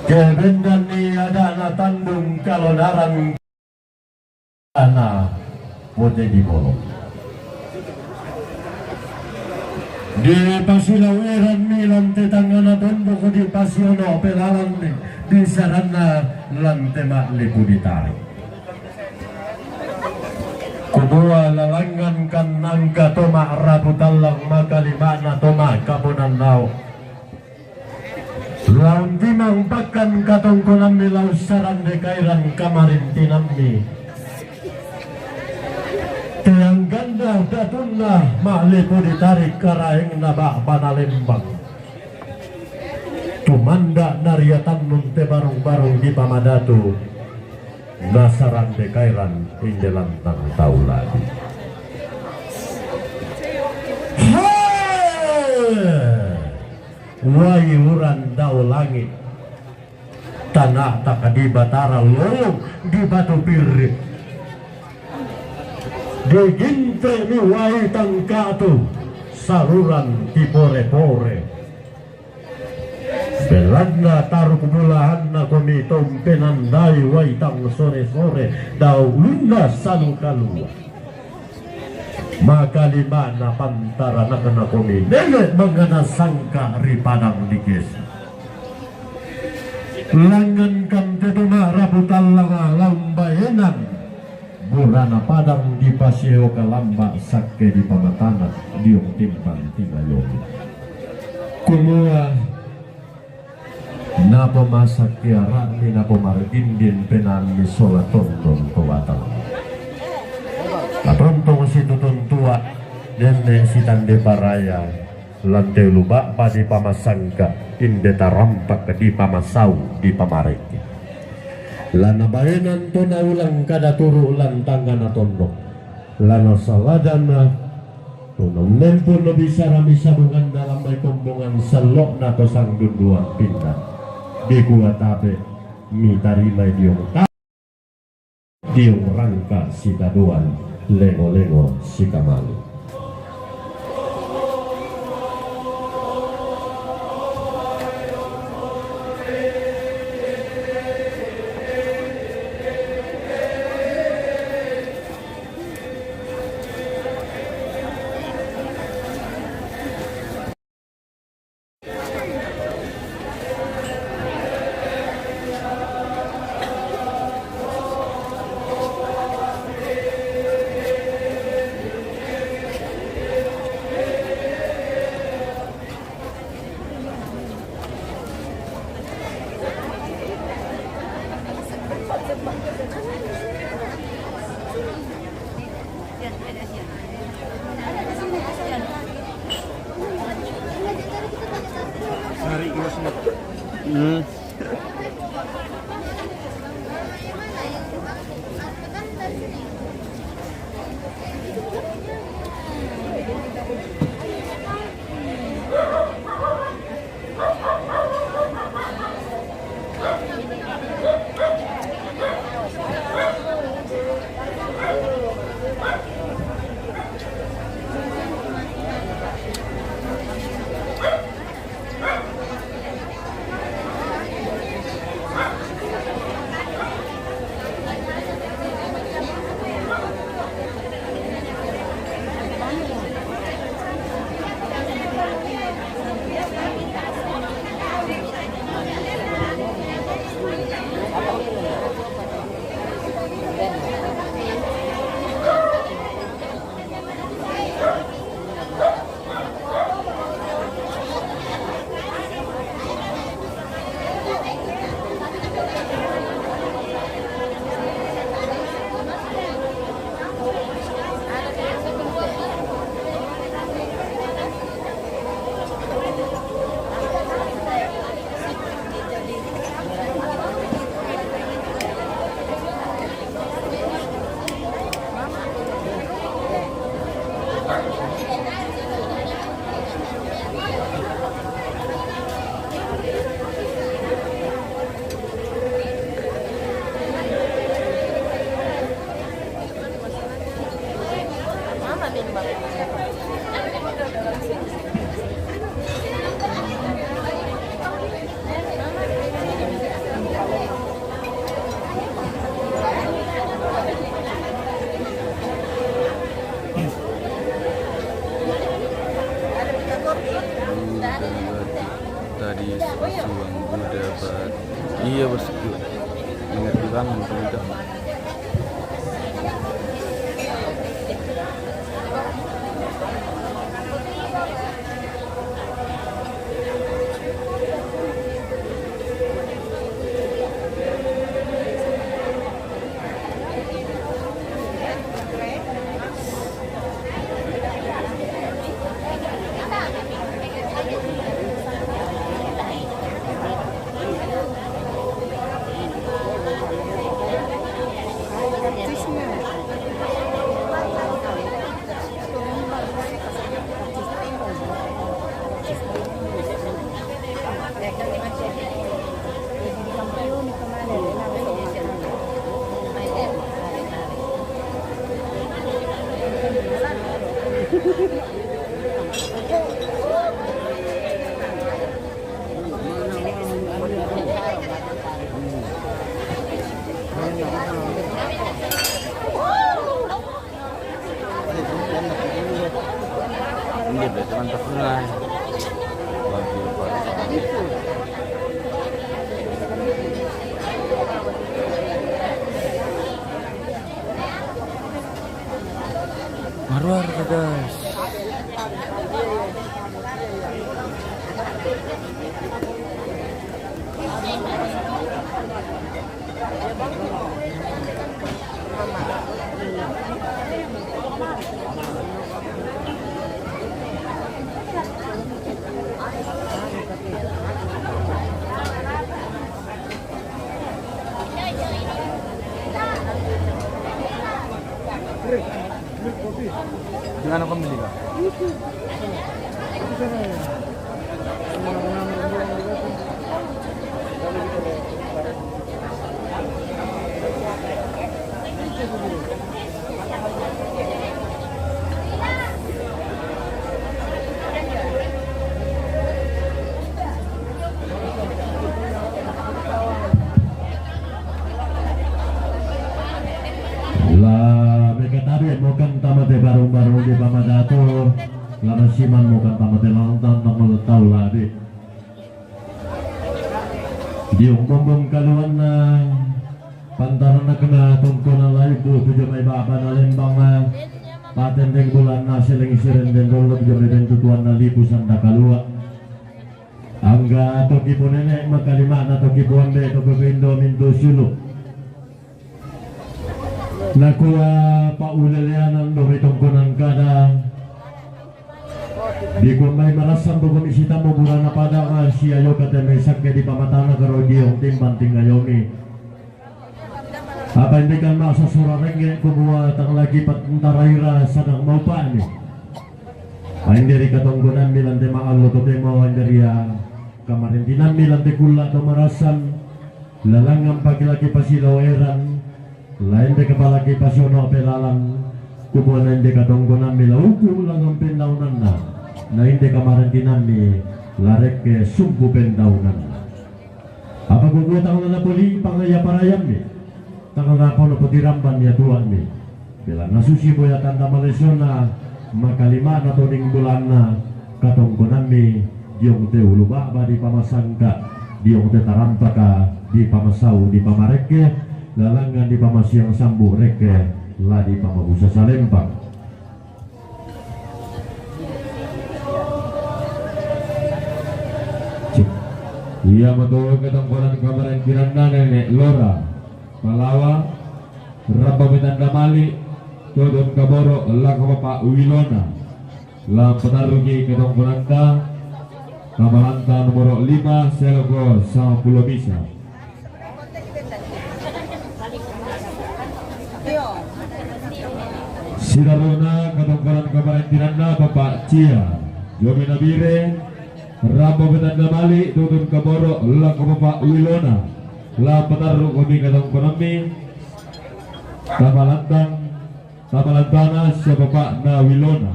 Kebendanni ada'na tandung kalonaran na pote di bolong. Dipasilaweranni lan te tangngana tondok, dipasiono' pelalanni, disaranna lan te ma'lipu ditare'. Kumua lalangngan kannangka to ma'rapu tallang, makalima'na to ma'kaponan nao'. La untimang pakkan katongkonammi, la ussarande kairan kamarintinammi. Teangganna datunna ma'lipu ditare' karaengna ba'bana lembang. Tumanda' nariatannun te barung-barung dipamadatu, nasarande kairan inde lantang tau ladi. He! Wai uran dao langi', tana'taka di Batara lolong di Batu Pirri'. Digintre'mi wai tangka'tu, saruran tipore-pore. Belanna taruk bulahanna komi to umpenandai wai tang sore-sore dao ulunna salu kalua. Makalima'na pantaranakna komi nene' mangngana sangka' ri padang di Gesa. Langngan kan te to ma'rapu tallang la umbaenan burana padang, dipasieoka lamba' sakke dipamatana diong timpang tingayomi. Kumua, napomasakki ara'mi, napomargindin penaammi sola tondon to batang. Natontong situtun tua', nenne' sitande paraya, lan te ulu ba'ba dipamasangka, inde tarampak dipamasau, dipamareke. La nabaenan to naulang kada turu' lan tangngana tondok. La nasaladana to naunnempun bisarami sabunganna lan mai kombongan sallo'na to sangdundua pinna. Dikua tabe' mitarimai diong ta-, diong rangka sitadoan, lengo-lengo sikamalu. Tadi susu yang udah, Pak. Iya, bosku. Ingat banget, Pak. Ini berarti mantap lah. Maruar, guys. Dengan apa beli, Pak? La mekatabe mokan tamate barung-barung di pamadato. La masiman mokan tamate lantang tangol tau lade. Diong bombong kaluanna pantaranakna tongkona laibu tu jomai baba na lembang na patendeng bulanna seleng sirenden dolok jomai bentutuanna lipu sanda kalua. Angga toki ponene makalimana toki poambe toki pendo mintu sulu. Nakua pauleleanan do mitongkonan kada. Dikua mai marassan do komisi tambo burana pada nga sia yoka temai sakke di pamatana karo diong timban tinggayomi. Apa indikan masa sura rengge kumua tang lagi pat ntaraira sadang maupani. Painderi katonggonammi lante maallo totemo inderia kamarintinammi lante kulla to marasan. Lalangan paki-laki pasiloeran, lainte kapalaki pasiono pelalan, kumua nainte katonggonammi lauku langan pendaunanna, nainte kamarintinammi larekke sumpu pendaunanna. Apa kukua tang na napoli pangaya parayammi, tang napono potiramban ya tuanmi. Belanna susi boya tanda malesona, makalimana toding bulanna, katongkonammi, diong te ulu baba di pamasangka, diong te tarampaka di pamasau di pamarekke, lalangan di pamasiang sambu rekke, la di pamabusa salempang. Ia mato katongkonan kamarengkiranna nenek lora. Palawa, rabba metanda mali, todon kaboro, lako papa uwilona. La patarruki katongkonanta, kamalanta nomoro lima, seloko sampulo misa. Sidarona katongkonan kamarengkiranna papa cia. Jomi nabire, rabba metanda mali, todon kaboro, lako papa uwilona. La patarru komi katongkonammi, kamalantang, Tamalantana sia bapa' na wilona.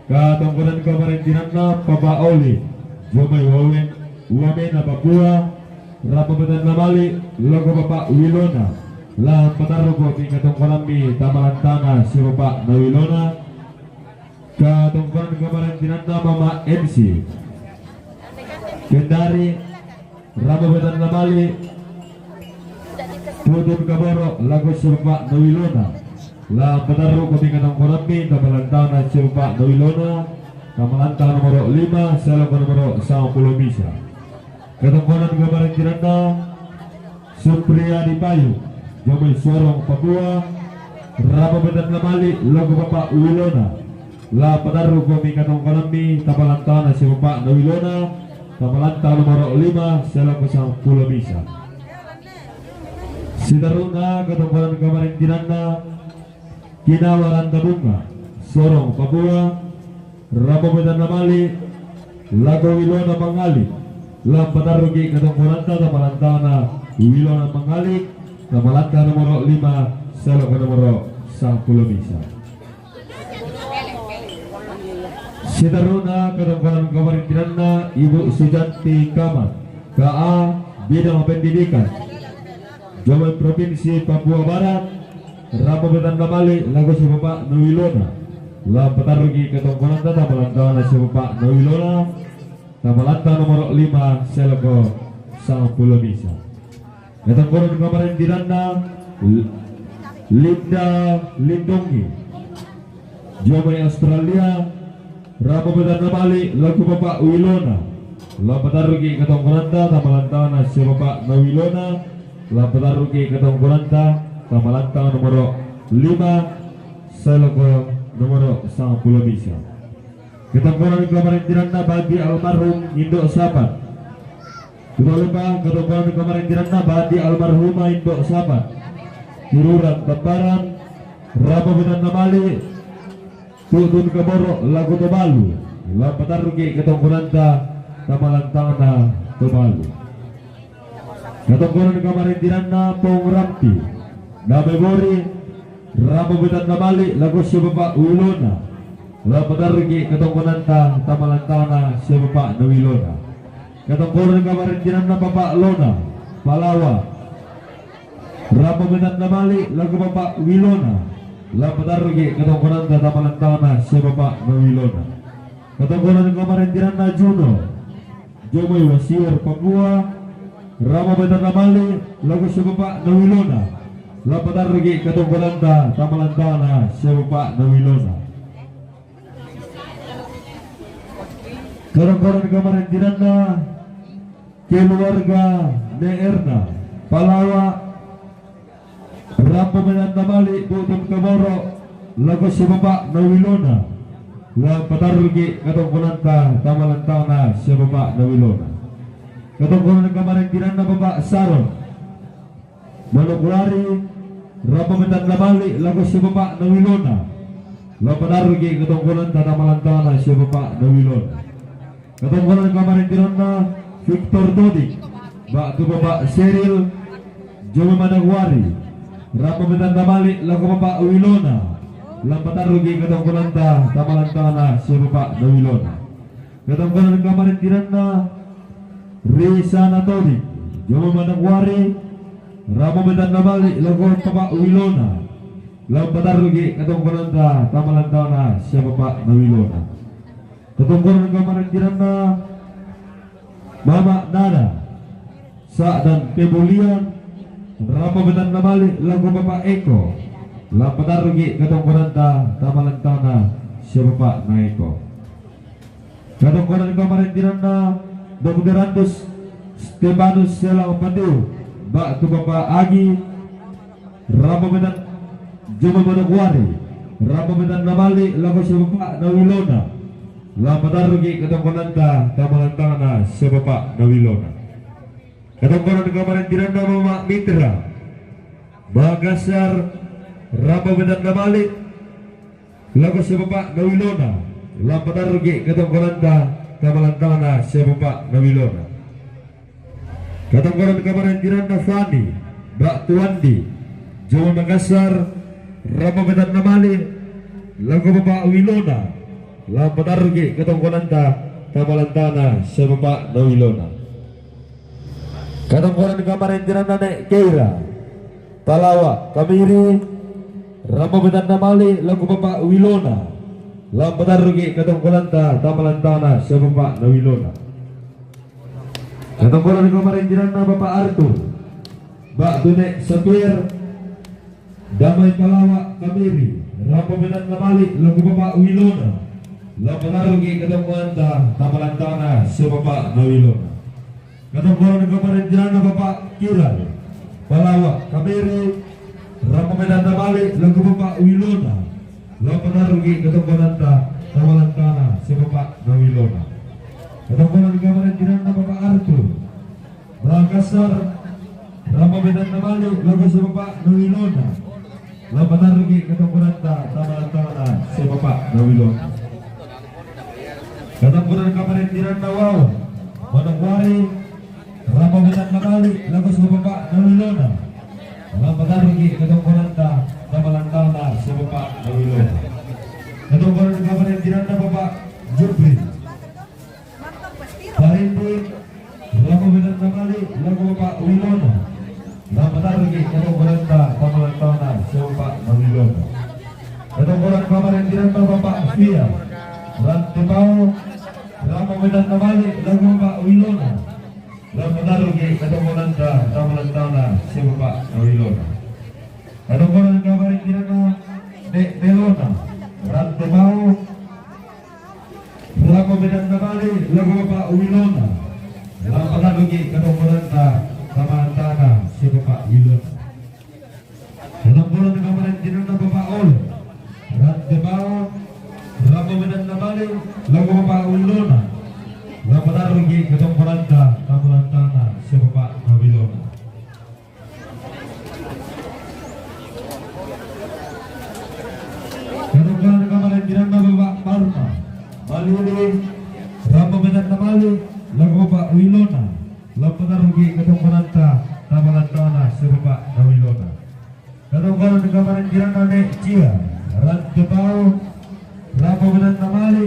Katongkonan kamarintinanna Papa Oli, jomai Wawen, Wamena Papua, rapametan namali' lako bapa' wilona. La patarruko mi katongkonammi tamalantana sia bapa' na wilona. Katongkonan kamarintinanna Mama Ensi, Kendari, rapametan namali' Tutun Kaboro' lako sia bapa' na wilona. La patarruko mi katongkonammi tamalantana sia bapa' na wilona. Tamalanta nomoro lima, sia lako nomoro sampulo misa. Katongkonan kamarintinanna Supriyadi Payu, jomai Sorong Papua, rapametan namali' lako bapa' wilona. La patarruko mi katongkonammi tamalantana sia bapa' na wilona. Tamalanta nomoro lima, sia lako sampulo misa. Sitarru'na katongkonan kamarintinanna Kinawa Ranta Bunga, Sorong Papua, rapametan namali' lako wilona mangali'. La patarruki katongkonanta tamalantana wilona mangali'. Tamalanta nomoro lima, sia lako nomoro sampulo misa. Sitarru'na katongkonan kamarintinanna Ibu Sujanti Kamat, K A, Bidang Pendidikan, jomai Provinsi Papua Barat, rapametan namali' lako sia bapa' na wilona. La patarruki katongkonanta tamalantana sia bapa' na wilona. Tamalanta nomoro lima, sia lako sampulo misa. Katongkonan kamarintinanna L-, Linda Lindongi, jomai Australia, rapametan namali' lako bapa' wilona. La patarruki katongkonanta tamalantana sia bapa' na wilona. La patarruki katongkonanta tamalanta nomoro lima, sia lako nomoro sampulo misa. Katongkonan kamarintinanna bagi almarhum Indo' Sapat. Tutuo lupa, katongkonan kamarintinanna bagi almarhumah Indo' Sapat, Tururan Tambaran, rapametan namali' Tutun Kaboro' lako Tobalu. La patarruki katongkonanta tamalantana Tobalu. Katongkonan kamarintinanna Pong Rampi, Damai Bori, rapametan namali' lako sia bapa' wilona. La patarruki katongkonanta tamalantana sia bapa' na wilona. Katongkonan kamarintinanna Papa' Lona, Palawa, rapametan namali' lako bapa' wilona. La patarruki katongkonanta tamalantana sia bapa' na wilona. Katongkonan kamarintinanna Juno, jomai Wasior Papua, rapametan namali' lako sia bapa' na wilona. La patarruki katongkonanta tamalantana sia bapa' na wilona. Katongkonan kamarintinanna keluarga Ne Erna, Palawa, rapametan namali' Tutun Kaboro' lako sia bapa' na wilona. La patarruki katongkonanta tamalantana sia bapa' na wilona. Katongkonan kamarintinanna Papa' Saron, Manokwari, rapametan namali' lako sia bapa' na wilona. La patarruki katongkonanta tamalantana sia bapa' na wilona. Katongkonan kamarintinanna Victor Todik, ba'tu Papa' Seril, jomai Manokwari, rapametan namali' lako bapa' wilona. La patarruki katongkonanta tamalantana sia bapa' na wilona. Katongkonan kamarintinanna Risana Todik, jomai Manokwari, rapametan namali' lako bapa' wilona. La patarruki katongkonanta tamalantana sia bapa' na wilona. Katongkonan kamarintinanna Mama Nana, Sa'dan Pemulian, rapametan namali' lako Papa' Eko. La patarruki katongkonanta tamalantana sia bapa' na Eko. Katongkonan kamarintinanna Dokter Andus Stefanus Selang Pandu, ba'tu Papa' Agi, rapametan jomai Manokwari, rapametan namali' lako sia bapa' na wilona. La patarruki katongkonanta tamalantana sia bapa' na wilona. Katongkonan kamarintinanna Mama Mitra, Makassar, rapametan namali' lako sia bapa' na wilona. La patarruki katongkonanta tamalantana sia bapa' na wilona. Katongkonan kamarintinanna Fani, ba'tu Andi, jomai Makassar, Ramamedan namali, lagu Bapak Wilona. Lam patarugi katongkonanta, tamalantana, sia Bapak Nawilona. Katongkonan kamarintiranna Ne Keira. Palawa, Kamiri. Ramamedan namali, lagu Bapak Wilona. Lam patarugi katongkonanta, tamalantana, sia Bapak Nawilona. Katongkonan kamarintiranna Bapak Arthur. Mbak Tune Sapir. Damai Palawa, Kamiri. Ramamedan namali, lagu Bapak Wilona. Lam patarugi katongkonanta, tamalantana, sia Bapak Nawilona. Katongkonan kamarintiranna Bapak Kirai. Palawa, Kamiri. Ramamedan namali, lagu Bapak Wilona. Lam patarugi katongkonanta, tamalantana, sia Bapak Nawilona. Katongkonan kamarintiranna Bapak Arthur. Makassar. Ramamedan namali, lagu sia Bapak Nawilona. Lam patarugi katongkonanta, tamalantana, sia Bapak Nawilona. Katongkonan kamarintiranna Wawa, Manokwari. Ramamedan namali, lagu sia Bapak Nawilona. Lam patarugi katongkonanta, tamalantana, sia Bapak Nawilona. Katongkonan kamarintiranna Bapak Jupri. Parinding. Ramamedan namali, lagu Bapak Wilona. Lam patarugi katongkonanta, tamalantana, sia Bapak Nawilona. Katongkonan kamarintiranna Bapak Fia. Rantepao. Ramamedan namali, lagu Bapak Wilona. Lam patarugi katongkonanta, tamalantana, sia Bapak Nawilona. Katongkonan kamarintiranna Ne Melona. Rantepao. Ramamedan namali, lagu Bapak Wilona. Lam patarugi katongkonanta, tamalantana, sia Bapak Wilona. Katongkonan kamarintiranna Bapak Olo. Rantepao. Ramamedan namali, lagu Bapak Wilona. Lam patarugi katongkonanta, tamalantana, sia Bapak Nawilona. Katongkonan kamarintiranna Bapak Parma. Malili. Ramamedan namali, lagu Bapak Wilona. Lam patarugi katongkonanta, tamalantana, sia Bapak Nawilona. Katongkonan kamarintiranna Ne Cia. Rantepao. Ramamedan namali,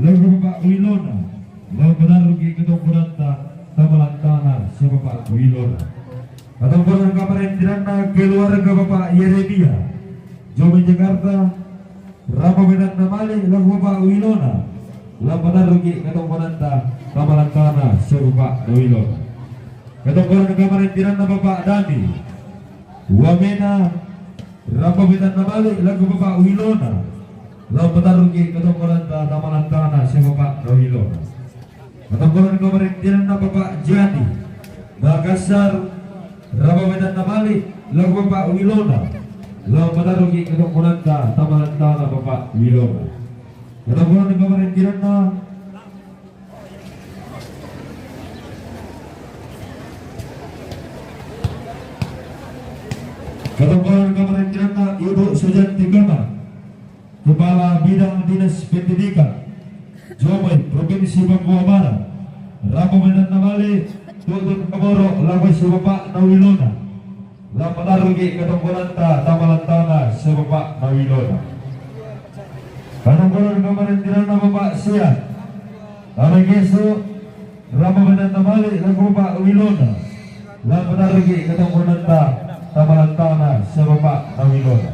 lagu Bapak Wilona. Lam patarugi katongkonanta, tamalantana, sia Bapak Wilona. Katongkonan kamarintiranna keluarga Bapak Yeremia. Jomi Jakarta. Ramamedan namali, lagu Bapak Wilona. Lam patarugi katongkonanta, tamalantana, sia Bapak Nawilona. Katongkonan kamarintiranna Bapak Dani. Wamena. Ramamedan namali, lagu Bapak Wilona. Lam patarugi katongkonanta, tamalantana, sia Bapak Nawilona. Katongkonan kamarintiranna Bapak Jani. Makassar. Ramamedan namali, lagu Bapak Wilona. Lam patarugi katongkonanta, tamalantana, Bapak Wilona. Katongkonan kamarintiranna Katongkonan kamarintiranna Ibu Sujanti Kama, Kepala Bidang Dinas Pendidikan, Jomi, Provinsi Papua Barat. Ramamedan namali, tutun kaboro, lagu sia Bapak Nawilona. Lam patarugi katongkonanta, tamalantana, sia Bapak Nawilona. Katongkonan kamarintiranna Bapak Sian. Tama gesu. Ramamedan namali, lagu Bapak Wilona. Lam patarugi katongkonanta, tamalantana, sia Bapak Nawilona.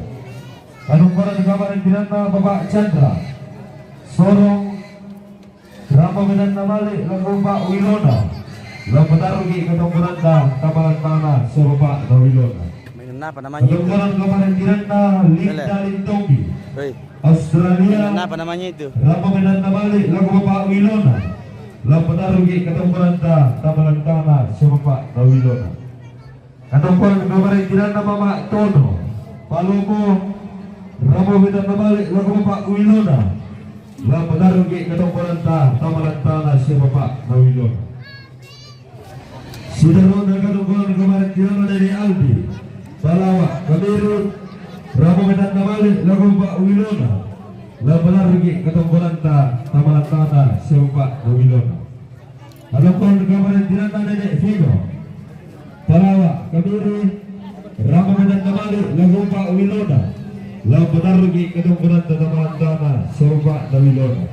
Katongkonan kamarintiranna Bapak Chandra. Sorong. Ramamedan namali, lagu Bapak Wilona. Lam patarugi katongkonanta, tamalantana, sia Bapak Nawilona. Mainan apa namanya itu? Katongkonan kamarintiranna Linda Lintombi. Hei. Australia. Mainan apa namanya itu? Ramamedan namali, lagu Bapak Wilona. Lam patarugi katongkonanta, tamalantana, sia Bapak Nawilona. Katongkonan kamarintiranna Bapak Tono. Palomo. Ramamedan namali, lagu Bapak Wilona. Lam patarugi katongkonanta, tamalantana, sia Bapak Nawilona. Sidarona katongkonan kamarintiranna Dede Aldi. Palawa, Kamiri. Ramamedan namali, lagu Bapak Wilona. Lam patarugi katongkonanta, tamalantana, sia Bapak Nawilona. Katongkonan kamarintiranna Dede Vino. Palawa, Kamiri. Ramamedan namali, lagu Bapak Wilona. Lao patarruki katongkonanta tama lantana, sibapak na uwa ilona.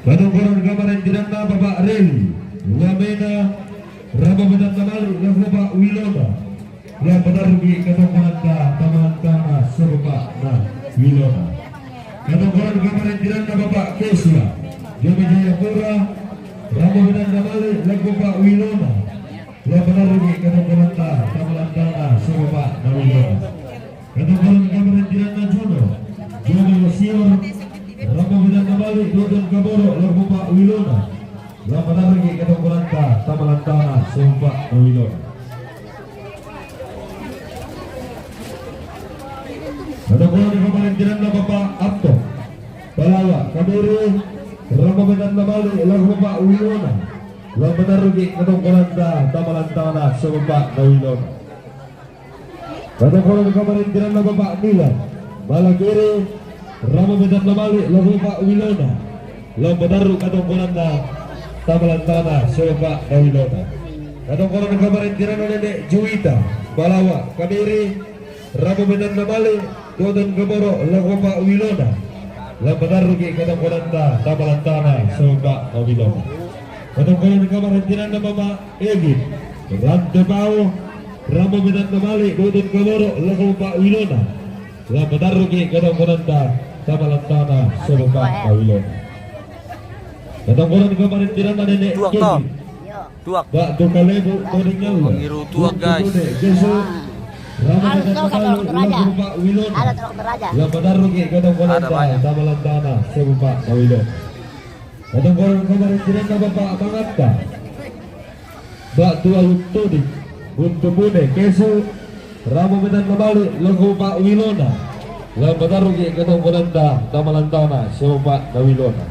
Katongkonan kamarintinanna Bapak Reli, uwa mena, ramo metan namale lao bapak uwa ilona. Lao patarruki katongkonanta tama lantana, sibapak na uwa ilona. Katongkonan kamarintinanna Bapak Kesia, dio mai Jayapura, ramo metan namale lao bapak uwa ilona. Lao patarruki katongkonanta tama lantana, sibapak na uwa ilona. Katongkonan kamarintinanna Juno, dio mai Wasior, ramo metan namale Duton Kaboro lao bapak uwa ilona. Lao patarruki katongkonanta tama lantana, sibapak na uwa ilona. Katongkonan kamarintinanna Bapak Atto, Palawa, Kamere, ramo metan namale lao bapak uwa ilona. Lao patarruki katongkonanta tama lantana, sibapak na uwa ilona. Katongkonan kamarintinanna Bapak Milan, Malakere, ramo metan namale lao bapak uwa ilona. Lao patarruki katongkonanta tama lantana, sibapak na uwa ilona. Katongkonan kamarintinanna Nenek Juwita, Palawa, Kamere, ramo metan namale Duton Kaboro lao bapak uwa ilona. Lao patarruki katongkonanta tama lantana, sibapak na uwa ilona. Katongkonan kamarintinanna Mama Egit, Rantepao, ramo metan namale Duton Kaboro lao bapak uwa ilona. Lao patarruki katongkonanta tama lantana, sibapak na uwa ilona. Katongkonan kamarintinanna Nenek Tuak, Kevin, Tuak. Batu Kalebu, Todingan. Mangiru tuak, guys. Kesu, ramo metan namale lao bapak uwa ilona. Lao patarruki katongkonanta tama lantana, sibapak na uwa ilona. Katongkonan kamarintinanna Bapak Mangatta, Batu Aluk Toding, Buntu Bune, Kesu, ramo metan namale lao bapak uwa ilona. Lao patarruki katongkonanta tama lantana, sibapak na uwa ilona.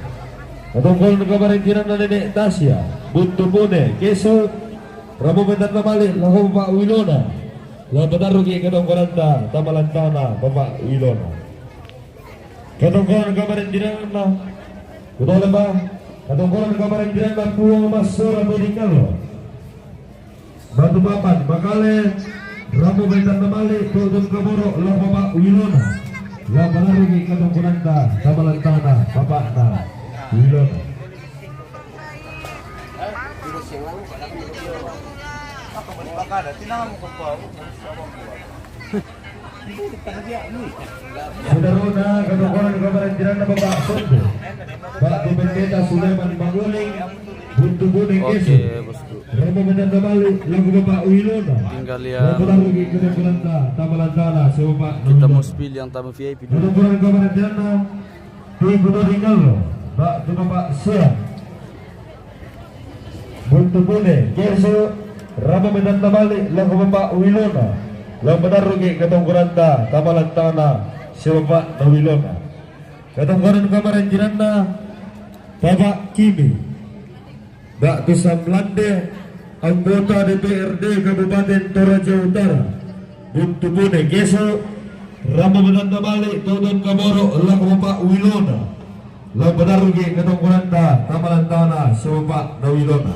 Katongkonan kamarintinanna Nenek Tasya, Buntu Bune, Kesu, ramo metan namale lao bapak uwa ilona. Lao patarruki katongkonanta tama lantana, bapak uwa ilona. Katongkonan kamarintinanna, kutole ba, katongkonan kamarintinanna Puang Massora Todingan, Batu Papan, Makale, ramo metan namale Duton Kaboro lao bapak uwa ilona. Lao patarruki katongkonanta tama lantana, bapak na uwa ilona. Sudarona, katongkonan kamarintinanna Bapak Sondo, Pak Pendeta Sulaiman Manguling, Buntu Bune, Kesu, ramo metan namale lao bapak uwa ilona. Lao patarruki katongkonanta tama lantana, sibapak na uwa ilona. Katongkonan kamarintinanna Tiku Todingan, Batu Bapak Siang, Buntu Bune, Kesu, ramo metan namale lao bapak uwa ilona. Lao patarruki katongkonanta tama lantana, sibapak na uwa ilona. Katongkonan kamarintinanna Bapak Kimi, Batu Samlande, anggota D P R D Kabupaten Toraja Utara, Buntu Bune, Kesu, ramo metan namale Duton Kaboro lao bapak uwa ilona. Lao patarruki katongkonanta tama lantana, sibapak na uwa ilona.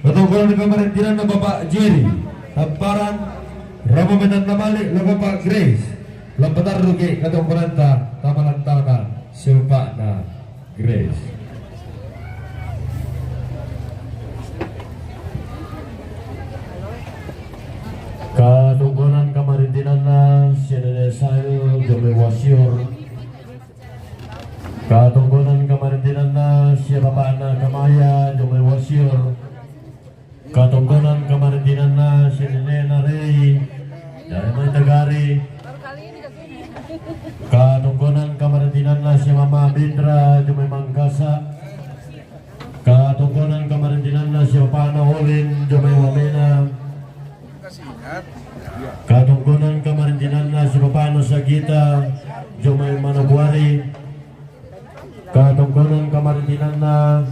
Katongkonan kamarintinanna Bapak Jerry, Tamparan, ramo metan namale lao bapak Grace. Lao patarruki katongkonanta tama lantana, sibapak na Grace. Katongkonan kamarintinanna si Nenek Sail, dio mai Wasior. Katongkonan kamarintinanna si bapakna Kamaya, dio mai Wasior. Katongkonan kamarintinanna si Nenena Rei, dio mai Tagari. Katongkonan kamarintinanna si Mama Bindra, dio mai Mangkasa. Katongkonan kamarintinanna si bapakna Olin, dio mai Wamena. Katongkonan kamarintinanna si bapakna Sagita, dio mai Manokwari. Katongkonan kamarintinanna,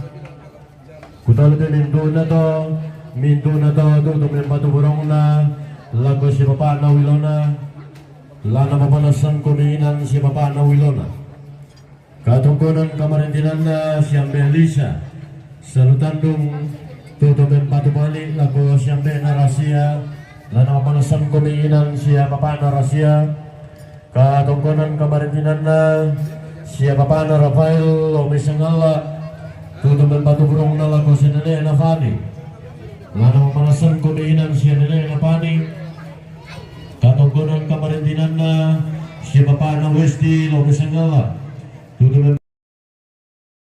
kutole pe mintu'na to, mintu'na to tu, tu mempatu burongna, lako si bapakna uwa ilona, lao na mapalassan kominginan si bapakna uwa ilona. Katongkonan kamarintinanna si Ambe Lisa, Salutandung, tu, tu mempatu bali, lako si Ambe na Rasia, lao na mapalassan kominginan si bapakna Rasia. Katongkonan kamarintinanna si bapana Rafael, lo mai sangalla, tutu mempatuburongna lako si nenena Fani, lana pamanasan komi inan si nenena Fani. Katongkonan kamarintinanna si bapana Westi, lo mai sangalla, tutu mem-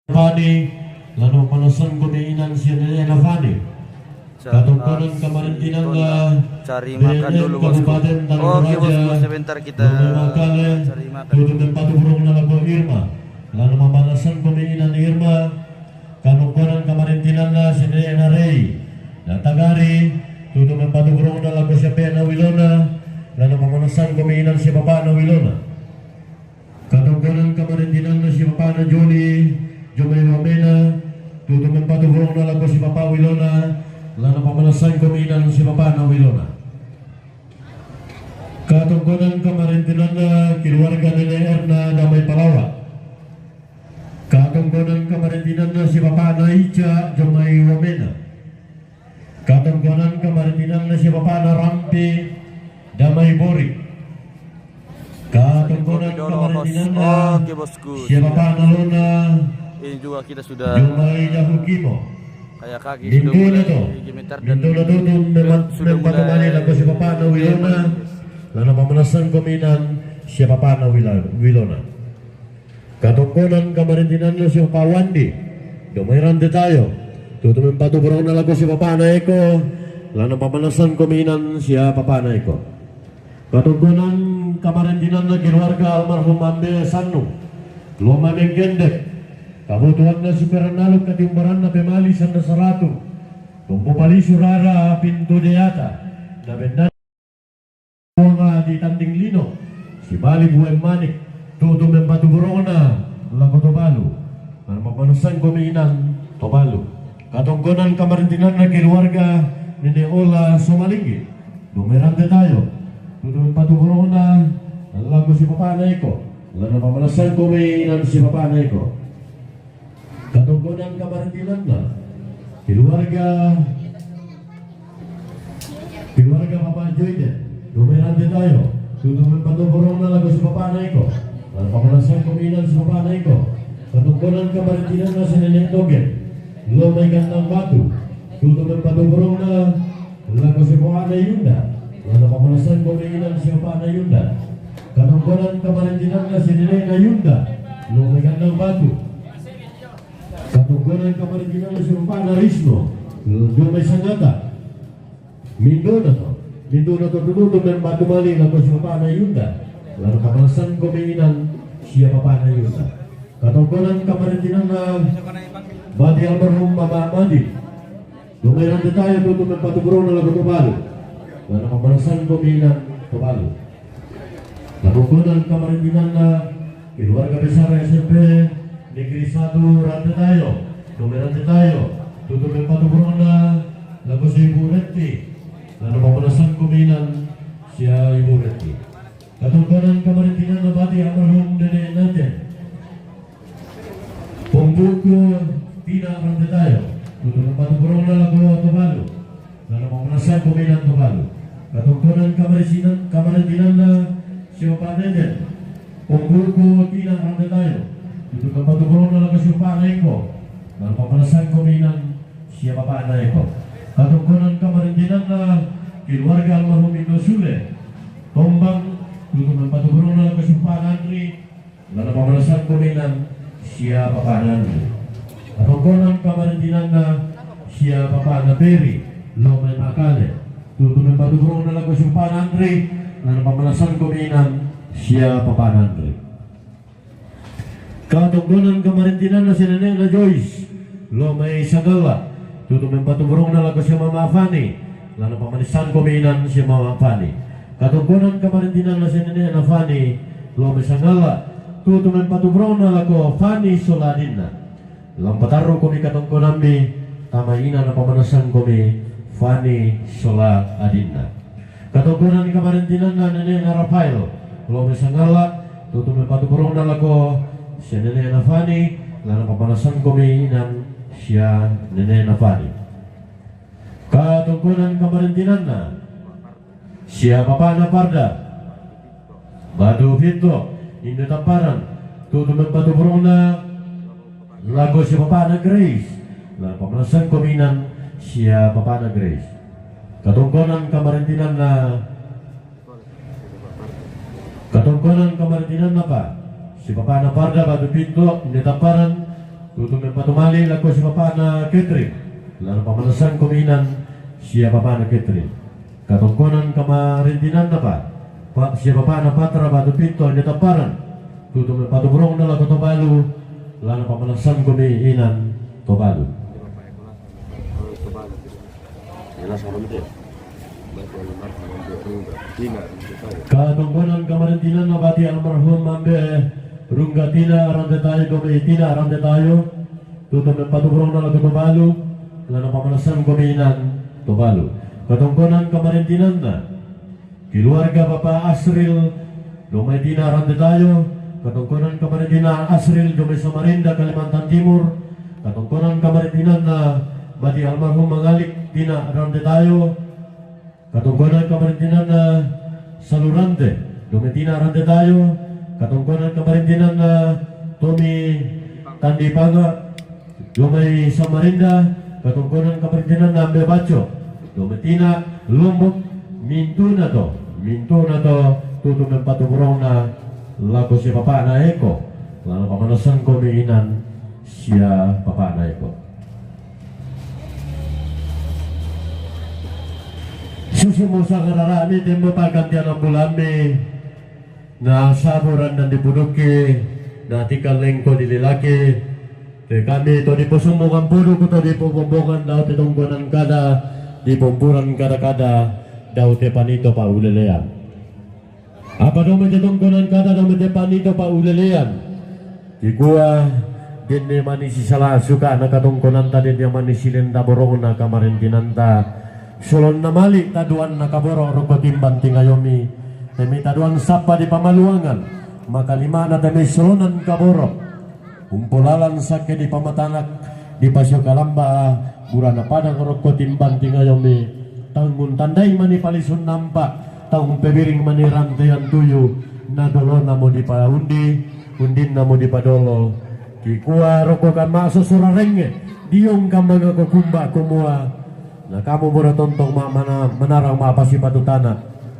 Fani, lana pamanasan komi inan si nenena Fani. Katongkonan kamarintinanna, cari makan dulu, bosku. Kabupaten Tangerang Raya, sebentar kita cari makan. Tutu mempatuburongna lako Irma, lana pamanasan komi inan Irma. Katongkonan kamarintinanna si nenena Rei, Natagari, tutu mempatuburongna lako si bapana Wilona, lana pamanasan komi inan si bapana Wilona. Katongkonan kamarintinanna si bapana Joni, jo mai wamena, tutu mempatuburongna lako si bapa Wilona, lana pamanasan komi inan si bapana Wilona. Katongkonan kamarintinanna keluarga nene Erna, da mai Palawa. Katongkonan kamarintinanna si bapana Ica, jo mai wamena. Katongkonan kamarintinanna si bapana Rampi, da mai Bori. Katongkonan kamarintinanna si bapana Lona, jo mai Jahukimo. Mindona to, mindona to tutu mempatuburongna lako si bapana Wilona, lana pamanasan komi inan si bapana Wila-, Wilona. Katongkonan kamarintinanna si bapa Wandi, jo mai Rantetayo, tutu mempatuburongna lako si bapana Eko, lana pamanasan komi inan si bapana Eko. Katongkonan kamarintinanna keluarga almarhum Ambe Sannu, lo mai Menggendek. Kabutuanna superan aluk, katiumbaranna pemali sanda saratu, tompo palisu rara pintu deata, na bennana Wonga di tanding lino, sibali buaen manik, tutu mempatuburongna lako Tobalu, lana pamanasan komi inan Tobalu. Katongkonan kamarintinanna keluarga nene Ola Somalinggi, jo mai Rantetayo, tutu mempatuburongna lako si bapana Eko, lana pamanasan komi inan si bapana Eko. Katongkonan kamarintinanna keluarga, keluarga bapa Joiden, jo mai Rantetayo, tutu mempatuburongna lako si bapana Eko, lana pamanasan komi inan si bapana Eko. Katongkonan kamarintinanna si nene Togen, lo mai Kandang Batu, tutu mempatuburongna lako si bapana Yunda, lana pamanasan komi inan si bapana Yunda. Katongkonan kamarintinanna si nenena Yunda, lo mai Kandang Batu. Katongkonan kamarintinanna si bapana Risno, jo mai Sangata. Mindona to, mindona to tutu mempatuburongna lako si bapana Yunda, lana pamanasan komi inan si bapana Yunda. Katongkonan kamarintinanna bati almarhum Mama Madi, jo mai Rantetayo, tutu mempatuburongna lako Tobalu, lana pamanasan komi inan Tobalu. Katongkonan kamarintinanna keluarga besar S M P Negeri Satu Rantetayo, jo mai Rantetayo, tutu mempatuburongna lako si Ibu Retti, lana pamanasan komi inan si Ibu Retti. Katongkonan kamarintinanna bati almarhum nene Naten, Pongbuku tina Rantetayo, tutu mempatuburongna lako Tobalu, lana pamanasan komi inan Tobalu. Katongkonan kamarisinan, kamarintinanna si bapa Neten, Pongbuku tina Rantetayo, tutu mempatuburongna lako si bapana Eko, lana pamanasan komi inan si bapana Eko. Katongkonan kamarintinanna keluarga almarhum Indo Sule, Tombang, tutu mempatuburongna lako si bapana Andri, lana pamanasan komi inan si bapana Andri. Katongkonan kamarintinanna si bapana Peri, lo mai Makale, tutu mempatuburongna lako si bapana Andri, lana pamanasan komi inan si bapana Andri. Katongkonan kamarintinanna si nenena Joyce, lo mai Sagala, tutu mempatuburongna lako si mama Fani, lana pamanasan komi inan si mama Fani. Katongkonan kamarintinanna si nenena Fani, lo mai Sagala, tutu mempatuburongna lako Fani sola adinna. Lam patarru komi katongkonammi, tama ina na pamanasan komi Fani sola adinna. Katongkonan kamarintinanna nenena Rafael, lo mai Sagala, tutu mempatuburongna lako si nenena Fani, lana pamanasan komi inan si nenena Fani. Katongkonan kamarintinanna si bapana Parda, Batu Pinto, Indu Tamparan, tutu mempatu burungna, lako si bapana Grace, la pamanasan kominan sia bapana Grace. Katongkonan kamarintinanna, katongkonan kamarintinanna pa, si bapana Parda Batu Pinto, Indu Tamparan, tutu mempatu mali lako si bapana Catherine, la pamanasan kominan sia bapana Catherine. Katongkonan kamarintinanna pa, pa sia bapana Patra Batu Pinto Indu Tamparan, tutu mempatu burungna lako Tobalu, la pamanasan kominan Tobalu. Katongkonan kamarintinanna bati almarhum ambe Rungga Tina Rantetayo, domi Tina Rantetayo, tutu mempatu burungna lako Tobalu, la pamanasan kominan Tobalu. Katongkonan kamarintinanna, keluarga Bapa Asril, domi Tina Rantetayo, katongkonan kamarintinanna Asril, domi Samarinda, Kalimantan Timur, katongkonan kamarintinanna bati almarhum Mangalik Tina Rantetayo, katongkonan kamarintinanna Salurante, domi Tina Rantetayo, katongkonan kamarintinanna Tomi Tandipanga, domi Samarinda, katongkonan kamarintinanna ambe Baco, domi Tina Lombok, mintuna to, mintuna to, tutu mempatu burungna lako si bapana Eko, la pamanasan kominan sia bapana Eko. Susu mo sagararami tembo pakantian ambulammi, na saburan dan dipuduki, na tika lengko dililaki, te kami to diposombongan puduku to dipobombongan dau te tongkonan kada, dipompuran kada-kada, dau te panito paulelean. Apa domi te tongkonan kada domi te panito paulelean. Kikua, denne mani sisala suka na katongkonanta, denne mani silenda borongna kamarintinanta. Solonna mali taduanna kaboro rokko timban tingayomi. Temi taduan sappa di pamaluangan. Makalimana temi solonan kaboro. Umpolalan sakke di pamatanak, di pasio kalamba, burana padang rokko timban tingayomi, tang untandai mani palisun nampa, tang umpebiring mani rantean tuyu, na dolona mo dipaundi, undinna mo dipadolo. Kikua rokko kamma sosora renge, diong kamma ngako kumba kumua, na kamu mura tontong ma mana-, manarang ma pasipatu tana.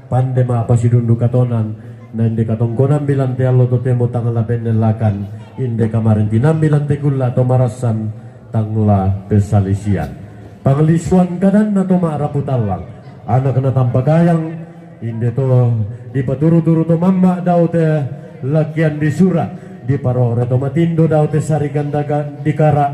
Pande ma pasidundu katonan, na inde katongkonammi lan te allo totemo tang la pennellakan, inde kamarintinammi lan te kulla to marassan tang la pessalisian. Panglisuan kadanna to ma'rapu tallang, anakna tampakayang, inde to dipaturu-turu to mamma dau te lakkian di sura, diparore to matindo dau te sarigan daga dikara,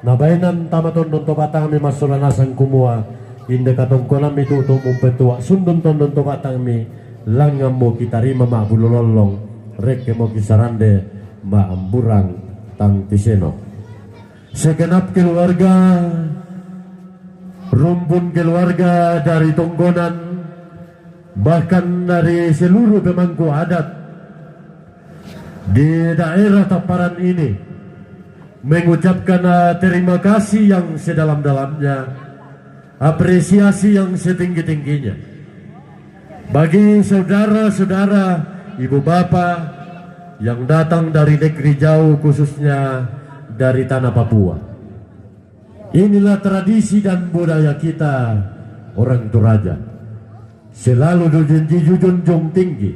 na baenan tama tondon to batangmi massola nasang kumua, inde katongkonammi tutu mumpetua sundun tondon to batangmi, langngan mo kitarima ma'bulo lollong, rekke mo kisarande ma'amburang tang tiseno. Segenap keluarga, rumpun keluarga dari tongkonan, bahkan dari seluruh pemangku adat di daerah Tamparan ini mengucapkan, eh, terima kasih yang sedalam-dalamnya, apresiasi yang setinggi-tingginya bagi saudara-saudara, ibu bapa yang datang dari negeri jauh, khususnya dari tanah Papua. Inilah tradisi dan budaya kita, orang Toraja. Selalu dijunjung tinggi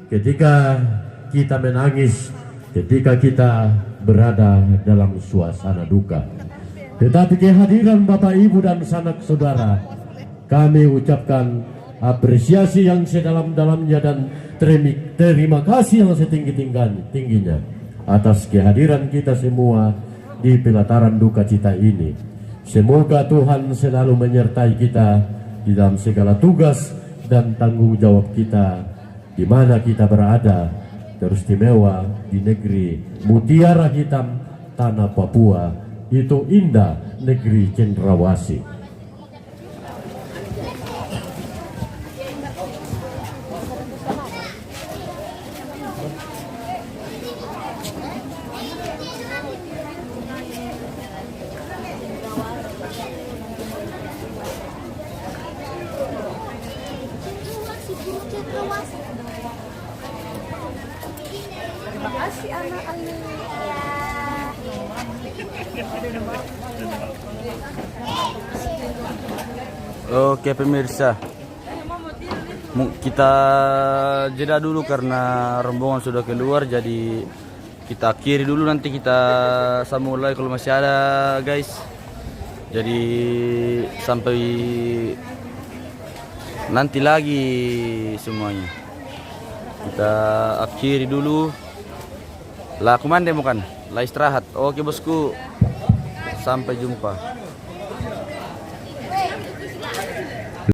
ketika kita menangis, ketika kita berada dalam suasana duka. Tetapi kehadiran Bapak, Ibu, dan sanak saudara, kami ucapkan apresiasi yang sedalam-dalamnya dan terimi-, terima kasih yang setinggi-tingginya atas kehadiran kita semua di pelataran duka cita ini. Semoga Tuhan selalu menyertai kita di dalam segala tugas dan tanggung jawab kita di mana kita berada, teristimewa di negeri Mutiara Hitam, tanah Papua, itu indah negeri cendrawasih. Oke, pemirsa, mu- kita jeda dulu karena rombongan sudah keluar, jadi kita akhiri dulu, nanti kita sambung lagi kalau masih ada, guys. Jadi sampai nanti lagi semuanya. Kita akhiri dulu. Lah, kumande bukan? Lah, istirahat. Oke, bosku. Sampai jumpa.